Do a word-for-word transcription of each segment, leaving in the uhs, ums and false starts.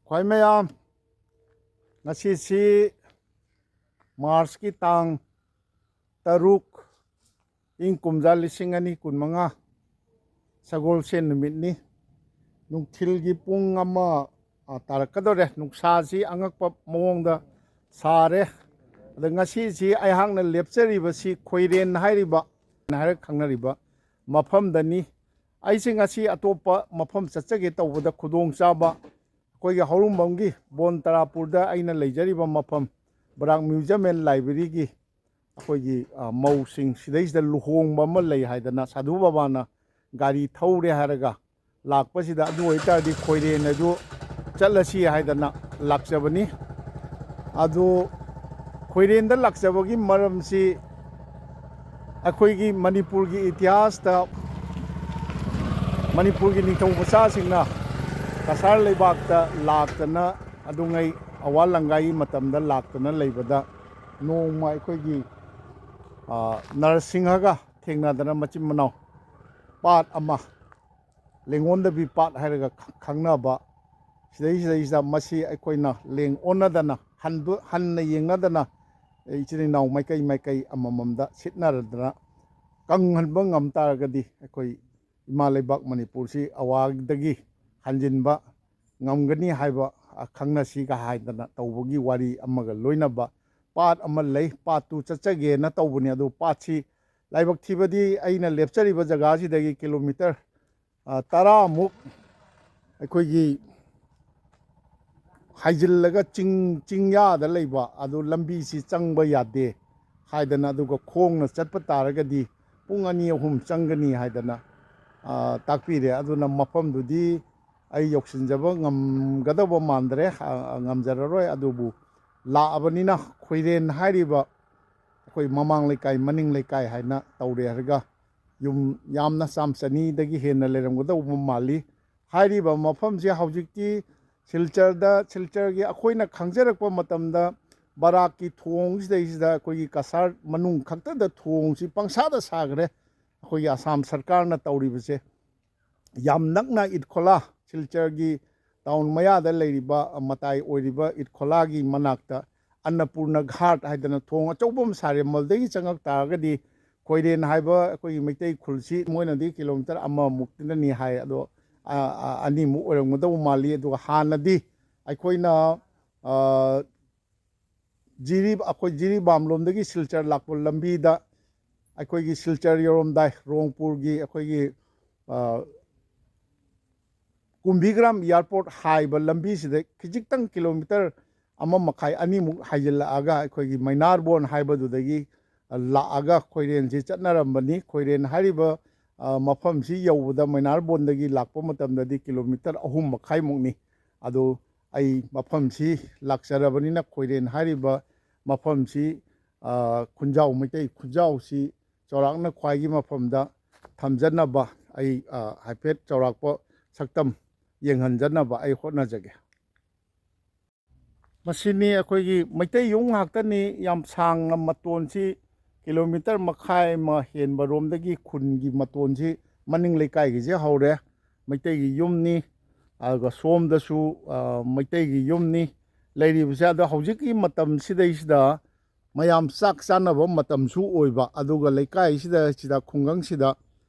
ꯈ꯭ꯋꯥꯏ ꯃꯌꯥꯝ, ꯉꯁꯤꯁꯤ ꯃꯥꯔꯁꯀꯤ ꯇꯥꯡ ꯇꯔꯨꯛ, ꯏꯪ ꯀꯨꯝꯖꯥ ꯂꯤꯁꯤꯡ ꯑꯅꯤ ꯀꯨꯟꯃꯉꯥ, ꯁꯒꯣꯜꯁꯦꯟ ꯅꯨꯃꯤꯠꯅꯤ꯫ ꯅꯨꯡꯊꯤꯜꯒꯤ ꯄꯨꯡ ꯑꯃ, ꯑ, ꯇꯥꯔꯛꯀꯗꯧꯔꯦ꯫ ꯅꯨꯡꯁꯥꯁꯤ ꯑꯉꯛꯄ ꯃꯑꯣꯡꯗ ꯁꯥꯔꯦ꯫ ꯑꯗ ꯉꯁꯤꯁꯤ ꯑꯩꯍꯥꯛꯅ ꯂꯦꯞꯆꯔꯤꯕꯁꯤ ꯈꯣꯏꯔꯦꯟ ꯍꯥꯏꯔꯤꯕ, ꯍꯥꯏꯔ ꯈꯪꯅꯔꯤꯕ ꯃꯐꯝꯗꯅꯤ꯫ ꯑꯩꯁꯦ ꯉꯁꯤ ꯑꯇꯣꯞꯄ ꯃꯐꯝ ꯆꯠꯆꯒꯦ ꯇꯧꯕꯗ ꯈꯨꯗꯣꯡꯆꯥꯕ ꯑꯩꯈꯣꯏꯒꯤ ꯍꯧꯔꯨꯝꯕꯝꯒꯤ ꯕꯣꯟ ꯇꯔꯥꯄꯨꯔꯗ ꯑꯩꯅ ꯂꯩꯖꯔꯤꯕ ꯃꯐꯝ ꯕꯔꯥꯛ Museum and Library-ꯒꯤ ꯑꯩꯈꯣꯏꯒꯤ, ꯑ, ꯃꯧꯁꯤꯡ ꯁꯤꯗꯩꯁꯤꯗ ꯂꯨꯍꯣꯡꯕ ꯑꯃ ꯂꯩ ꯍꯥꯏꯗꯅ ꯁꯥꯙꯨ ꯕꯕꯥꯅ ꯒꯥꯔꯤ ꯊꯧꯔꯦ ꯍꯥꯏꯔꯒ ꯂꯥꯛꯄꯁꯤꯗ, ꯑꯗꯨ ꯑꯣꯏꯇꯥꯔꯗꯤ ꯈꯣꯏꯔꯦꯟ ꯑꯗꯨ ꯆꯠꯂꯁꯤ ꯍꯥꯏꯗꯅ ꯂꯥꯛꯆꯕꯅꯤ꯫ ꯑꯗꯨ ꯈꯣꯏꯔꯦꯟꯗ ꯂꯥꯛꯆꯕꯒꯤ ꯃꯔꯝꯁꯤ ꯑꯩꯈꯣꯏꯒꯤ ꯃꯅꯤꯄꯨꯔꯒꯤ ꯏꯇꯤꯍꯥꯁꯇ ꯃꯅꯤꯄꯨꯔꯒꯤ ꯅꯤꯡꯊꯧ ꯃꯆꯥꯁꯤꯡꯅ ꯀꯁꯥꯔ ꯂꯩꯕꯥꯛꯇ ꯂꯥꯛꯇꯅ, ꯑꯗꯨꯉꯩ ꯑꯋꯥ ꯂꯪꯒꯥꯏꯒꯤ ꯃꯇꯝꯗ ꯂꯥꯛꯇꯅ ꯂꯩꯕꯗ, ꯅꯣꯡꯃ ꯑꯩꯈꯣꯏꯒꯤ, ꯑ, ꯅꯔꯁꯤꯡꯍꯒ ꯊꯦꯡꯅꯗꯅ, ꯃꯆꯤꯟ ꯃꯅꯥꯎ ꯄꯥꯠ ꯑꯃ, ꯂꯦꯡꯉꯣꯟꯗꯕꯤ ꯄꯥꯠ ꯍꯥꯏꯔꯒ ꯈ-, ꯈꯪꯅꯕ, ꯁꯤꯗꯩꯁꯤꯗꯩꯁꯤꯗ ꯃꯁꯤ ꯑꯩꯈꯣꯏꯅ ꯂꯦꯡ ꯑꯣꯟꯅꯗꯅ, ꯍꯟꯗꯨ-, ꯍꯟꯅ ꯌꯦꯡꯅꯗꯅ, ꯏꯆꯤꯟ ꯏꯅꯥꯎ ꯃꯥꯏꯀꯩ ꯃꯥꯏꯀꯩ ꯑꯃꯃꯝꯗ ꯁꯤꯠꯅꯔꯗꯅ ꯀꯪꯍꯟꯕ ꯉꯝ ꯇꯥꯔꯒꯗꯤ, ꯑꯩꯈꯣꯏ ꯏꯃꯥ ꯂꯩꯕꯥꯛ ꯃꯅꯤꯄꯨꯔꯁꯤ ꯑꯋꯥꯗꯒꯤ ꯍꯟꯖꯤꯟꯕ ꯉꯝꯒꯅꯤ ꯍꯥꯏꯕ, ꯑ, ꯈꯪꯅꯁꯤꯒ ꯍꯥꯏꯗꯅ ꯇꯧꯕꯒꯤ ꯋꯥꯔꯤ ꯑꯃꯒ ꯂꯣꯏꯅꯕ ꯄꯥꯠ ꯑꯃ ꯂꯩ꯫ ꯄꯥꯠꯇꯨ ꯆꯠꯆꯒꯦꯅ ꯇꯧꯕꯅꯤ꯫ ꯑꯗꯨ ꯄꯥꯠꯁꯤ ꯂꯥꯏꯕꯛ ꯊꯤꯕꯗꯤ ꯑꯩꯅ ꯂꯦꯞꯆꯔꯤꯕ ꯖꯒꯥꯁꯤꯗꯒꯤ ꯀꯤꯂꯣꯃꯤꯇꯔ, ꯑ, ꯇꯔꯥꯃꯨꯛ ꯑꯩꯈꯣꯏꯒꯤ ꯍꯥꯏꯖꯤꯜꯂꯒ ꯆꯤꯡ, ꯆꯤꯡꯌꯥꯗ ꯂꯩꯕ, ꯑꯗꯨ ꯂꯝꯕꯤꯁꯤ ꯆꯪꯕ ꯌꯥꯗꯦ ꯍꯥꯏꯗꯅ, ꯑꯗꯨꯒ ꯈꯣꯡꯅ ꯆꯠꯄ ꯇꯥꯔꯒꯗꯤ ꯄꯨꯡ ꯑꯅꯤ ꯑꯍꯨꯝ ꯆꯪꯒꯅꯤ ꯍꯥꯏꯗꯅ, ꯑ, ꯇꯥꯛꯄꯤꯔꯦ꯫ ꯑꯗꯨꯅ ꯃꯐꯝꯗꯨꯗꯤ ꯑꯩ ꯌꯧꯁꯤꯟꯖꯕ ꯉꯝꯒꯗꯧꯕ ꯃꯥꯟꯗ꯭ꯔꯦ, ꯑ, ꯉꯝꯖꯔꯔꯣꯏ꯫ ꯑꯗꯨꯕꯨ ꯂꯥꯛꯑꯕꯅꯤꯅ ꯈꯣꯏꯔꯦꯟ ꯍꯥꯏꯔꯤꯕ ꯑꯩꯈꯣꯏ ꯃꯃꯥꯡ ꯂꯩꯀꯥꯏ, ꯃꯅꯤꯡ ꯂꯩꯀꯥꯏ ꯍꯥꯏꯅ ꯇꯧꯔꯦ ꯍꯥꯏꯔꯒ ꯌꯨꯝ ꯌꯥꯝꯅ ꯆꯥꯝ ꯆꯅꯤꯗꯒꯤ ꯍꯦꯟꯅ ꯂꯩꯔꯝꯒꯗꯧꯕ ꯃꯥꯜꯂꯤ꯫ ꯍꯥꯏꯔꯤꯕ ꯃꯐꯝꯁꯦ ꯍꯧꯖꯤꯛꯇꯤ ꯁꯤꯜꯆꯔꯗ, ꯁꯤꯜꯆꯔꯒꯤ ꯑꯩꯈꯣꯏꯅ ꯈꯪꯖꯔꯛꯄ ꯃꯇꯝꯗ ꯕꯔꯥꯛꯀꯤ ꯊꯣꯡꯁꯤꯗꯩꯁꯤꯗ ꯑꯩꯈꯣꯏꯒꯤ ꯀꯁꯥꯔ ꯃꯅꯨꯡ ꯈꯛꯇꯗ ꯊꯣꯡꯁꯤ ꯄꯪꯁꯥꯗ ꯁꯥꯈ꯭ꯔꯦ꯫ ꯑꯩꯈꯣꯏꯒꯤ ꯑꯁꯥꯝ ꯁꯔꯀꯥꯔꯅ ꯇꯧꯔꯤꯕꯁꯦ ꯌꯥꯝ ꯅꯛꯅ ꯏꯠꯈꯣꯂꯥ, ꯁꯤꯜꯆꯔꯒꯤ ꯇꯥꯎꯟ ꯃꯌꯥꯗ ꯂꯩꯔꯤꯕ, ꯑ, ꯃꯇꯥꯏ ꯑꯣꯏꯔꯤꯕ ꯏꯠꯈꯣꯂꯥꯒꯤ ꯃꯅꯥꯛꯇ ꯑꯟꯅꯄꯨꯔꯅ ꯘꯥꯠ ꯍꯥꯏꯗꯅ ꯊꯣꯡ ꯑꯆꯧꯕ ꯑꯃ ꯁꯥꯔꯦ꯫ ꯃꯗꯨꯗꯒꯤ ꯆꯪꯉꯛ ꯇꯥꯔꯒꯗꯤ ꯈꯣꯏꯔꯦꯟ ꯍꯥꯏꯕ ꯑꯩꯈꯣꯏꯒꯤ ꯃꯩꯇꯩ ꯈꯨꯜꯁꯤ ꯃꯣꯏꯅꯗꯤ ꯀꯤꯂꯣꯃꯤꯇꯔ ꯑꯃꯃꯨꯛꯇꯅꯤ ꯍꯥꯏ, ꯑꯗꯣ, ꯑ, ꯑ, ꯑꯅꯤꯃꯨꯛ ꯑꯣꯏꯔꯝꯒꯗꯧꯕ ꯃꯥꯜꯂꯤ꯫ ꯑꯗꯨꯒ ꯍꯥꯟꯅꯗꯤ ꯑꯩꯈꯣꯏꯅ, ꯑ, ꯖꯤꯔꯤ-, ꯑꯩꯈꯣꯏ ꯖꯤꯔꯤꯕꯥꯝ ꯂꯣꯝꯗꯒꯤ ꯁꯤꯜꯆꯔ ꯂꯥꯛꯄ ꯂꯝꯕꯤꯗ, ꯑꯩꯈꯣꯏꯒꯤ ꯁꯤꯜꯆꯔ ꯌꯧꯔꯝꯗꯥꯏ ꯔꯣꯡꯄꯨꯔꯒꯤ ꯑꯩꯈꯣꯏꯒꯤ, ꯑ, ꯀꯨꯝꯕꯤꯒ꯭ꯔꯥꯝ ꯑꯦꯌꯥꯔꯄꯣꯔꯠ ꯍꯥꯏꯕ ꯂꯝꯕꯤꯁꯤꯗ ꯈꯤꯖꯤꯛꯇꯪ ꯀꯤꯂꯣꯃꯤꯇꯔ ꯑꯃ ꯃꯈꯥꯏ ꯑꯅꯤꯃꯨꯛ ꯍꯥꯏꯖꯤꯜꯂꯛꯑꯒ ꯑꯩꯈꯣꯏꯒꯤ ꯃꯩꯅꯥꯔꯕꯣꯟ ꯍꯥꯏꯕꯗꯨꯗꯒꯤ ꯂꯥꯛꯑꯒ ꯈꯣꯏꯔꯦꯟꯁꯤ ꯆꯠꯅꯔꯝꯕꯅꯤ꯫ ꯈꯣꯏꯔꯦꯟ ꯍꯥꯏꯔꯤꯕ, ꯑ, ꯃꯐꯝꯁꯤ ꯌꯧꯕꯗ ꯃꯩꯅꯥꯔꯕꯣꯟꯗꯒꯤ ꯂꯥꯛꯄ ꯃꯇꯝꯗꯗꯤ ꯀꯤꯂꯣꯃꯤꯇꯔ ꯑꯍꯨꯝ ꯃꯈꯥꯏꯃꯨꯛꯅꯤ꯫ ꯑꯗꯨ ꯑꯩ ꯃꯐꯝꯁꯤ ꯂꯥꯛꯆꯔꯕꯅꯤꯅ ꯈꯣꯏꯔꯦꯟ ꯍꯥꯏꯔꯤꯕ ꯃꯐꯝꯁꯤ, ꯑ, ꯈꯨꯟꯖꯥꯎ, ꯃꯩꯇꯩ ꯈꯨꯟꯖꯥꯎꯁꯤ ꯆꯥꯎꯔꯥꯛꯅ ꯈ꯭ꯋꯥꯏꯒꯤ ꯃꯐꯝꯗ ꯊꯝꯖꯅꯕ ꯑꯩ, ꯑ, ꯍꯥꯏꯐꯦꯠ ꯆꯥꯎꯔꯥꯛꯄ ꯁꯛꯇꯝ ꯌꯦꯡꯍꯟꯖꯅꯕ ꯑꯩ ꯍꯣꯠꯅꯖꯒꯦ꯫ ꯃꯁꯤꯅꯤ ꯑꯩꯈꯣꯏꯒꯤ ꯃꯩꯇꯩ ꯌꯨꯝ ꯉꯥꯛꯇꯅꯤ꯫ ꯌꯥꯝ ꯁꯥꯡꯅ ꯃꯇꯣꯟꯁꯤ ꯀꯤꯂꯣꯃꯤꯇꯔ ꯃꯈꯥꯏ ꯑꯃ ꯍꯦꯟꯕ ꯔꯣꯝꯗꯒꯤ ꯈꯨꯟꯒꯤ ꯃꯇꯣꯟꯁꯤ ꯃꯅꯤꯡ ꯂꯩꯀꯥꯏꯒꯤꯁꯦ ꯍꯧꯔꯦ꯫ ꯃꯩꯇꯩꯒꯤ ꯌꯨꯝꯅꯤ꯫ ꯑꯗꯨꯒ ꯁꯣꯝꯗꯁꯨ, ꯑ, ꯃꯩꯇꯩꯒꯤ ꯌꯨꯝꯅꯤ ꯂꯩꯔꯤꯕꯁꯦ꯫ ꯑꯗꯣ ꯍꯧꯖꯤꯛꯀꯤ ꯃꯇꯝꯁꯤꯗꯩꯁꯤꯗ ꯃꯌꯥꯝ ꯆꯥꯛ ꯆꯥꯅꯕ ꯃꯇꯝꯁꯨ ꯑꯣꯏꯕ, ꯑꯗꯨꯒ ꯂꯩꯀꯥꯏꯁꯤꯗ, ꯁꯤꯗ, ꯈꯨꯡꯒꯪꯁꯤꯗ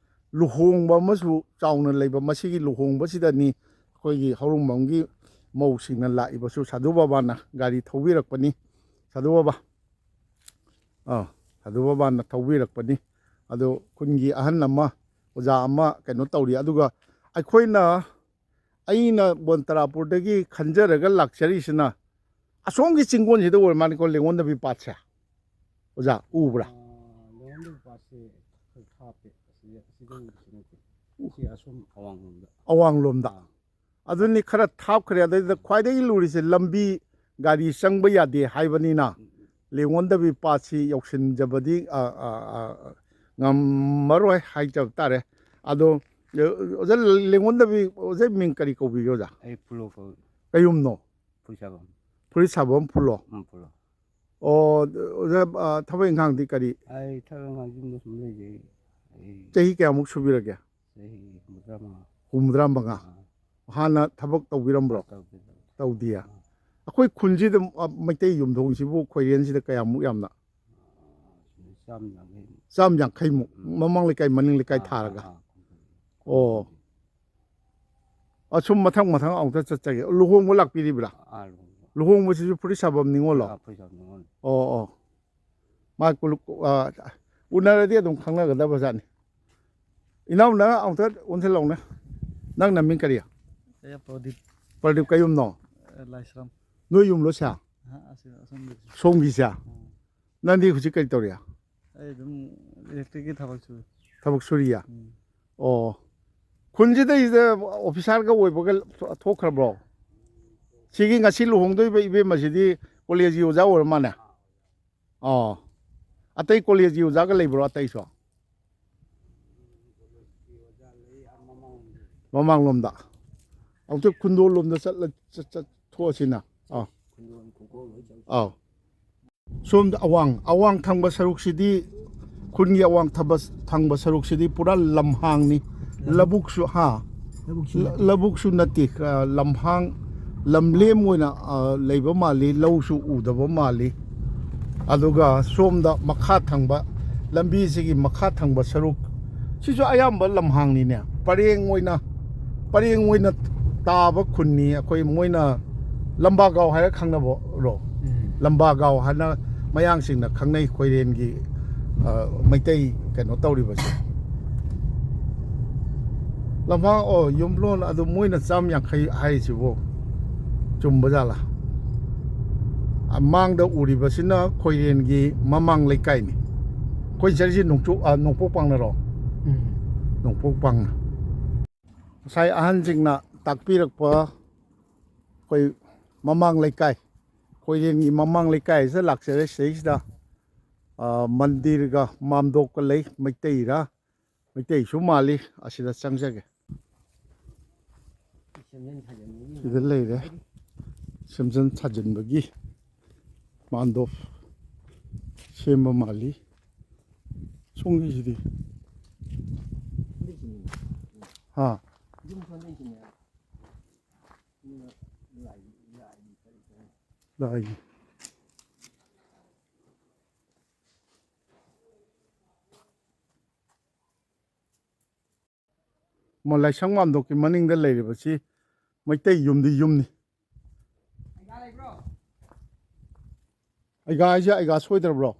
ꯂꯨꯍꯣꯡꯕ ꯑꯃꯁꯨ ꯆꯥꯎꯅ ꯂꯩꯕ꯫ ꯃꯁꯤꯒꯤ ꯂꯨꯍꯣꯡꯕꯁꯤꯗꯅꯤ ꯑꯩꯈꯣꯏꯒꯤ ꯍꯧꯔꯨꯡꯕꯝꯒꯤ ꯃꯧꯁꯤꯡꯅ ꯂꯥꯛꯏꯕꯁꯨ꯫ ꯁꯥꯙꯨ ꯕꯕꯥꯅ ꯒꯥꯔꯤ ꯊꯧꯕꯤꯔꯛꯄꯅꯤ꯫ ꯁꯥꯙꯨ ꯕꯕꯥ, ꯑꯥ, ꯁꯥꯙꯨ ꯕꯕꯥꯅ ꯊꯧꯕꯤꯔꯛꯄꯅꯤ꯫ ꯑꯗꯣ ꯈꯨꯟꯒꯤ ꯑꯍꯟ ꯑꯃ, ꯑꯣꯖꯥ ꯑꯃ ꯀꯩꯅꯣ ꯇꯧꯔꯤ꯫ ꯑꯗꯨꯒ ꯑꯩꯈꯣꯏꯅ, ꯑꯩꯅ ꯕꯣꯟꯇꯔꯥꯄꯨꯔꯗꯒꯤ ꯈꯟꯖꯔꯒ ꯂꯥꯛꯆꯔꯤꯁꯤꯅ ꯑꯁꯣꯝꯒꯤ ꯆꯤꯡꯒꯣꯟꯁꯤꯗ ꯑꯣꯏꯔ ꯃꯥꯜꯂꯤꯀꯣ, ꯂꯦꯡꯉꯣꯟꯗꯕꯤ ꯄꯥꯠꯁꯦ꯫ ꯑꯣꯖꯥ, ꯎꯕ꯭ꯔꯥ? ꯑꯥ, ꯂꯦꯡꯉꯣꯟꯗꯕꯤ ꯄꯥꯠꯁꯦ ꯈꯔ ꯊꯥꯞꯄꯦ꯫ ꯑꯁꯤꯗ, ꯑꯁꯤꯗ ꯎꯕꯁꯤ ꯅꯠꯇꯦ꯫ ꯁꯤ ꯑꯁꯣꯝ ꯑꯋꯥꯡꯂꯣꯝꯗ꯫ ꯑꯋꯥꯡꯂꯣꯝꯗ꯫ ꯑꯥ꯫ ꯑꯗꯨꯅꯤ, ꯈꯔ ꯊꯥꯞꯈ꯭ꯔꯦ꯫ ꯑꯗꯩꯗ ꯈ꯭ꯋꯥꯏꯗꯒꯤ ꯂꯨꯔꯤꯁꯦ ꯂꯝꯕꯤ, ꯒꯥꯔꯤ ꯆꯪꯕ ꯌꯥꯗꯦ ꯍꯥꯏꯕꯅꯤꯅ, ꯎꯝ, ꯎꯝ꯫ ꯂꯦꯡꯉꯣꯟꯗꯕꯤ ꯄꯥꯠꯁꯤ ꯌꯧꯁꯤꯟꯖꯕꯗꯤ, ꯑ, ꯑ, ꯑ, ꯉꯝꯃꯔꯣꯏ ꯍꯥꯏꯖꯕ ꯇꯥꯔꯦ꯫ ꯑꯗꯣ, ꯑꯣꯖꯥ, ꯂꯦꯡꯉꯣꯟꯗꯕꯤ, ꯑꯣꯖꯥ ꯃꯤꯡ ꯀꯔꯤ ꯀꯧꯕꯤꯒꯦ, ꯑꯣꯖꯥ? ꯑꯩ ꯐꯨꯂꯣ ꯀꯧꯏ꯫ ꯀꯩ ꯌꯨꯝꯅꯣ? ꯐꯨꯔꯤꯠ ꯁꯥꯐꯝ꯫ ꯐꯨꯔꯤꯠ ꯁꯥꯐꯝ ꯐꯨꯂꯣ? ꯎꯝ, ꯐꯨꯂꯣ꯫ ꯑꯣ, ꯑꯣꯖꯥ, ꯑ, ꯊꯕꯛ ꯏꯪꯈꯥꯡꯗꯤ ꯀꯔꯤ? ꯑꯩ ꯊꯕꯛ ꯏꯪꯈꯥꯡ ꯌꯨꯝꯗ ꯁꯨꯝ ꯂꯩꯖꯩ꯫ ꯑꯩ ꯆꯍꯤ ꯀꯌꯥꯃꯨꯛ ꯁꯨꯕꯤꯔꯒꯦ? ꯆꯍꯤ ꯍꯨꯝꯐꯨꯇꯔꯥ ꯃꯉꯥ꯫ ꯍꯨꯝꯐꯨꯇꯔꯥ ꯃꯉꯥ꯫ ꯑꯥ꯫ ꯍꯥꯟꯅ ꯊꯕꯛ ꯇꯧꯕꯤꯔꯝꯕ꯭ꯔꯣ? ꯇꯧꯗꯦ, ꯇꯧꯗꯦ꯫ ꯇꯧꯗꯤꯌꯦ꯫ ꯑꯥ꯫ ꯑꯩꯈꯣꯏ ꯈꯨꯟꯁꯤꯗ, ꯑ, ꯃꯩꯇꯩ ꯌꯨꯝꯊꯣꯡꯁꯤꯕꯨ ꯈꯣꯏꯔꯦꯟꯁꯤꯗ ꯀꯌꯥꯃꯨꯛ ꯌꯥꯝꯅ? ꯆꯥꯝ ꯌꯥꯡꯈꯩ꯫ ꯆꯥꯝ ꯌꯥꯡꯈꯩꯃꯨꯛ? ꯎꯝ꯫ ꯃꯃꯥꯡ ꯂꯩꯀꯥꯏ, ꯃꯅꯤꯡ ꯂꯩꯀꯥꯏ ꯑꯥ, ꯊꯥꯔꯒ? ꯑꯥ, ꯑꯥ꯫ ꯑꯣ꯫ ꯑꯁꯨꯝ ꯃꯊꯪ ꯃꯊꯪ ꯑꯃꯨꯛꯇ ꯆꯠꯆꯒꯦ꯫ ꯂꯨꯍꯣꯡꯕ ꯂꯥꯛꯄꯤꯔꯤꯕ꯭ꯔꯥ? ꯑꯥ, ꯂꯨꯍꯣꯡꯕ꯫ ꯂꯨꯍꯣꯡꯕꯁꯤꯁꯨ ꯐꯨꯔꯤꯠ ꯁꯥꯐꯝ ꯅꯤꯉꯣꯜꯂꯣ? ꯑꯥ, ꯐꯨꯔꯤꯠ ꯁꯥꯐꯝ ꯅꯤꯉꯣꯜ꯫ ꯑꯣ, ꯑꯣ꯫ ꯃꯥ ꯀꯨꯂꯨ-, ꯑ, ꯎꯅꯔꯗꯤ ꯑꯗꯨꯝ ꯈꯪꯅꯒꯗꯕ ꯖꯥꯠꯅꯤ꯫ ꯏꯅꯥꯎ, ꯅꯪ ꯑꯃꯨꯛꯇ ꯑꯣꯟꯁꯤꯜꯂꯧꯅꯦ꯫ ꯅꯪ ꯅꯃꯤꯡ ꯀꯔꯤ? ꯑꯩ ꯄ꯭ꯔꯗꯤꯞ꯫ ꯄ꯭ꯔꯗꯤꯞ ꯀꯩ ꯌꯨꯝꯅꯣ? ꯑ, ꯂꯥꯏꯁ꯭ꯔꯝ꯫ ꯅꯣꯏ ꯌꯨꯝꯂꯣ ꯁꯦ? ꯑ, ꯑꯁꯤ ꯑꯁꯣꯝꯒꯤ꯫ ꯁꯣꯝꯒꯤꯁꯦ? ꯑ꯫ ꯅꯪꯗꯤ ꯍꯧꯖꯤꯛ ꯀꯔꯤ ꯇꯧꯔꯤ? ꯑꯩ ꯑꯗꯨꯝ ꯏꯂꯦꯛꯇ꯭ꯔꯤꯛꯀꯤ ꯊꯕꯛ ꯁꯨꯔꯤ꯫ ꯊꯕꯛ ꯁꯨꯔꯤꯌꯦ? ꯎꯝ꯫ ꯑꯣ꯫ ꯈꯨꯟꯁꯤꯗꯩꯁꯤꯗ ꯑꯣꯐꯤꯁꯥꯔꯒ ꯑꯣꯏꯕꯒ ꯊꯣꯛꯈ꯭ꯔꯕ꯭ꯔꯣ? ꯁꯤꯒꯤ ꯉꯁꯤ ꯂꯨꯍꯣꯡꯗꯣꯏꯕ ꯏꯕꯦꯝꯃꯁꯤꯗꯤ ꯀꯣꯂꯦꯖꯀꯤ ꯑꯣꯖꯥ ꯑꯣꯏꯔ ꯃꯥꯜꯂꯦ꯫ ꯑꯣ꯫ ꯑꯇꯩ ꯀꯣꯂꯦꯖꯀꯤ ꯑꯣꯖꯥꯒ ꯂꯩꯕ꯭ꯔꯣ ꯑꯇꯩꯁꯨ? ꯃꯃꯥꯡꯂꯣꯝꯗ꯫ ꯑꯃꯨꯛꯇ ꯈꯨꯟꯗꯣꯜ ꯂꯣꯝꯗ ꯆꯠꯂ-, ꯆꯠ-, ꯆꯠꯊꯣꯛꯑꯁꯤꯅ꯫ ꯑꯥ꯫ ꯑꯥꯎ꯫ ꯁꯣꯝꯗ ꯑꯋꯥꯡ, ꯑꯋꯥꯡ ꯊꯪꯕ ꯁꯔꯨꯛꯁꯤꯗꯤ, ꯈꯨꯟꯒꯤ ꯑꯋꯥꯡ ꯊꯕ-, ꯊꯪꯕ ꯁꯔꯨꯛꯁꯤꯗꯤ ꯄꯨꯔꯥ ꯂꯝꯍꯥꯡꯅꯤ꯫ ꯂꯧꯕꯨꯛ꯫ ꯂꯧꯕꯨꯛꯁꯨ, ꯍꯥ? ꯂꯧꯕꯨꯛꯁꯨ ꯂ-, ꯅꯠꯇꯦ꯫ ꯂꯧꯕꯨꯛꯁꯨ ꯅꯠꯇꯦ, ꯑ, ꯂꯝꯍꯥꯡ, ꯂꯝꯂꯦꯝ ꯑꯣꯏꯅ, ꯑ, ꯂꯩꯕ ꯃꯥꯜꯂꯤ, ꯂꯧꯁꯨ ꯎꯗꯕ ꯃꯥꯜꯂꯤ꯫ ꯑꯗꯨꯒ ꯁꯣꯝꯗ ꯃꯈꯥ ꯊꯪꯕ, ꯂꯝꯕꯤꯁꯤꯒꯤ ꯃꯈꯥ ꯊꯪꯕ ꯁꯔꯨꯛ, ꯁꯤꯁꯨ ꯑꯌꯥꯝꯕ ꯂꯝꯍꯥꯡꯅꯤꯅꯦ꯫ ꯄꯔꯦꯡ ꯑꯣꯏꯅ, ꯄꯔꯦꯡ ꯑꯣꯏꯅ ꯇꯥꯕ ꯈꯨꯟꯅꯤ꯫ ꯑꯩꯈꯣꯏ ꯃꯣꯏꯅ ꯂꯝꯕꯥꯒꯥꯎ ꯍꯥꯏꯔ ꯈꯪꯅꯕꯔꯣ? ꯎꯝ꯫ ꯂꯝꯕꯥꯒꯥꯎ ꯍꯥꯏꯅ ꯃꯌꯥꯡꯁꯤꯡꯅ ꯈꯪꯅꯩ ꯈꯣꯏꯔꯦꯟꯒꯤ, ꯑ, ꯃꯩꯇꯩ ꯀꯩꯅꯣ ꯇꯧꯔꯤꯕꯁꯦ꯫ ꯂꯝꯍꯥꯡ, ꯑꯣ, ꯌꯨꯝꯂꯣꯟ ꯑꯗꯨ ꯃꯣꯏꯅ ꯆꯥꯝ ꯌꯥꯡꯈꯩ ꯍꯥꯏꯔꯤꯁꯤꯕꯨ ꯆꯨꯝꯕ ꯖꯥꯠꯂꯥ? ꯑ, ꯃꯥꯡꯗ ꯎꯔꯤꯕꯁꯤꯅ ꯈꯣꯏꯔꯦꯟꯒꯤ ꯃꯃꯥꯡ ꯂꯩꯀꯥꯏꯅꯤ꯫ ꯑꯩꯈꯣꯏ ꯆꯠꯂꯤꯁꯤ ꯅꯣꯡꯆꯣꯛ-, ꯑ, ꯅꯣꯡꯄꯣꯛ ꯄꯥꯡꯅꯔꯣ? ꯎꯝ꯫ ꯅꯣꯡꯄꯣꯛ ꯄꯥꯡꯅ꯫ ꯉꯁꯥꯏ ꯑꯍꯟꯁꯤꯡꯅ ꯇꯥꯛꯄꯤꯔꯛꯄ ꯑꯩꯈꯣꯏ ꯃꯃꯥꯡ ꯂꯩꯀꯥꯏ, ꯈꯣꯏꯔꯦꯟꯒꯤ ꯃꯃꯥꯡ ꯂꯩꯀꯥꯏꯁꯤꯗ ꯂꯥꯛꯆꯔꯦ꯫ ꯁꯤꯗꯩꯁꯤꯗ, ꯑ, ꯃꯟꯗꯤꯔꯒ ꯃꯥꯝꯗꯣꯞꯀ ꯂꯩ, ꯃꯩꯇꯩꯔ? ꯃꯩꯇꯩꯁꯨ ꯃꯥꯜꯂꯤ꯫ ꯑꯁꯤꯗ ꯆꯪꯖꯒꯦ꯫ ꯁꯤꯗ ꯂꯩꯔꯦ꯫ ꯁꯦꯝꯖꯤꯟ ꯁꯥꯖꯤꯟꯕꯒꯤ ꯃꯥꯟꯗꯣꯞ ꯁꯦꯝꯕ ꯃꯥꯜꯂꯤ꯫ ꯁꯣꯝꯒꯤꯁꯤꯗꯤ? ꯍꯥ? ꯌꯨꯝ ꯁꯣꯟꯗꯩꯁꯤꯅꯦ꯫ ꯂꯥꯏꯒꯤ꯫ ꯃ-, ꯂꯥꯏꯁꯪ ꯃꯥꯝꯗꯣꯞꯀꯤ ꯃꯅꯤꯡꯗ ꯂꯩꯔꯤꯕꯁꯤ ꯃꯩꯇꯩ ꯌꯨꯝꯗꯤ ꯌꯨꯝꯅꯤ꯫ ꯑꯩꯒꯥ ꯍꯥꯏꯁꯦ ꯑꯩꯒꯥ ꯁꯣꯏꯗ꯭ꯔꯕ꯭ꯔꯣ?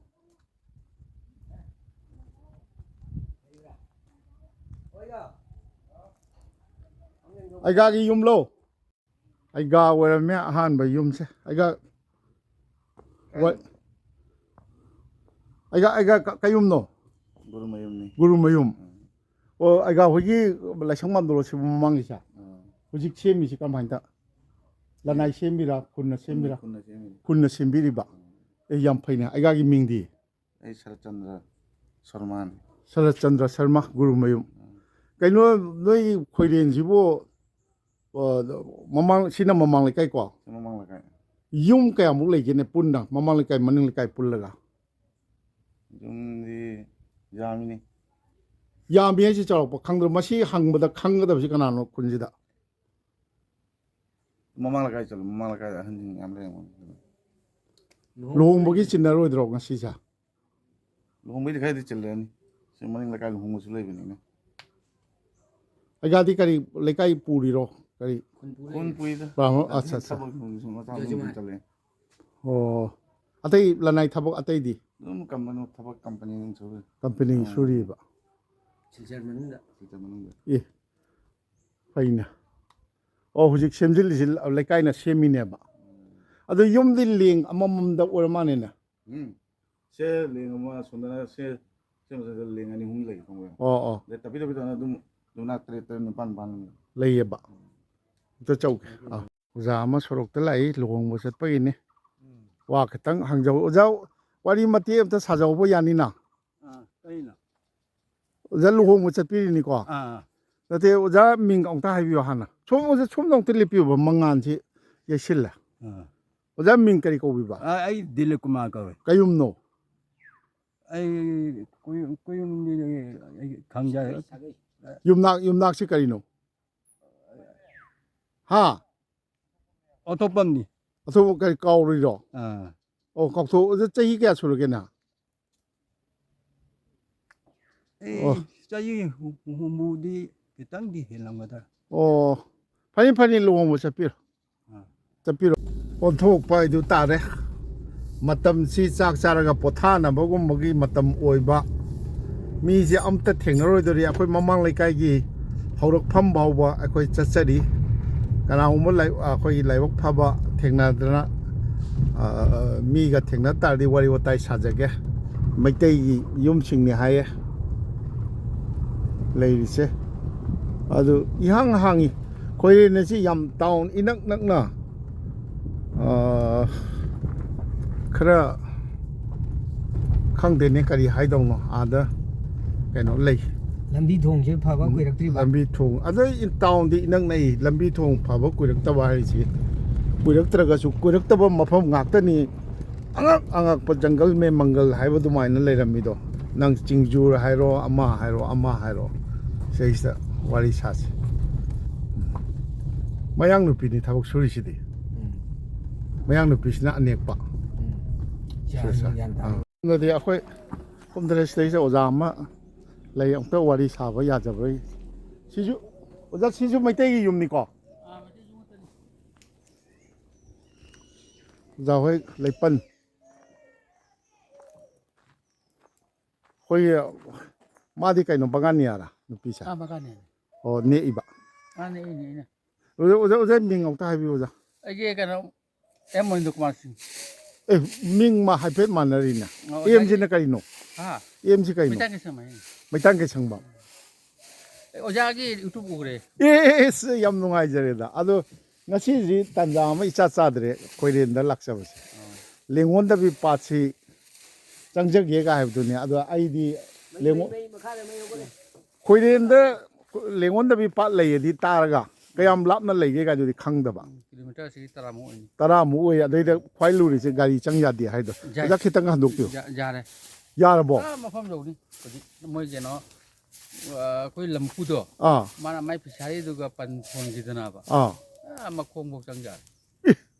ꯑꯩꯒꯥꯒꯤ ꯌꯨꯝꯂꯣ? ꯑꯩꯒꯥ ꯑꯣꯏꯔꯝꯃꯦ ꯑꯍꯥꯟꯕ ꯌꯨꯝꯁꯦ꯫ ꯑꯩꯒꯥ ꯋꯥ-, ꯑꯩꯒꯥ, ꯑꯩꯒꯥ ꯀ-, ꯀꯩ ꯌꯨꯝꯅꯣ? ꯒꯨꯔꯨꯃꯌꯨꯝꯅꯤ꯫ ꯒꯨꯔꯨꯃꯌꯨꯝ꯫ ꯎꯝ꯫ ꯑꯣ, ꯑꯩꯒꯥ ꯍꯣꯏꯒꯤ ꯂꯥꯏꯁꯪ ꯃꯥꯝꯗꯣꯞ ꯁꯤꯕꯨ ꯃꯃꯥꯡꯒꯤꯁꯦ? ꯎꯝ꯫ ꯍꯧꯖꯤꯛ ꯁꯦꯝꯃꯤꯁꯤ ꯀꯃꯥꯏꯅ? ꯂꯅꯥꯏ ꯁꯦꯝꯃꯤꯔꯥ? ꯈꯨꯟꯅ ꯁꯦꯝꯃꯤꯔꯥ? ꯈꯨꯟꯅ ꯁꯦꯝꯃꯤꯅꯤ꯫ ꯈꯨꯟꯅ ꯁꯦꯝꯕꯤꯔꯤꯕ? ꯎꯝ꯫ ꯑꯦ, ꯌꯥꯝ ꯐꯩꯅꯦ꯫ ꯑꯩꯒꯥꯒꯤ ꯃꯤꯡꯗꯤ? ꯑꯩ ꯁꯔꯠꯆꯟꯗ꯭ꯔ ꯁꯔꯃꯥꯅꯤ꯫ ꯁꯔꯠꯆꯟꯗ꯭ꯔ ꯁꯔꯃ, ꯒꯨꯔꯨꯃꯌꯨꯝ꯫ ꯎꯝ꯫ ꯀꯩꯅꯣ, ꯅꯣꯏ ꯈꯣꯏꯔꯦꯟꯁꯤꯕꯨ, ꯑ, ꯃꯃꯥꯡ, ꯁꯤꯅ ꯃꯃꯥꯡ ꯂꯩꯀꯥꯏ ꯀꯣ? ꯁꯤ ꯃꯃꯥꯡ ꯂꯩꯀꯥꯏ꯫ ꯌꯨꯝ ꯀꯌꯥꯃꯨꯛ ꯂꯩꯒꯦꯅꯦ ꯄꯨꯟꯅ, ꯃꯃꯥꯡ ꯂꯩꯀꯥꯏ, ꯃꯅꯤꯡ ꯂꯩꯀꯥꯏ ꯄꯨꯜꯂꯒ? ꯌꯨꯝꯗꯤ ꯌꯥꯝꯃꯤꯅꯤ꯫ ꯌꯥꯝꯃꯤ ꯍꯥꯏꯁꯦ ꯆꯥꯎꯔꯥꯛꯄ ꯈꯪꯗ꯭ꯔꯣ? ꯃꯁꯤ ꯍꯪꯕꯗ ꯈꯪꯒꯗꯕꯁꯤ ꯀꯅꯥꯅꯣ ꯈꯨꯟꯁꯤꯗ? ꯃꯃꯥꯡ ꯂꯩꯀꯥꯏ ꯆꯠꯂꯣ, ꯃꯃꯥꯡ ꯂꯩꯀꯥꯏꯗ ꯑꯍꯟꯁꯤꯡ ꯌꯥꯝ ꯂꯩꯔꯝꯒꯅꯤ꯫ ꯂꯨꯍꯣꯡꯕꯒꯤ ꯆꯤꯟꯅꯔꯣꯏꯗ꯭ꯔꯣ ꯉꯁꯤꯁꯦ? ꯂꯨꯍꯣꯡꯕꯩꯗꯤ ꯈꯔꯗꯤ ꯆꯤꯜꯂꯅꯤ꯫ ꯁꯤ ꯃꯅꯤꯡ ꯂꯩꯀꯥꯏ ꯂꯨꯍꯣꯡꯕꯁꯨ ꯂꯩꯕꯅꯤꯅ꯫ ꯑꯩꯒꯥꯗꯤ ꯀꯔꯤ ꯂꯩꯀꯥꯏ ꯄꯨꯔꯤꯔꯣ? ꯀꯔꯤ? ꯈꯨꯟ ꯄꯨꯏꯗ꯫ ꯕ꯭ꯔꯥꯍꯃꯣ-, ꯑꯗꯨꯝ ꯑꯠꯆꯥ, ꯑꯠꯆꯥ꯫ ꯊꯕꯛ ꯁꯨꯝ ꯃꯆꯥ ꯃꯆꯥ ꯑꯗꯨꯝ ꯆꯠꯂꯦ꯫ ꯑꯣ꯫ ꯑꯇꯩ ꯂꯅꯥꯏ ꯊꯕꯛ ꯑꯇꯩꯗꯤ? ꯑꯗꯨꯝ ꯀꯝꯄꯅꯤ ꯊꯕꯛ, ꯀꯝꯄꯅꯤ ꯑꯗꯨꯝ ꯁꯨꯔꯤ꯫ ꯀꯝꯄꯅꯤ ꯑꯥ꯫ ꯁꯨꯔꯤꯕ? ꯁꯤꯜꯆꯔ ꯃꯅꯨꯡꯗ꯫ ꯁꯤꯜꯆꯔ ꯃꯅꯨꯡꯗ꯫ ꯑꯦ, ꯐꯩꯅꯦ꯫ ꯑꯣ, ꯍꯧꯖꯤꯛ ꯁꯦꯝꯖꯤꯜꯂꯤꯁꯤ ꯂꯩꯀꯥꯏꯅ ꯁꯦꯝꯃꯤꯅꯦꯕ꯫ ꯎꯝ꯫ ꯑꯗꯨ ꯌꯨꯝꯗꯤ ꯂꯦꯡ ꯑꯃꯃꯝꯗ ꯑꯣꯏꯔ ꯃꯥꯜꯂꯦꯅꯦ꯫ ꯎꯝ꯫ ꯁꯦ ꯂꯦꯡ ꯑꯃ, ꯁꯣꯝꯗꯅ ꯁꯦ, ꯁꯦ ꯃꯊꯛꯇ ꯂꯦꯡ ꯑꯅꯤ ꯑꯍꯨꯝ ꯂꯩ ꯈꯪꯕ꯭ꯔꯥ? ꯑꯣ, ꯑꯣ꯫ ꯑꯗꯩ ꯇꯞꯄꯤ ꯇꯞꯄꯤ ꯇꯧꯅ ꯑꯗꯨꯝ ꯌꯨꯝꯅꯥꯛ ꯇꯔꯦꯠ ꯇꯔꯦꯠ ꯅꯤꯄꯥꯟ ꯅꯤꯄꯥꯟ ꯂꯩꯌꯦꯕ꯫ ꯎꯝ꯫ ꯑꯝꯇ ꯆꯧꯒꯦ꯫ ꯑꯥ꯫ ꯑꯣꯖꯥ ꯑꯃ ꯁꯣꯔꯣꯛꯇ ꯂꯥꯛꯏ, ꯂꯨꯍꯣꯡꯕ ꯆꯠꯄꯒꯤꯅꯤ꯫ ꯎꯝ꯫ ꯋꯥ ꯈꯤꯇꯪ ꯍꯪꯖꯧ꯫ ꯑꯣꯖꯥ, ꯋꯥꯔꯤ ꯃꯇꯦꯛ ꯑꯝꯇ ꯁꯥꯖꯧꯕ ꯌꯥꯅꯤꯅ? ꯑꯥ, ꯀꯩꯅꯣ? ꯑꯣꯖꯥ ꯂꯨꯍꯣꯡꯕ ꯆꯠꯄꯤꯔꯤꯅꯤꯀꯣ? ꯑꯥ꯫ ꯅꯠꯇꯦ, ꯑꯣꯖꯥ ꯃꯤꯡ ꯑꯃꯨꯛꯇ ꯍꯥꯏꯕꯤꯌꯨ ꯍꯥꯟꯅ꯫ ꯁꯣꯝ, ꯑꯣꯖꯥ, ꯁꯣꯝꯗ ꯑꯃꯨꯛꯇ ꯂꯦꯞꯄꯤꯌꯨꯕ, ꯃꯉꯥꯟꯁꯤ ꯌꯩꯁꯤꯜꯂꯦ꯫ ꯑꯥ꯫ ꯑꯣꯖꯥ ꯃꯤꯡ ꯀꯔꯤ ꯀꯧꯕꯤꯕ? ꯑꯥ, ꯑꯩ ꯗꯤꯂꯤꯞ ꯀꯨꯃꯥꯔ ꯀꯧꯋꯦ꯫ ꯀꯌꯨꯝꯅꯣ? ꯑꯩ ꯀꯨꯌꯨꯝ, ꯀꯨꯌꯨꯝꯗꯤ ꯑꯩ ꯈꯪꯖꯔꯦ꯫ ꯌꯨꯝꯅꯥꯛ, ꯌꯨꯝꯅꯥꯛꯁꯤ ꯀꯔꯤꯅꯣ? ꯍꯥ? ꯑꯣꯟꯊꯣꯛꯄꯝꯅꯤ꯫ ꯑꯣꯟꯊꯣꯛꯄꯝ ꯀꯔꯤ ꯀꯥꯎꯔꯤꯔꯣ? ꯑꯥ꯫ ꯑꯣ, ꯀꯥꯎꯊꯣꯛ-, ꯑꯗꯨ ꯆꯍꯤ ꯀꯌꯥ ꯁꯨꯔꯒꯦ ꯅꯪ? ꯑꯩ ꯑꯣ꯫ ꯆꯍꯤ ꯍꯨꯝ-, ꯍꯨꯝꯐꯨꯗꯤ ꯈꯤꯇꯪꯗꯤ ꯍꯦꯜꯂꯝꯒꯗ꯭ꯔꯥ꯫ ꯑꯣ, ꯐꯅꯤ, ꯐꯅꯤ, ꯂꯨꯍꯣꯡꯕ ꯆꯠꯄꯤꯔꯣ꯫ ꯑꯥ꯫ ꯆꯠꯄꯤꯔꯣ꯫ ꯑꯣꯟꯊꯣꯛꯄ ꯍꯥꯏꯗꯨ ꯇꯥꯔꯦ꯫ ꯃꯇꯝꯁꯤ ꯆꯥꯛ ꯆꯥꯔꯒ ꯄꯣꯊꯥꯅꯕꯒꯨꯝꯕꯒꯤ ꯃꯇꯝ ꯑꯣꯏꯕ꯫ ꯃꯤꯁꯦ ꯑꯝꯇ ꯊꯦꯡꯅꯔꯣꯏꯗꯧꯔꯤ꯫ ꯑꯩꯈꯣꯏ ꯃꯃꯥꯡ ꯂꯩꯀꯥꯏꯒꯤ ꯍꯧꯔꯛꯐꯝ ꯐꯥꯎꯕ ꯑꯩꯈꯣꯏ ꯆꯠꯆꯔꯤ꯫ ꯀꯅꯥꯒꯨꯝꯕ ꯂꯥꯏ-, ꯑꯩꯈꯣꯏꯒꯤ ꯂꯥꯏꯕꯛ ꯐꯕ ꯊꯦꯡꯅꯗꯅ, ꯑ, ꯃꯤꯒ ꯊꯦꯡꯅ ꯇꯥꯔꯗꯤ ꯋꯥꯔꯤ ꯋꯥꯇꯥꯏ ꯁꯥꯖꯒꯦ꯫ ꯃꯩꯇꯩꯒꯤ ꯌꯨꯝꯁꯤꯡꯅꯤ ꯍꯥꯏꯌꯦ ꯂꯩꯔꯤꯁꯦ꯫ ꯑꯗꯨ ꯏꯍꯥꯡ ꯍꯥꯡꯉꯤ꯫ ꯈꯣꯏꯔꯦꯟ ꯑꯁꯤ ꯌꯥꯝ ꯇꯥꯎꯟ ꯏꯅꯛ ꯅꯛꯅ, ꯑ, ꯈꯔ ꯈꯪꯗꯦꯅꯦ ꯀꯔꯤ ꯍꯥꯏꯗꯧꯅꯣ, ꯑꯥꯗ ꯀꯩꯅꯣ ꯂꯩ꯫ ꯂꯝꯕꯤ ꯊꯣꯡꯁꯦ ꯐꯕ ꯎꯝ, ꯀꯨꯏꯔꯛꯇ꯭ꯔꯤꯕ? ꯂꯝꯕꯤ ꯊꯣꯡ, ꯑꯗ ꯏꯟ-, ꯇꯥꯎꯟꯗꯤ ꯏꯅꯛ ꯅꯛꯏ, ꯂꯝꯕꯤ ꯊꯣꯡ ꯐꯕ ꯀꯨꯏꯔꯛꯇꯕ ꯍꯥꯏꯁꯤ, ꯀꯨꯏꯔꯛꯇ꯭ꯔꯒꯁꯨ ꯀꯨꯏꯔꯛꯇꯕ ꯃꯐꯝ ꯉꯥꯛꯇꯅꯤ꯫ ꯑꯉꯛ ꯑꯉꯛꯄ ꯖꯪꯒꯜ ꯃꯦ ꯃꯪꯒꯜ ꯍꯥꯏꯕ ꯑꯗꯨꯃꯥꯏꯅ ꯂꯩꯔꯝꯃꯤꯗꯣ꯫ ꯅꯪ ꯆꯤꯡꯖꯨꯔ ꯍꯥꯏꯔꯣ, ꯑꯃ ꯍꯥꯏꯔꯣ, ꯑꯃ ꯍꯥꯏꯔꯣ, ꯁꯤꯗꯩꯁꯤꯗ ꯋꯥꯔꯤ ꯁꯥꯁꯤ꯫ ꯃꯌꯥꯡ ꯅꯨꯄꯤꯅꯤ ꯊꯕꯛ ꯁꯨꯔꯤꯁꯤꯗꯤ꯫ ꯎꯝ꯫ ꯃꯌꯥꯡ ꯅꯨꯄꯤꯁꯤꯅ ꯑꯅꯦꯛꯄ꯫ ꯎꯝ꯫ ꯁꯤ ꯁꯦ, ꯁꯦ꯫ ꯒ꯭ꯌꯥꯟ ꯇꯥꯔꯦ꯫ ꯑꯥ꯫ ꯑꯗꯨꯗꯤ ꯑꯩꯈꯣꯏ ꯀꯨꯝꯗꯔꯦ ꯁꯤꯗꯩꯁꯤꯗ ꯑꯣꯖꯥ ꯑꯃ ꯂꯩ, ꯑꯃꯨꯛꯇ ꯋꯥꯔꯤ ꯁꯥꯕ ꯌꯥꯖꯕ꯭ꯔꯥ? ꯁꯤꯁꯨ, ꯑꯣꯖꯥ, ꯁꯤꯁꯨ ꯃꯩꯇꯩꯒꯤ ꯌꯨꯝꯅꯤꯀꯣ? ꯑꯣꯖꯥ ꯍꯣꯏ ꯂꯩꯄꯟ꯫ ꯑꯩꯈꯣꯏꯒꯤ, ꯃꯥꯗꯤ ꯀꯩꯅꯣ, ꯕꯒꯥꯅꯤꯌꯥꯔꯥ ꯅꯨꯄꯤꯁꯦ? ꯑꯥ, ꯕꯒꯥꯅꯤꯌꯥꯅꯤ꯫ ꯑꯣ, ꯅꯦꯛꯏꯕ? ꯑꯥ, ꯅꯦꯛꯏꯅꯦ ꯑꯩꯅ꯫ ꯑꯣꯖꯥ, ꯑꯣꯖꯥ, ꯑꯣꯖꯥ ꯃꯤꯡ ꯑꯃꯨꯛꯇ ꯍꯥꯏꯕꯤꯌꯨ, ꯑꯣꯖꯥ꯫ ꯑꯩꯒꯤ ꯀꯩꯅꯣ, ꯑꯦꯝ ꯃꯣꯍꯦꯟꯗ꯭ꯔ ꯀꯨꯃꯥꯔ ꯁꯤꯡ꯫ ꯑꯦ, ꯃꯤꯡ ꯃꯥ ꯍꯥꯏꯐꯦꯠ ꯃꯥꯟꯅꯔꯤꯅꯦ꯫ ꯑꯣ, ꯑꯣꯖꯥꯒꯤ ꯑꯦꯝꯁꯤꯅ ꯀꯔꯤꯅꯣ? ꯍꯥ? ꯑꯦꯝꯁꯤ ꯀꯩꯅꯣ? ꯃꯩꯇꯥꯟ ꯀꯩꯁꯪꯕꯝ ꯍꯥꯏꯅꯤ꯫ ꯃꯩꯇꯥꯟ ꯀꯩꯁꯪꯕꯝ꯫ ꯑꯦ, ꯑꯣꯖꯥꯒꯤ YouTube ꯎꯈ꯭ꯔꯦ꯫ ꯑꯦ, ꯑꯦ, ꯑꯦ, ꯁꯤ ꯌꯥꯝ ꯅꯨꯡꯉꯥꯏꯖꯔꯦꯗ꯫ ꯑꯗꯣ ꯉꯁꯤꯁꯤ ꯇꯥꯟꯖꯥ ꯑꯃ ꯏꯆꯥ ꯆꯥꯗ꯭ꯔꯦ ꯈꯣꯏꯔꯦꯟꯗ ꯂꯥꯛꯆꯕꯁꯦ꯫ ꯑꯥ꯫ ꯂꯦꯡꯉꯣꯟꯗꯕꯤ ꯄꯥꯠꯁꯤ ꯆꯪꯖꯒꯦꯒ ꯍꯥꯏꯕꯗꯨꯅꯦ꯫ ꯑꯗꯣ ꯑꯩꯗꯤ ꯂꯦꯡꯉꯣ-, ꯃꯩ, ꯃꯩ, ꯃꯈꯥꯗ ꯃꯩ ꯍꯧꯒꯠꯂꯦ꯫ ꯈꯣꯏꯔꯦꯟꯗ ꯂꯦꯡꯉꯣꯟꯗꯕꯤ ꯄꯥꯠ ꯂꯩꯌꯦꯗꯤ ꯇꯥꯔꯒ, ꯀꯌꯥꯝ ꯂꯥꯞꯅ ꯂꯩꯒꯦ ꯀꯥꯏꯗꯨꯗꯤ ꯈꯪꯗꯕ꯫ ꯎꯝ, ꯀꯤꯂꯣꯃꯤꯇꯔꯁꯤ ꯇꯔꯥꯃꯨꯛ ꯑꯣꯏꯅꯤ꯫ ꯇꯔꯥꯃꯨꯛ ꯑꯣꯏ꯫ ꯑꯗꯩꯗ ꯈ꯭ꯋꯥꯏ ꯂꯨꯔꯤꯁꯦ ꯒꯥꯔꯤ ꯆꯪ ꯌꯥꯗꯦ ꯍꯥꯏꯗꯣ꯫ ꯌꯥꯏ꯫ ꯑꯣꯖꯥ, ꯈꯤꯇꯪ ꯍꯟꯗꯣꯛꯄꯤꯌꯨ꯫ ꯌꯥ-, ꯌꯥꯔꯦ꯫ ꯌꯥꯔꯕꯣ? ꯑꯥ, ꯃꯐꯝ ꯌꯧꯅꯤ꯫ ꯍꯧꯖꯤꯛ ꯃꯣꯏ ꯀꯩꯅꯣ, ꯑ, ꯑꯩꯈꯣꯏ ꯂꯝꯀꯨꯗꯣ, ꯑꯥ꯫ ꯃꯥꯅ ꯃꯥꯏ ꯐꯤꯁꯥꯔꯤꯗꯨꯒ ꯄꯟ ꯊꯣꯟꯈꯤꯗꯅꯕ꯫ ꯑꯥ꯫ ꯑꯥ, ꯃꯈꯣꯡꯐꯧ ꯆꯪ ꯌꯥꯔꯦ꯫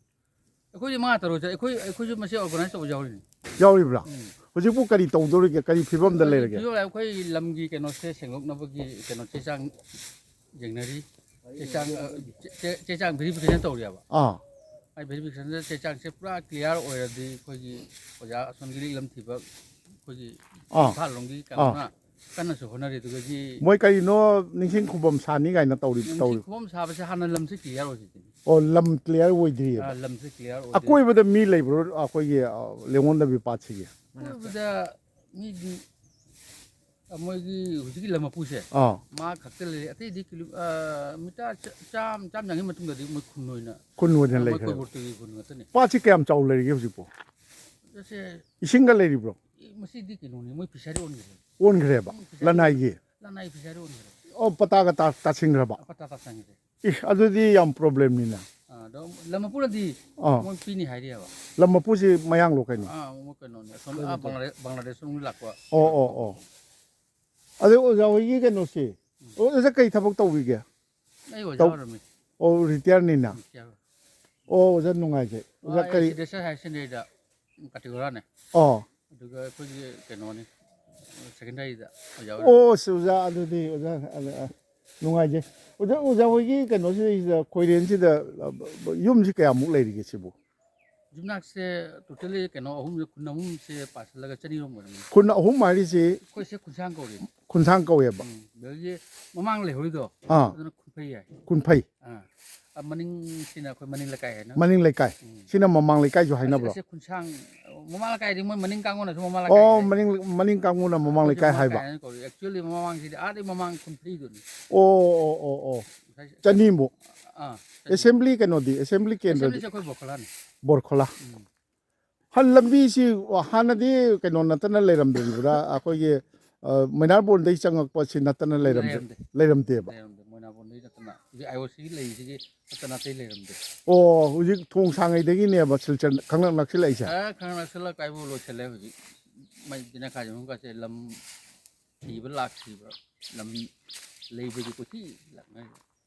ꯑꯩꯈꯣꯏꯗꯤ ꯃꯉꯥ ꯇꯔꯨꯛ ꯆꯠ-, ꯑꯩꯈꯣꯏ, ꯑꯩꯈꯣꯏꯁꯨ ꯃꯁꯤ organize ꯇꯧꯕ ꯌꯥꯎꯔꯤꯅꯤ꯫ ꯌꯥꯎꯔꯤꯕ꯭ꯔꯥ? ꯎꯝ꯫ ꯍꯧꯖꯤꯛꯄꯨ ꯀꯔꯤ ꯇꯧꯗꯧꯔꯤꯒꯦ, ꯀꯔꯤ ꯐꯤꯕꯝꯗ ꯍꯧꯖꯤꯛ ꯂꯩꯔꯒꯦ? ꯐꯤꯕꯝ ꯑꯩꯈꯣꯏ ꯂꯝꯒꯤ ꯀꯩꯅꯣꯁꯦ ꯁꯦꯡꯗꯣꯛꯅꯕꯒꯤ ꯀꯩꯅꯣ ꯆꯦ ꯆꯥꯡ ꯌꯦꯡꯅꯔꯤ꯫ ꯆꯦ ꯆꯥꯡ, ꯑ, ꯆꯦ-, ꯆꯦ-, ꯆꯦ ꯆꯥꯡ verification ꯇꯧꯔꯤꯑꯕ꯫ ꯑꯥ ꯑꯩ verificationꯗ ꯆꯦ ꯆꯥꯡꯁꯦ ꯄꯨꯔꯥ clear ꯑꯣꯏꯔꯗꯤ ꯑꯩꯈꯣꯏꯒꯤ ꯑꯣꯖꯥ ꯑꯁꯣꯝꯒꯤ ꯂꯤꯛꯂꯝ ꯊꯤꯕ ꯑꯩꯈꯣꯏꯒꯤ ꯑꯥ ꯏꯝꯐꯥꯜ ꯂꯣꯝꯒꯤ ꯑꯥ ꯀꯩꯅꯣꯅ ꯀꯟꯅꯁꯨ ꯍꯣꯠꯅꯔꯤ꯫ ꯑꯗꯨꯒꯗꯤ ꯃꯣꯏ ꯀꯔꯤꯅꯣ ꯅꯤꯡꯁꯤꯡ ꯈꯨꯕꯝ ꯁꯥꯅꯤ ꯀꯥꯏꯅ ꯇꯧꯔꯤ ꯅꯤꯡꯁꯤꯡ ꯇꯧꯔꯤ ꯈꯨꯕꯝ ꯁꯥꯕꯁꯦ ꯍꯥꯟꯅ ꯂꯝꯁꯦ clear ꯑꯣꯏꯁꯤꯗꯤ꯫ ꯑꯣ, ꯂꯝ clear ꯑꯣꯏꯗ꯭ꯔꯤꯑꯕ꯫ ꯑꯥ, ꯂꯝꯁꯦ clear ꯑꯣꯏꯗ꯭ꯔꯤ꯫ ꯑꯀꯣꯏꯕꯗ ꯃꯤ ꯂꯩꯕ꯭ꯔꯣ ꯑꯩꯈꯣꯏꯒꯤ, ꯑ, ꯂꯦꯡꯉꯣꯟꯗꯕꯤ ꯄꯥꯠꯁꯤꯒꯤ? ꯑꯀꯣꯏꯕꯗ ꯃꯤꯗꯤ, ꯑ, ꯃꯣꯏꯒꯤ ꯍꯧꯖꯤꯛꯀꯤ ꯂꯝ ꯃꯄꯨꯁꯦ ꯑꯥ ꯃꯥ ꯈꯛꯇ ꯂꯩꯔꯦ꯫ ꯑꯇꯩꯗꯤ ꯀꯤꯂꯣ-, ꯑ, ꯃꯤꯇꯔ ꯆꯥ-, ꯆꯥꯝ, ꯆꯥꯝ ꯌꯥꯡꯈꯩ ꯃꯇꯨꯡꯗꯗꯤ ꯃꯣꯏ ꯈꯨꯟ ꯑꯣꯏꯅ, ꯈꯨꯟ ꯑꯣꯏꯅ ꯃꯣꯏ ꯂꯩꯈ꯭ꯔꯦꯕ꯫ ꯀꯣꯏꯕꯣꯔꯇꯨꯒꯤ ꯈꯨꯟ ꯉꯥꯛꯇꯅꯤ꯫ ꯄꯥꯠꯁꯤ ꯀꯌꯥꯝ ꯆꯥꯎ ꯂꯩꯔꯤꯒꯦ ꯍꯧꯖꯤꯛꯄꯨ? ꯆꯠꯁꯦ꯫ ꯏꯁꯤꯡꯒ ꯂꯩꯔꯤꯕ꯭ꯔꯣ? ꯑꯦ, ꯃꯁꯤꯗꯤ ꯀꯩꯅꯣꯅꯤ, ꯃꯣꯏ fishery ꯑꯣꯟꯈ꯭ꯔꯦ꯫ ꯑꯣꯟꯈ꯭ꯔꯦꯕ? ꯎꯝ, fishery ꯂꯅꯥꯏꯒꯤ? ꯂꯅꯥꯏ fishery ꯑꯣꯟꯈ꯭ꯔꯦ꯫ ꯑꯣ, ꯄꯇꯥꯒ ꯇꯥ-, ꯇꯥꯁꯤꯟꯈ꯭ꯔꯕ? ꯑꯄꯠꯇ ꯇꯥꯁꯟꯈ꯭ꯔꯦ꯫ ꯏ, ꯑꯗꯨꯗꯤ ꯌꯥꯝ problemꯅꯤꯅ꯫ ꯑꯥ, ꯑꯗꯣ ꯂꯝ ꯃꯄꯨꯅꯗꯤ ꯑꯥ꯫ ꯃꯣꯏ ꯄꯤꯅꯤ ꯍꯥꯏꯔꯤꯑꯕ꯫ ꯂꯝ ꯃꯄꯨꯁꯤ ꯃꯌꯥꯡꯂꯣ ꯀꯩꯅꯣ? ꯑꯥ, ꯃꯣꯏ ꯀꯩꯅꯣꯅꯦ, ꯑꯁꯣꯝ, ꯑꯥ, ꯕꯪꯒ꯭ꯂꯥꯗꯦ-, ꯕꯪꯒ꯭ꯂꯥꯗꯦꯁ ꯂꯣꯝꯒꯤ ꯂꯥꯛꯄ꯫ ꯑꯣ, ꯑꯣ, ꯑꯣ꯫ ꯑꯗꯣ ꯑꯣꯖꯥ ꯍꯣꯏꯒꯤ ꯀꯩꯅꯣꯁꯦ, ꯑꯣ, ꯑꯣꯖꯥ ꯀꯩ ꯊꯕꯛ ꯇꯧꯕꯤꯒꯦ? ꯑꯩ ꯑꯣꯖꯥ ꯇꯧ-, ꯑꯣꯏꯔꯝꯃꯤ꯫ ꯑꯣ, retireꯅꯤꯅ? ꯎꯝ, ꯌꯥꯔꯣꯏ꯫ ꯑꯣ, ꯑꯣꯖꯥ ꯅꯨꯡꯉꯥꯏꯖꯩ꯫ ꯑꯣꯖꯥ ꯑꯩ ꯀꯔꯤ? ꯁꯤꯗꯦꯁꯔ ꯍꯥꯌꯔ ꯁꯦꯀꯦꯟꯗꯔꯤꯗ ꯀꯥꯇꯤꯒꯣꯔꯥꯅꯦ꯫ ꯑꯣ꯫ ꯑꯗꯨꯒ ꯑꯩꯈꯣꯏꯒꯤ ꯀꯩꯅꯣꯅꯤ, ꯁꯦꯀꯦꯟꯗꯔꯤꯗ ꯑꯣꯖꯥ ꯑꯣꯏꯔꯝꯃꯤ꯫ ꯑꯣ, ꯑꯁ, ꯑꯣꯖꯥ, ꯑꯗꯨꯗꯤ ꯑꯣꯖꯥ, ꯑ, ꯑ, ꯅꯨꯡꯉꯥꯏꯖꯩ꯫ ꯑꯣꯖꯥ, ꯑꯣꯖꯥ ꯍꯣꯏꯒꯤ ꯀꯩꯅꯣꯁꯤꯗꯩꯁꯤꯗ, ꯈꯣꯏꯔꯦꯟꯁꯤꯗ, ꯑ, ꯌꯨꯝꯁꯤ ꯀꯌꯥꯃꯨꯛ ꯂꯩꯔꯤꯒꯦ ꯁꯤꯕꯨ? ꯌꯨꯝꯅꯥꯛꯁꯦ totally ꯀꯩꯅꯣ ꯑꯍꯨꯝꯁꯦ, ꯈꯨꯟ ꯑꯍꯨꯝꯁꯦ ꯄꯥꯁꯜꯂꯒ ꯆꯅꯤꯔꯣꯝ ꯑꯣꯏꯔꯝꯒꯅꯤ꯫ ꯈꯨꯟ ꯑꯍꯨꯝ ꯍꯥꯏꯔꯤꯁꯤ ꯑꯩꯈꯣꯏꯁꯦ ꯈꯨꯟꯁꯥꯡ ꯀꯧꯔꯤ꯫ ꯈꯨꯟꯁꯥꯡ ꯀꯧꯋꯦꯕ꯫ ꯎꯝ, ꯑꯗꯒꯤ ꯃꯃꯥꯡ ꯂꯩꯍꯧꯔꯤꯗꯣ, ꯑꯥ꯫ ꯑꯗꯨꯅ ꯈꯨꯟꯐꯩ ꯌꯥꯏ꯫ ꯈꯨꯟꯐꯩ꯫ ꯑꯥ꯫ ꯑ, ꯃꯅꯤꯡꯁꯤꯅ ꯑꯩꯈꯣꯏ ꯃꯅꯤꯡ ꯂꯩꯀꯥꯏ ꯍꯥꯏꯅ꯫ ꯃꯅꯤꯡ ꯂꯩꯀꯥꯏ꯫ ꯎꯝ꯫ ꯁꯤꯅ ꯃꯃꯥꯡ ꯂꯩꯀꯥꯏꯁꯨ ꯑꯁꯤ, ꯍꯥꯏꯅꯕ꯭ꯔꯣ? ꯑꯁꯤ ꯈꯨꯟꯁꯥꯡ, ꯃꯃꯥꯡ ꯂꯩꯀꯥꯏꯗꯤ ꯃꯣꯏ ꯃꯅꯤꯡ ꯀꯥꯡꯕꯨꯅꯁꯨ ꯃꯃꯥꯡ ꯂꯩꯀꯥꯏ ꯑꯣ, ꯍꯥꯏ꯫ ꯃꯅꯤꯡ, ꯃꯅꯤꯡ ꯀꯥꯡꯕꯨꯅ ꯃꯃꯥꯡ ꯑꯩꯈꯣꯏꯗꯤ ꯂꯩꯀꯥꯏ ꯃꯃꯥꯡ ꯍꯥꯏꯕ? ꯂꯩꯀꯥꯏ ꯍꯥꯏꯅ ꯀꯧꯔꯤ꯫ Actually ꯃꯃꯥꯡꯁꯤꯗꯤ ꯑꯥꯗꯤ ꯃꯃꯥꯡ ꯈꯨꯟꯐꯩꯗꯨꯅꯤ꯫ ꯑꯣ, ꯑꯣ, ꯑꯣ, ꯑꯣ꯫ ꯉꯁꯥꯏ ꯆꯅꯤꯃꯨꯛ꯫ ꯑꯥ, Assembly ꯀꯩꯅꯣꯗꯤ, assembly ꯀꯦꯟꯗ꯭ꯔꯗꯤ? Assemblyꯁꯦ ꯑꯩꯈꯣꯏ ꯕꯣꯔꯈꯣꯂꯥꯅꯤ꯫ ꯕꯣꯔꯈꯣꯂꯥ꯫ ꯎꯝ꯫ ꯍꯟ ꯂꯝꯕꯤꯁꯤ ꯍꯥꯟꯅꯗꯤ ꯀꯩꯅꯣ ꯅꯠꯇꯅ ꯂꯩꯔꯝꯗ꯭ꯔꯤꯕ꯭ꯔꯥ? ꯑꯩꯈꯣꯏꯒꯤ, ꯑ, ꯃꯩꯅꯥꯔꯕꯣꯟꯗꯩ ꯆꯪꯉꯛꯄꯁꯤ ꯅꯠꯇꯅ ꯂꯩꯔꯝꯗꯦ-, ꯂꯩꯔꯝꯗꯦ꯫ ꯂꯩꯔꯝꯗꯦꯕ? ꯂꯩꯔꯝꯗꯦ꯫ ꯃꯣꯏꯅꯥꯕꯣꯟꯗꯩ ꯅꯠꯇꯅ ꯍꯧꯖꯤꯛ IOCꯒꯤ ꯂꯩꯔꯤꯁꯤꯒꯤ ꯅꯠꯇꯅ ꯑꯇꯩ ꯂꯩꯔꯝꯗꯦ꯫ ꯑꯣ, ꯍꯧꯖꯤꯛ ꯊꯣꯡ ꯁꯥꯡꯉꯩꯗꯒꯤꯅꯦꯕ ꯁꯤꯜꯆꯔ ꯈꯪꯂꯛ ꯅꯛꯁꯤꯜꯂꯛꯏꯁꯦ? ꯑ, ꯈꯪꯂꯛ ꯅꯛꯁꯤꯜꯂꯛ ꯀꯥꯏꯕꯨ ꯂꯣꯏꯁꯤꯜꯂꯦ ꯍꯧꯖꯤꯛ꯫ ꯃꯩ ꯕꯤꯅꯥ ꯈꯥꯖꯤꯡ ꯀꯥꯁꯦ ꯂꯝ ꯊꯤꯕ ꯂꯥꯛꯇ꯭ꯔꯤꯕ, ꯂꯝ ꯂꯩꯕꯒꯤ ꯀꯣꯏꯊꯤ ꯂꯥꯛꯅꯔꯤꯕ꯫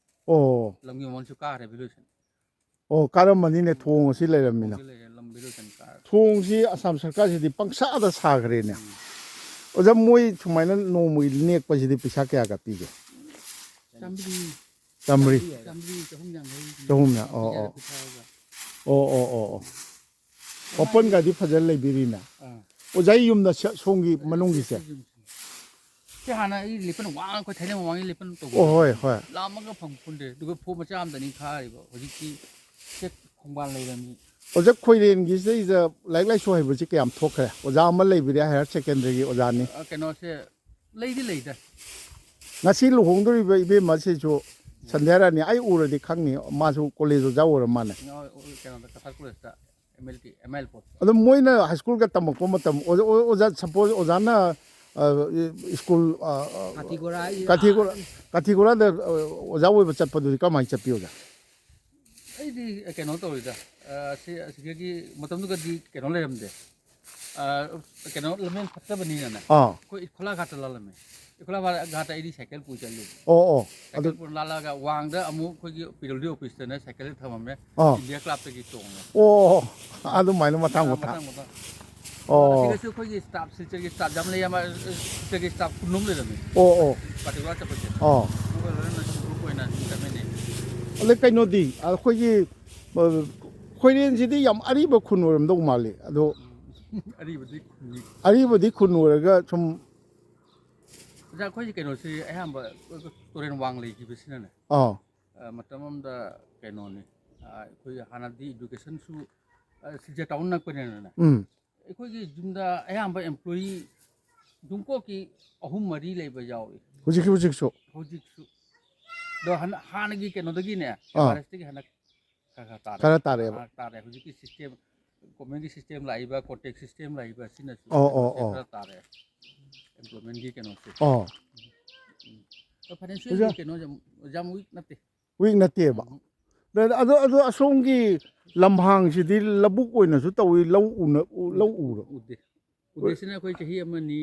ꯑꯣ꯫ ꯂꯝꯒꯤ ꯃꯃꯜꯁꯨ ꯀꯥꯔꯦ valuation꯫ ꯑꯣ, ꯀꯥꯔꯝꯃꯅꯤꯅꯦ, ꯊꯣꯡ ꯑꯁꯤ ꯂꯩꯔꯝꯃꯤꯅ꯫ ꯊꯣꯡꯁꯤ ꯂꯩꯔꯦ, ꯂꯝꯕꯤ ꯂꯣꯏꯁꯟ ꯀꯥꯔꯦ꯫ ꯊꯣꯡꯁꯤ ꯑꯁꯥꯝ ꯁꯔꯀꯥꯔꯁꯤꯗꯤ ꯄꯪꯁꯥꯗ ꯁꯥꯈ꯭ꯔꯦꯅꯦ꯫ ꯎꯝ꯫ ꯑꯣꯖꯥ, ꯃꯣꯏ ꯁꯨꯃꯥꯏꯅ ꯅꯣꯡꯃꯒꯤ ꯅꯦꯛꯄꯁꯤꯗꯤ ꯄꯩꯁꯥ ꯀꯌꯥꯒ ꯄꯤꯒꯦ? ꯆꯥꯝꯃꯔꯤ꯫ ꯆꯥꯝꯃꯔꯤ꯫ ꯆꯥꯝꯃꯔꯤ, ꯆꯍꯨꯝ ꯌꯥꯡꯈꯩ꯫ ꯆꯍꯨꯝꯅ, ꯑꯣ, ꯑꯣ꯫ ꯄꯤꯊꯔꯒ꯫ ꯑꯣ, ꯑꯣ, ꯑꯣ, ꯑꯣ꯫ ꯋꯥꯄꯟꯒꯗꯤ ꯐꯖꯅ ꯂꯩꯕꯤꯔꯤꯅꯦ꯫ ꯑꯥ꯫ ꯑꯣꯖꯥꯒꯤ ꯌꯨꯝꯗ ꯁ-, ꯁꯣꯝꯒꯤ ꯃꯅꯨꯡꯒꯤꯁꯦ? ꯁꯤ ꯍꯥꯟꯅ ꯑꯩ ꯂꯦꯄꯟ ꯋꯥꯡ, ꯑꯩꯈꯣꯏ ꯊꯥꯏꯅ ꯃꯃꯥꯡꯒꯤ ꯂꯦꯄꯟ ꯇꯧꯕꯗꯣ꯫ ꯑꯣ, ꯍꯣꯏ, ꯍꯣꯏ꯫ ꯂꯥꯝꯃꯒ ꯐꯪ ꯐꯨꯟꯗꯦ꯫ ꯑꯗꯨꯒ ꯐꯣꯝ ꯃꯆꯥ ꯑꯃꯗꯅꯤ ꯈꯥꯔꯤꯕ꯫ ꯍꯧꯖꯤꯛꯇꯤ ꯁꯦ ꯈꯣꯡꯕꯥꯟ ꯂꯩꯔꯝꯃꯤ꯫ ꯑꯣꯖꯥ, ꯈꯣꯏꯔꯦꯟꯒꯤꯁꯤꯗꯩꯗ ꯂꯥꯏꯔꯤꯛ ꯂꯥꯏꯁꯨ ꯍꯩꯕꯁꯤ ꯀꯌꯥꯝ ꯊꯣꯛꯈ꯭ꯔꯦ? ꯑꯣꯖꯥ ꯑꯃ ꯂꯩꯕꯤꯔꯦ, ꯍꯥꯌꯔ ꯁꯦꯀꯦꯟꯗꯔꯤꯒꯤ ꯑꯣꯖꯥꯅꯤ꯫ ꯑ, ꯀꯩꯅꯣꯁꯦ ꯂꯩꯗꯤ ꯂꯩꯗ꯫ ꯉꯁꯤ ꯂꯨꯍꯣꯡꯗꯣꯔꯤꯕ ꯏꯕꯦꯝꯃꯁꯤꯁꯨ ꯁꯟꯙ꯭ꯌꯥ ꯔꯥꯅꯤ, ꯑꯩ ꯎꯔꯗꯤ ꯈꯪꯅꯤ, ꯃꯥꯁꯨ ꯀꯣꯂꯦꯖ ꯑꯣꯖꯥ ꯑꯣꯏꯔ ꯃꯥꯜꯂꯦ꯫ ꯀꯩꯅꯣꯗ, ꯀꯊꯥꯔ ꯀꯣꯂꯦꯖꯇ꯫ M L T, M L ꯄꯣꯠ꯫ ꯑꯗꯣ ꯃꯣꯏꯅ ꯍꯥꯏ ꯁ꯭ꯀꯨꯜꯒ ꯇꯝꯃꯛꯄ ꯃꯇꯝ, ꯑꯣꯖꯥ, ꯑꯣꯖꯥ, ꯁꯄꯣꯁ ꯑꯣꯖꯥꯅ, ꯑ, ꯁ꯭ꯀꯨꯜ, ꯑ, ꯑ, ꯀꯥꯊꯤꯒꯣꯔꯥ ꯍꯥꯏꯁꯦ ꯀꯥꯊꯤꯒꯣꯔꯥ, ꯑꯥ, ꯀꯥꯊꯤꯒꯣꯔꯥꯗ, ꯑ, ꯑꯣꯖꯥ ꯑꯣꯏꯕ ꯆꯠꯄꯗꯨꯗꯤ ꯀꯃꯥꯏꯅ ꯆꯠꯄꯤ, ꯑꯣꯖꯥ? ꯑꯩꯗꯤ ꯀꯩꯅꯣ ꯇꯧꯔꯤꯗ, ꯑ, ꯁꯤ, ꯑꯁꯤꯗꯒꯤ ꯃꯇꯝꯗꯨꯒꯗꯤ ꯀꯩꯅꯣ ꯂꯩꯔꯝꯗꯦ꯫ ꯑ, ꯀꯩꯅꯣ ꯂꯝꯕꯦꯟ ꯐꯠꯇꯕꯅꯤꯅꯅꯦ꯫ ꯑꯥ꯫ ꯑꯩꯈꯣꯏ ꯏꯈꯣꯂꯥ ꯘꯥꯠꯇ ꯂꯥꯜꯂꯝꯃꯦ꯫ ꯏꯈꯣꯂꯥ ꯘꯥꯠꯇ ꯑꯩꯗꯤ ꯁꯥꯏꯀꯜ ꯄꯨ ꯆꯠꯂꯤ꯫ ꯑꯣ, ꯑꯣ꯫ ꯁꯥꯏꯀꯜ ꯑꯗꯨ ꯄꯨꯔ ꯂꯥꯜꯂꯒ ꯋꯥꯡꯗ ꯑꯃꯨꯛ ꯑꯩꯈꯣꯏꯒꯤ ꯄꯤ ꯗꯕ꯭ꯂ꯭ꯌꯨ ꯗꯤ ꯑꯣꯐꯤꯁꯇꯅ ꯁꯥꯏꯀꯜ ꯊꯝꯃꯝꯃꯦ꯫ ꯑꯥ꯫ ꯏꯟꯗꯤꯌꯥ ꯀ꯭ꯂꯕꯇꯒꯤ ꯇꯣꯡꯉꯦ꯫ ꯑꯣ, ꯑꯣ, ꯑꯗꯨꯃꯥꯏꯅ ꯃꯊꯪ ꯑꯥ, ꯃꯊꯪ꯫ ꯃꯊꯪ ꯃꯊꯪ꯫ ꯑꯣ꯫ ꯑꯁꯤꯗꯁꯨ ꯑꯩꯈꯣꯏꯒꯤ ꯁ꯭ꯇꯥꯐ, ꯁꯤꯜꯆꯔꯒꯤ ꯁ꯭ꯇꯥꯐ ꯌꯥꯝ ꯂꯩ, ꯑꯃ, ꯁꯤꯜꯆꯔꯒꯤ ꯁ꯭ꯇꯥꯐ ꯀꯨꯟ ꯑꯃ ꯂꯩꯔꯝꯃꯦ꯫ ꯑꯣ, ꯑꯣ꯫ ꯄꯥꯔꯇꯤꯀꯨꯂꯔ ꯆꯠꯄꯁꯦ꯫ ꯑꯣ꯫ ꯑꯗꯨꯒ ꯂꯣꯏꯅ ꯒ꯭ꯔꯨꯞ ꯑꯣꯏꯅ ꯑꯗꯨꯝ ꯆꯠꯃꯤꯟꯅꯩ꯫ ꯑꯗꯩ ꯀꯩꯅꯣꯗꯤ, ꯑꯩꯈꯣꯏꯒꯤ, ꯑ, ꯈꯣꯏꯔꯦꯟꯁꯤꯗꯤ ꯌꯥꯝ ꯑꯔꯤꯕ ꯈꯨꯟ ꯑꯣꯏꯔꯝꯗꯧ ꯃꯥꯜꯂꯤ꯫ ꯑꯗꯣ ꯎꯝ꯫ ꯑꯔꯤꯕꯗꯤ ꯈꯨꯟꯅꯤ꯫ ꯑꯔꯤꯕꯗꯤ ꯈꯨꯟ ꯑꯣꯏꯔꯒ ꯁꯨꯝ ꯑꯣꯖꯥ, ꯑꯩꯈꯣꯏꯁꯤ ꯀꯩꯅꯣꯁꯤ ꯑꯌꯥꯝꯕ ꯇꯨꯔꯦꯟ ꯋꯥꯡ ꯂꯩꯈꯤꯕꯁꯤꯅꯅꯦ꯫ ꯑꯥ꯫ ꯑ, ꯃꯇꯝ ꯑꯃꯗ ꯀꯩꯅꯣꯅꯤ, ꯑ, ꯑꯩꯈꯣꯏ ꯍꯥꯟꯅꯗꯤ ꯏꯗꯨꯀꯦꯁꯟꯁꯨ, ꯑ, ꯁꯤꯜꯆꯔ ꯇꯥꯎꯟ ꯅꯛꯄꯅꯤꯅꯅꯦ꯫ ꯎꯝ꯫ ꯑꯩꯈꯣꯏꯒꯤ ꯌꯨꯝꯗ ꯑꯌꯥꯝꯕ ꯑꯦꯝꯄ꯭ꯂꯣꯌꯤ ꯇꯨꯡꯀꯣꯛꯀꯤ ꯑꯍꯨꯝ ꯃꯔꯤ ꯂꯩꯕ ꯌꯥꯎꯏ꯫ ꯍꯧꯖꯤꯛꯁꯨ, ꯍꯧꯖꯤꯛꯁꯨ? ꯍꯧꯖꯤꯛꯁꯨ꯫ ꯑꯗꯣ ꯍꯟ-, ꯍꯥꯟꯅꯒꯤ ꯀꯩꯅꯣꯗꯒꯤꯅꯦ, ꯑꯥ꯫ ꯑꯦꯚꯔꯦꯖꯇꯒꯤ ꯍꯟꯗꯛ ꯈꯔ ꯈꯔ ꯇꯥꯔꯦ꯫ ꯈꯔ ꯇꯥꯔꯦꯕ꯫ ꯑꯥ, ꯇꯥꯔꯦ꯫ ꯍꯧꯖꯤꯛꯀꯤ ꯁꯤꯁꯇꯦꯝ, ꯒꯣꯔꯃꯦꯟꯒꯤ ꯁꯤꯁꯇꯦꯝ ꯂꯥꯛꯏꯕ, ꯀꯣꯟꯇ꯭ꯔꯦꯛ ꯁꯤꯁꯇꯦꯝ ꯂꯥꯛꯏꯕ, ꯁꯤꯅꯁꯨ ꯑꯣ, ꯑꯣ, ꯀꯩꯅꯣꯁꯦ ꯑꯣ꯫ ꯈꯔ ꯇꯥꯔꯦ꯫ ꯑꯦꯝꯄ꯭ꯂꯣꯏꯃꯦꯟꯒꯤ ꯀꯩꯅꯣꯁꯦ꯫ ꯑꯣ꯫ ꯎꯝ꯫ ꯑꯗꯣ ꯐꯥꯏꯅꯥꯟꯁꯤꯌꯦꯜꯒꯤ ꯑꯣꯖꯥ꯫ ꯀꯩꯅꯣꯁꯦ ꯌꯥꯝ, ꯌꯥꯝ ꯋꯤꯛ ꯅꯠꯇꯦ꯫ ꯋꯤꯛ ꯅꯠꯇꯦꯕ꯫ ꯎꯝ꯫ ꯑꯗꯣ, ꯑꯗꯣ ꯑꯁꯣꯝꯒꯤ ꯂꯝꯍꯥꯡꯁꯤꯗꯤ ꯂꯧꯕꯨꯛ ꯑꯣꯏꯅꯁꯨ ꯇꯧꯏ, ꯂꯧ ꯎꯅ-, ꯎ-, ꯂꯧ ꯎꯔꯣ? ꯎꯗꯦ꯫ ꯎꯗꯦꯁꯤꯅ ꯑꯩꯈꯣꯏ ꯆꯍꯤ ꯑꯃꯅꯤ,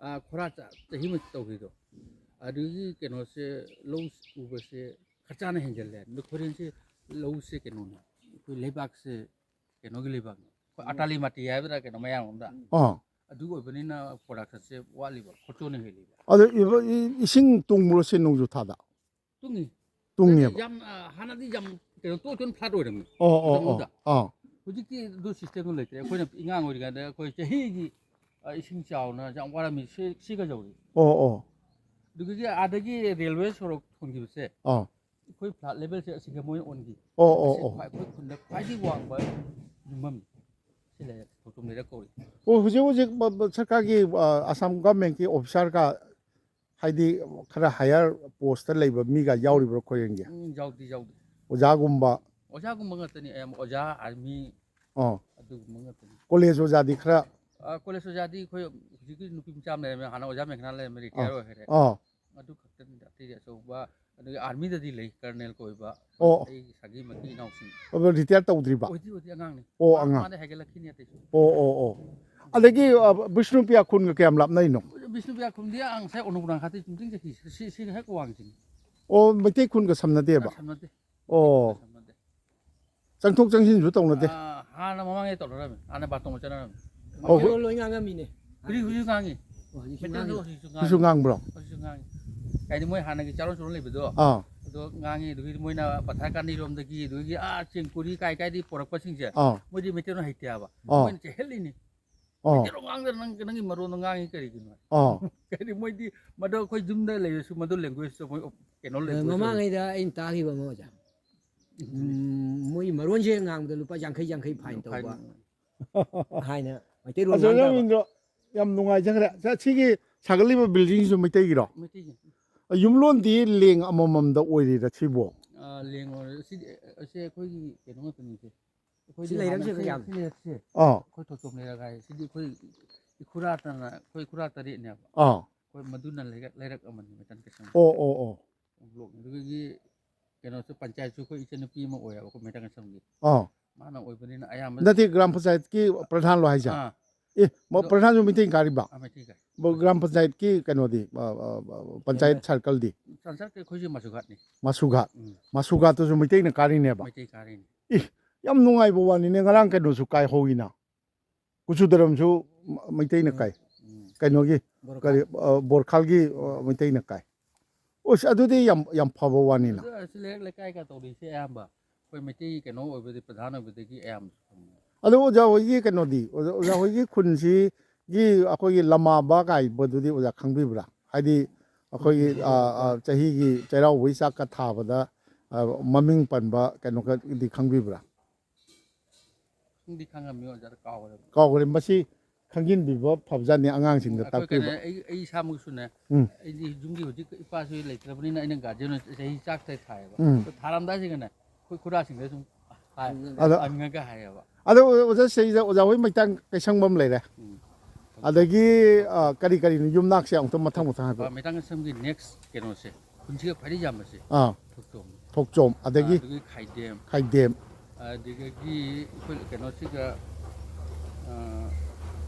ꯑꯥ, ꯈꯣꯔꯥ ꯆ-, ꯆꯍꯤ ꯑꯃ ꯇꯧꯈꯤꯗꯣ꯫ ꯑꯗꯨꯒꯤ ꯀꯩꯅꯣꯁꯦ, ꯂꯧ ꯎꯕꯁꯦ ꯈꯔ ꯆꯥꯅ ꯍꯦꯟꯖꯜꯂꯦ꯫ ꯑꯗꯨ ꯈꯣꯏꯔꯦꯟꯁꯦ ꯂꯧꯁꯦ ꯀꯩꯅꯣꯅꯦ, ꯑꯩꯈꯣꯏ ꯂꯩꯕꯥꯛꯁꯦ ꯀꯩꯅꯣꯒꯤ ꯂꯩꯕꯥꯛꯅꯦ, ꯑꯩꯈꯣꯏ ꯑꯇꯥꯂꯤ ꯃꯥꯇꯤ ꯍꯥꯏꯕ꯭ꯔꯥ ꯀꯩꯅꯣ ꯃꯌꯥꯡꯂꯣꯝꯗ꯫ ꯑꯗꯨ ꯑꯣꯏꯕꯅꯤꯅ ꯄ꯭ꯔꯣꯗꯛꯁꯟꯁꯦ ꯋꯥꯠꯂꯤꯕ, ꯈꯣꯔꯆꯣꯟꯅ ꯍꯦꯜꯂꯤꯕ꯫ ꯑꯗꯣ ꯏꯁꯤꯡ ꯇꯨꯡꯕ꯭ꯔꯣ ꯁꯤ ꯅꯣꯡꯖꯨ ꯊꯥꯗ? ꯇꯨꯡꯉꯤ꯫ ꯇꯨꯡꯉꯦꯕ꯫ ꯌꯥꯝ ꯍꯥꯟꯅꯗꯤ ꯌꯥꯝ ꯀꯩꯅꯣ ꯇꯣꯏ ꯇꯣꯏꯅ ꯐ꯭ꯂꯥꯠ ꯑꯣꯏꯔꯝꯃꯤ꯫ ꯑꯣ ꯑꯣ ꯑꯣ ꯑꯥ꯫ ꯍꯧꯖꯤꯛꯇꯤ ꯑꯗꯨ ꯁꯤꯁꯇꯦꯝꯗꯣ ꯂꯩꯇ꯭ꯔꯦ꯫ ꯑꯩꯈꯣꯏꯅ ꯑꯉꯥꯡ ꯑꯣꯏꯔꯤꯉꯩꯗ ꯑꯩꯈꯣꯏ ꯆꯍꯤꯒꯤ ꯏꯁꯤꯡ ꯆꯥꯎꯅ ꯌꯥꯝ ꯋꯥꯔꯝꯃꯤ꯫ ꯁꯤꯒ ꯌꯧꯔꯤ꯫ ꯑꯣ ꯑꯣ꯫ ꯑꯗꯨꯗꯒꯤ ꯑꯥꯗꯒꯤ ꯔꯦꯜꯋꯦ ꯁꯣꯔꯣꯛ ꯊꯣꯟꯈꯤꯕꯁꯦ꯫ ꯑꯥ꯫ ꯑꯩꯈꯣꯏ ꯐ꯭ꯂꯥꯠ ꯂꯦꯚꯦꯜꯁꯦ ꯑꯁꯤꯒ ꯃꯣꯏꯅ ꯑꯣꯟꯈꯤ꯫ ꯑꯣ ꯑꯣ ꯑꯣ꯫ ꯑꯩꯈꯣꯏ ꯈꯨꯟꯗ ꯈ꯭ꯋꯥꯏꯗꯒꯤ ꯋꯥꯡꯕ ꯌꯨꯝꯐꯝ ꯁꯤ ꯂꯩꯔꯦ, ꯊꯧꯆꯨꯝ ꯂꯩꯔꯛ ꯀꯧꯔꯤ꯫ ꯑꯣ ꯍꯧꯖꯤꯛ ꯍꯧꯖꯤꯛ ꯁꯔꯀꯥꯔꯒꯤ ꯑꯁꯥꯝ ꯒꯚꯔꯟꯃꯦꯟꯠꯀꯤ ꯑꯣꯐꯤꯁꯥꯔꯒ ꯍꯥꯏꯗꯤ ꯈꯔ ꯍꯥꯏꯌꯔ ꯄꯣꯁꯇ ꯂꯩꯕ ꯃꯤꯒ ꯌꯥꯎꯔꯤꯕ꯭ꯔꯣ ꯈꯣꯏꯔꯦꯡꯒꯤ? ꯎꯝ, ꯌꯥꯎꯗꯤ ꯌꯥꯎꯗꯦ꯫ ꯑꯣꯖꯥꯒꯨꯝꯕ? ꯑꯣꯖꯥꯒꯨꯝꯕ ꯉꯥꯛꯇꯅꯤ ꯑꯌꯥꯝꯕ, ꯑꯣꯖꯥ, ꯑꯥꯔꯃꯤ, ꯑꯣ꯫ ꯑꯗꯨꯒꯨꯝꯕ ꯉꯥꯛꯇꯅꯤ꯫ ꯀꯣꯂꯦꯖ ꯑꯣꯖꯥꯗꯤ ꯈꯔ? ꯑ, ꯀꯣꯂꯦꯖ ꯑꯣꯖꯥꯗꯤ ꯑꯩꯈꯣꯏ ꯍꯧꯖꯤꯛꯀꯤ ꯅꯨꯄꯤ ꯃꯆꯥ ꯑꯃ ꯂꯩꯔꯝꯃꯦ, ꯍꯥꯟꯅ ꯑꯣꯖꯥ ꯃꯦꯘꯅꯥ ꯂꯩꯔꯝꯃꯦ, ꯔꯤꯇꯥꯌꯔ ꯑꯣꯏꯈ꯭ꯔꯦ꯫ ꯑꯣ꯫ ꯑꯗꯨ ꯈꯛꯇꯅꯤꯗ, ꯑꯇꯩꯗꯤ ꯑꯆꯧꯕ, ꯑꯗꯨꯒ ꯑꯥꯔꯃꯤꯗꯗꯤ ꯂꯩ, ꯀꯔꯅꯦꯜ ꯀꯣꯏꯕ, ꯑꯣ꯫ ꯑꯩꯒꯤ ꯁꯥꯒꯩ ꯃꯀꯤ ꯏꯅꯥꯎꯁꯤꯡ꯫ ꯑꯗꯣ ꯔꯤꯇꯥꯌꯔ ꯇꯧꯗ꯭ꯔꯤꯕ? ꯑꯣꯏꯗꯤ ꯑꯣꯏꯗꯤ ꯑꯉꯥꯡꯅꯤ꯫ ꯑꯣ, ꯃꯥ-, ꯑꯉꯥꯡ꯫ ꯃꯥꯗꯤ ꯍꯥꯏꯒꯠꯂꯛꯈꯤꯅꯤ ꯑꯇꯩꯁꯨ꯫ ꯑꯣ ꯑꯣ ꯑꯣ꯫ ꯑꯗꯒꯤ ꯑ, ꯕꯤꯁꯅꯨꯄ꯭ꯔꯤꯌꯥ ꯈꯨꯟꯒ ꯀꯌꯥꯝ ꯂꯥꯞꯅꯔꯤꯅꯣ? ꯕꯤꯁꯅꯨꯄ꯭ꯔꯤꯌꯥ ꯈꯨꯟꯗꯤ ꯑꯉꯥꯡ ꯉꯁꯥꯏ ꯑꯣꯅꯣꯄꯨꯔꯥ ꯈꯥꯠꯇꯤ ꯆꯨꯝꯗ꯭ꯔꯤꯡ ꯆꯠꯈꯤ꯫ ꯁꯤ, ꯁꯤꯒ ꯍꯦꯛ ꯋꯥꯡꯉꯤꯁꯤꯅꯤ꯫ ꯑꯣ, ꯃꯩꯇꯩ ꯈꯨꯟꯒ ꯁꯝꯅꯗꯦꯕ? ꯁꯝꯅꯗꯦ꯫ ꯑꯣ꯫ ꯁꯝꯅꯗꯦ꯫ ꯆꯪꯊꯣꯛ ꯆꯪꯁꯤꯟꯁꯨ ꯇꯧꯅꯗꯦ? ꯑꯥ, ꯍꯥꯟꯅ ꯃꯃꯥꯡꯉꯩ ꯇꯧꯅꯔꯝꯃꯤ꯫ ꯍꯥꯟꯅ ꯕꯥꯇꯣꯟ ꯆꯠꯅꯔꯝꯃꯤ꯫ ꯑꯣ, ꯃꯩꯇꯩꯂꯣꯟ ꯂꯣꯏ ꯉꯥꯡꯉꯝꯃꯤꯅꯦ꯫ ꯍꯧꯖꯤꯛ, ꯍꯧꯖꯤꯛ ꯉꯥꯡꯉꯤ꯫ ꯑꯣ, ꯍꯧꯖꯤꯛꯁꯨ ꯃꯩꯇꯩꯂꯣꯟ ꯉꯥꯡꯉꯤ꯫ ꯍꯧꯖꯤꯛꯁꯨ ꯍꯧꯖꯤꯛꯁꯨ ꯉꯥꯡꯉꯤ꯫ ꯉꯥꯡꯕ꯭ꯔꯣ? ꯍꯧꯖꯤꯛꯁꯨ ꯉꯥꯡꯉꯤ꯫ ꯍꯥꯏꯗꯤ ꯃꯣꯏ ꯍꯥꯟꯅꯒꯤ ꯆꯥꯔꯣꯟ ꯁꯨꯔꯣꯟ ꯂꯩꯕꯗꯣ, ꯑꯥ꯫ ꯑꯗꯣ ꯉꯥꯡꯉꯤ꯫ ꯑꯗꯨꯒꯤ ꯃꯣꯏꯅ ꯄꯊꯥꯔꯀꯥꯟꯗ ꯂꯣꯝꯗꯒꯤ, ꯑꯗꯨꯗꯒꯤ ꯑꯥ ꯆꯦꯡꯀꯨꯔꯤ ꯀꯥꯏ ꯀꯥꯏꯗꯤ ꯄꯣꯔꯛꯄꯁꯤꯡꯁꯦ, ꯑꯥ꯫ ꯃꯣꯏꯗꯤ ꯃꯩꯇꯩꯂꯣꯟ ꯍꯩꯇꯦ ꯍꯥꯏꯕ꯫ ꯑꯥ꯫ ꯃꯣꯏꯅ ꯆꯦꯜꯍꯜꯂꯤꯅꯤ꯫ ꯑꯥ꯫ ꯃꯩꯇꯩꯂꯣꯟ ꯉꯥꯡꯗꯅ ꯅꯪ, ꯅꯪꯒꯤ ꯃꯔꯣꯟꯗꯣ ꯉꯥꯡꯉꯤ ꯀꯔꯤꯒꯤꯅꯣ? ꯑꯥ꯫ ꯍꯥꯏꯗꯤ ꯃꯣꯏꯗꯤ ꯃꯗꯨ ꯑꯩꯈꯣꯏ ꯌꯨꯝꯗ ꯂꯩꯔꯁꯨ ꯃꯗꯨ languageꯇꯣ ꯃꯣꯏ ꯀꯩꯅꯣ language ꯑꯣꯏꯕ꯫ ꯃꯃꯥꯡꯉꯩꯗ ꯑꯩꯅ ꯇꯥꯈꯤꯕ ꯑꯃ ꯑꯣꯖꯥ꯫ ꯎꯝ, ꯃꯣꯏ ꯃꯔꯣꯟꯁꯦ ꯉꯥꯡꯕꯗ ꯂꯨꯄꯥ ꯌꯥꯡꯈꯩ ꯌꯥꯡꯈꯩ fine ꯇꯧꯕ꯫ ꯍꯥꯏꯅ ꯃꯩꯇꯩꯂꯣꯟ ꯑꯆꯧ ꯉꯥꯡꯗꯕ꯫ ꯌꯥꯝꯃꯤꯡꯗꯣ ꯌꯥꯝ ꯅꯨꯡꯉꯥꯏꯖꯈ꯭ꯔꯦ꯫ ꯁ-, ꯁꯤꯒꯤ ꯁꯥꯒꯠꯂꯤꯕ buildingꯁꯤꯁꯨ ꯃꯩꯇꯩꯒꯤꯔꯣ? ꯃꯩꯇꯩꯒꯤ꯫ ꯌꯨꯝꯂꯣꯟꯗꯤ ꯂꯦꯡ ꯑꯃꯃꯝꯗ ꯑꯣꯏꯔꯤꯔ ꯁꯤꯕꯣ? ꯑꯥ, ꯂꯦꯡ ꯑꯣꯏꯔꯦ꯫ ꯁꯤꯗꯤ, ꯑꯁꯦ ꯑꯩꯈꯣꯏꯒꯤ ꯀꯩꯅꯣ ꯉꯥꯛꯇꯅꯤꯁꯦ꯫ ꯑꯩꯈꯣꯏꯗꯤ ꯁꯤ ꯂꯩꯔꯛꯁꯦ ꯍꯥꯟꯅ ꯁꯤ, ꯀꯌꯥꯝ? ꯁꯤ ꯂꯩꯔꯛꯁꯦ꯫ ꯑꯥ꯫ ꯑꯩꯈꯣꯏ ꯊꯣꯆꯣꯝ ꯂꯩꯔꯛ ꯍꯥꯏ꯫ ꯁꯤꯗꯤ ꯑꯩꯈꯣꯏ ꯏꯈꯨꯔꯥꯇꯅ, ꯑꯩꯈꯣꯏ ꯏꯈꯨꯔꯥ ꯇꯔꯦꯠꯅꯦꯕ꯫ ꯑꯥ꯫ ꯑꯩꯈꯣꯏ ꯃꯗꯨꯅ ꯂꯩꯔꯛ, ꯂꯩꯔꯛ ꯑꯃꯅꯤ, ꯃꯩꯇꯩ ꯀꯩꯁꯥꯝ꯫ ꯑꯣ, ꯑꯣ, ꯑꯣ꯫ ꯕ꯭ꯂꯣꯛꯅꯤ꯫ ꯑꯗꯨꯗꯒꯤ ꯀꯩꯅꯣꯁꯨ ꯄꯟꯆꯥꯌꯠꯁꯨ ꯑꯩꯈꯣꯏ ꯏꯆꯟꯅꯨꯄꯤ ꯑꯃ ꯑꯣꯏꯌꯦꯕ, ꯑꯩꯈꯣꯏ ꯃꯩꯇꯩ ꯀꯩꯁꯥꯝꯒꯤ꯫ ꯑꯥ꯫ ꯃꯥꯅ ꯑꯣꯏꯕꯅꯤꯅ ꯑꯌꯥꯝꯕ ꯅꯠꯇꯦ, ꯒ꯭ꯔꯥꯝ ꯄꯟꯆꯥꯌꯠꯀꯤ ꯄ꯭ꯔꯙꯥꯟꯂꯣ ꯍꯥꯏꯁꯦ? ꯑꯥ꯫ ꯑꯦ, ꯃ-, ꯑꯗꯣ ꯄ꯭ꯔꯙꯥꯟꯁꯨ ꯃꯩꯇꯩꯅ ꯀꯥꯔꯤꯕ? ꯑꯥ, ꯃꯩꯇꯩ ꯀꯥꯏ꯫ ꯒ꯭ꯔꯥꯝ ꯄꯟꯆꯥꯌꯠꯀꯤ ꯀꯩꯅꯣꯗꯤ, ꯑ, ꯑ, ꯑ, ꯄꯟꯆꯥꯌꯠ ꯑꯦ, ꯁꯥꯔꯀꯜꯗꯤ? ꯆꯥꯟꯁꯔ ꯑꯩꯈꯣꯏꯁꯦ ꯃꯥꯁꯨꯒꯥꯠꯅꯤ꯫ ꯃꯥꯁꯨꯒꯥꯠ꯫ ꯎꯝ꯫ ꯃꯥꯁꯨꯒꯥꯠꯇꯨꯁꯨ ꯃꯩꯇꯩꯅ ꯀꯥꯔꯤꯅꯦꯕ? ꯃꯩꯇꯩ ꯀꯥꯔꯤꯅꯤ꯫ ꯏ, ꯌꯥꯝ ꯅꯨꯡꯉꯥꯏꯕ ꯋꯥꯅꯤꯅꯦ, ꯉꯔꯥꯡ ꯀꯩꯅꯣꯁꯨ ꯀꯥꯏꯍꯧꯋꯤꯅ꯫ ꯀꯨꯆꯨ ꯗꯔꯝꯁꯨ ꯃ-, ꯃꯩꯇꯩꯅ ꯎꯝ, ꯀꯥꯏ꯫ ꯎꯝ꯫ ꯀꯩꯅꯣꯒꯤ, ꯕꯣꯔꯈꯥ꯫ ꯀꯔꯤ, ꯑ, ꯕꯣꯔꯈꯥꯜꯒꯤ, ꯑ, ꯃꯩꯇꯩꯅ ꯀꯥꯏ꯫ ꯑꯁ, ꯑꯗꯨꯗꯤ ꯌꯥꯝ, ꯌꯥꯝ ꯐꯕ ꯋꯥꯅꯤꯅ꯫ ꯑꯗꯨ ꯑꯁꯤ ꯂꯩꯔꯛ ꯂꯩꯀꯥꯏꯒ ꯇꯧꯔꯤꯁꯦ ꯑꯌꯥꯝꯕ ꯑꯩꯈꯣꯏ ꯃꯩꯇꯩꯒꯤ ꯀꯩꯅꯣ ꯑꯣꯏꯕꯗꯤ, ꯄ꯭ꯔꯙꯥꯟ ꯑꯣꯏꯕꯗꯒꯤ ꯑꯌꯥꯝꯕ ꯐꯪꯉꯤ꯫ ꯑꯗꯣ ꯑꯣꯖꯥ ꯍꯣꯏꯒꯤ ꯀꯩꯅꯣꯗꯤ, ꯑꯣꯖꯥ, ꯑꯣꯖꯥ ꯍꯣꯏꯒꯤ ꯈꯨꯟꯁꯤꯒꯤ ꯑꯩꯈꯣꯏꯒꯤ ꯂꯃꯥꯕ ꯀꯥꯏꯕꯗꯨꯗꯤ ꯑꯣꯖꯥ ꯈꯪꯕꯤꯕ꯭ꯔꯥ? ꯍꯥꯏꯗꯤ ꯑꯩꯈꯣꯏꯒꯤ, ꯎꯝ, ꯑ, ꯑ, ꯆꯍꯤꯒꯤ ꯆꯩꯔꯥꯎꯕꯒꯤ ꯆꯥꯛꯀ ꯊꯥꯕꯗ, ꯑ, ꯃꯃꯤꯡ ꯄꯟꯕ ꯀꯩꯅꯣꯒꯗꯤ ꯈꯪꯕꯤꯕ꯭ꯔꯥ? ꯈꯪꯗꯤ ꯈꯪꯉꯝꯃꯤ ꯑꯣꯖꯥꯗ ꯀꯥꯎꯈ꯭ꯔꯦ꯫ ꯀꯥꯎꯈ꯭ꯔꯦ꯫ ꯃꯁꯤ ꯈꯪꯖꯤꯟꯕꯤꯕ ꯐꯕꯖꯥꯠꯅꯤ ꯑꯉꯥꯡꯁꯤꯡꯗ ꯑꯩꯈꯣꯏ ꯀꯩꯅꯣ, ꯇꯥꯛꯄꯤꯕ꯫ ꯑꯩ, ꯑꯩ ꯏꯁꯥꯃꯛꯁꯨꯅꯦ, ꯎꯝ꯫ ꯑꯩꯗꯤ ꯌꯨꯝꯒꯤ ꯍꯧꯖꯤꯛ ꯏꯄꯥꯁꯨ ꯂꯩꯇ꯭ꯔꯕꯅꯤꯅ ꯑꯩꯅ ꯒꯥꯔꯖꯤꯌꯟ ꯑꯣꯏꯅ ꯆꯍꯤ ꯆꯥꯛꯇ ꯊꯥꯏꯌꯦꯕ꯫ ꯎꯝ꯫ ꯑꯗꯣ ꯊꯥꯔꯝꯗꯥꯏꯁꯤꯒꯅꯦ ꯑꯩꯈꯣꯏ ꯈꯨꯔꯥꯁꯤꯡꯗ ꯁꯨꯝ ꯍꯥꯏ-, ꯑꯗꯣ ꯍꯪꯉꯒ ꯍꯥꯏꯌꯦꯕ꯫ ꯑꯗꯣ ꯑꯣꯖꯥ ꯁꯤꯗꯩꯗ ꯑꯣꯖꯥ ꯍꯣꯏ ꯃꯩꯇꯥꯡ ꯀꯩꯁꯪꯕꯝ ꯂꯩꯔꯦ꯫ ꯎꯝ꯫ ꯑꯗꯒꯤ, ꯑ, ꯀꯔꯤ ꯀꯔꯤꯅꯣ ꯌꯨꯝꯅꯥꯛꯁꯦ ꯑꯃꯨꯛꯇ ꯃꯊꯪ ꯃꯊꯪ ꯍꯥꯏꯕꯤꯔꯣ꯫ ꯑ, ꯃꯩꯇꯥꯡ ꯀꯩꯁꯪꯒꯤ next ꯀꯩꯅꯣꯁꯦ, ꯈꯨꯟꯁꯤꯒ ꯈ꯭ꯋꯥꯏꯗꯒꯤ ꯌꯥꯝꯕꯁꯦ ꯑꯥ꯫ ꯊꯣꯛꯆꯣꯝ꯫ ꯊꯣꯛꯆꯣꯝ꯫ ꯑꯗꯒꯤ ꯑꯗꯒꯤ ꯈꯥꯏꯗꯦꯝ꯫ ꯈꯥꯏꯗꯦꯝ꯫ ꯑꯗꯨꯗꯒꯤ ꯑꯩꯈꯣꯏ ꯀꯩꯅꯣꯁꯤꯒ, ꯑ,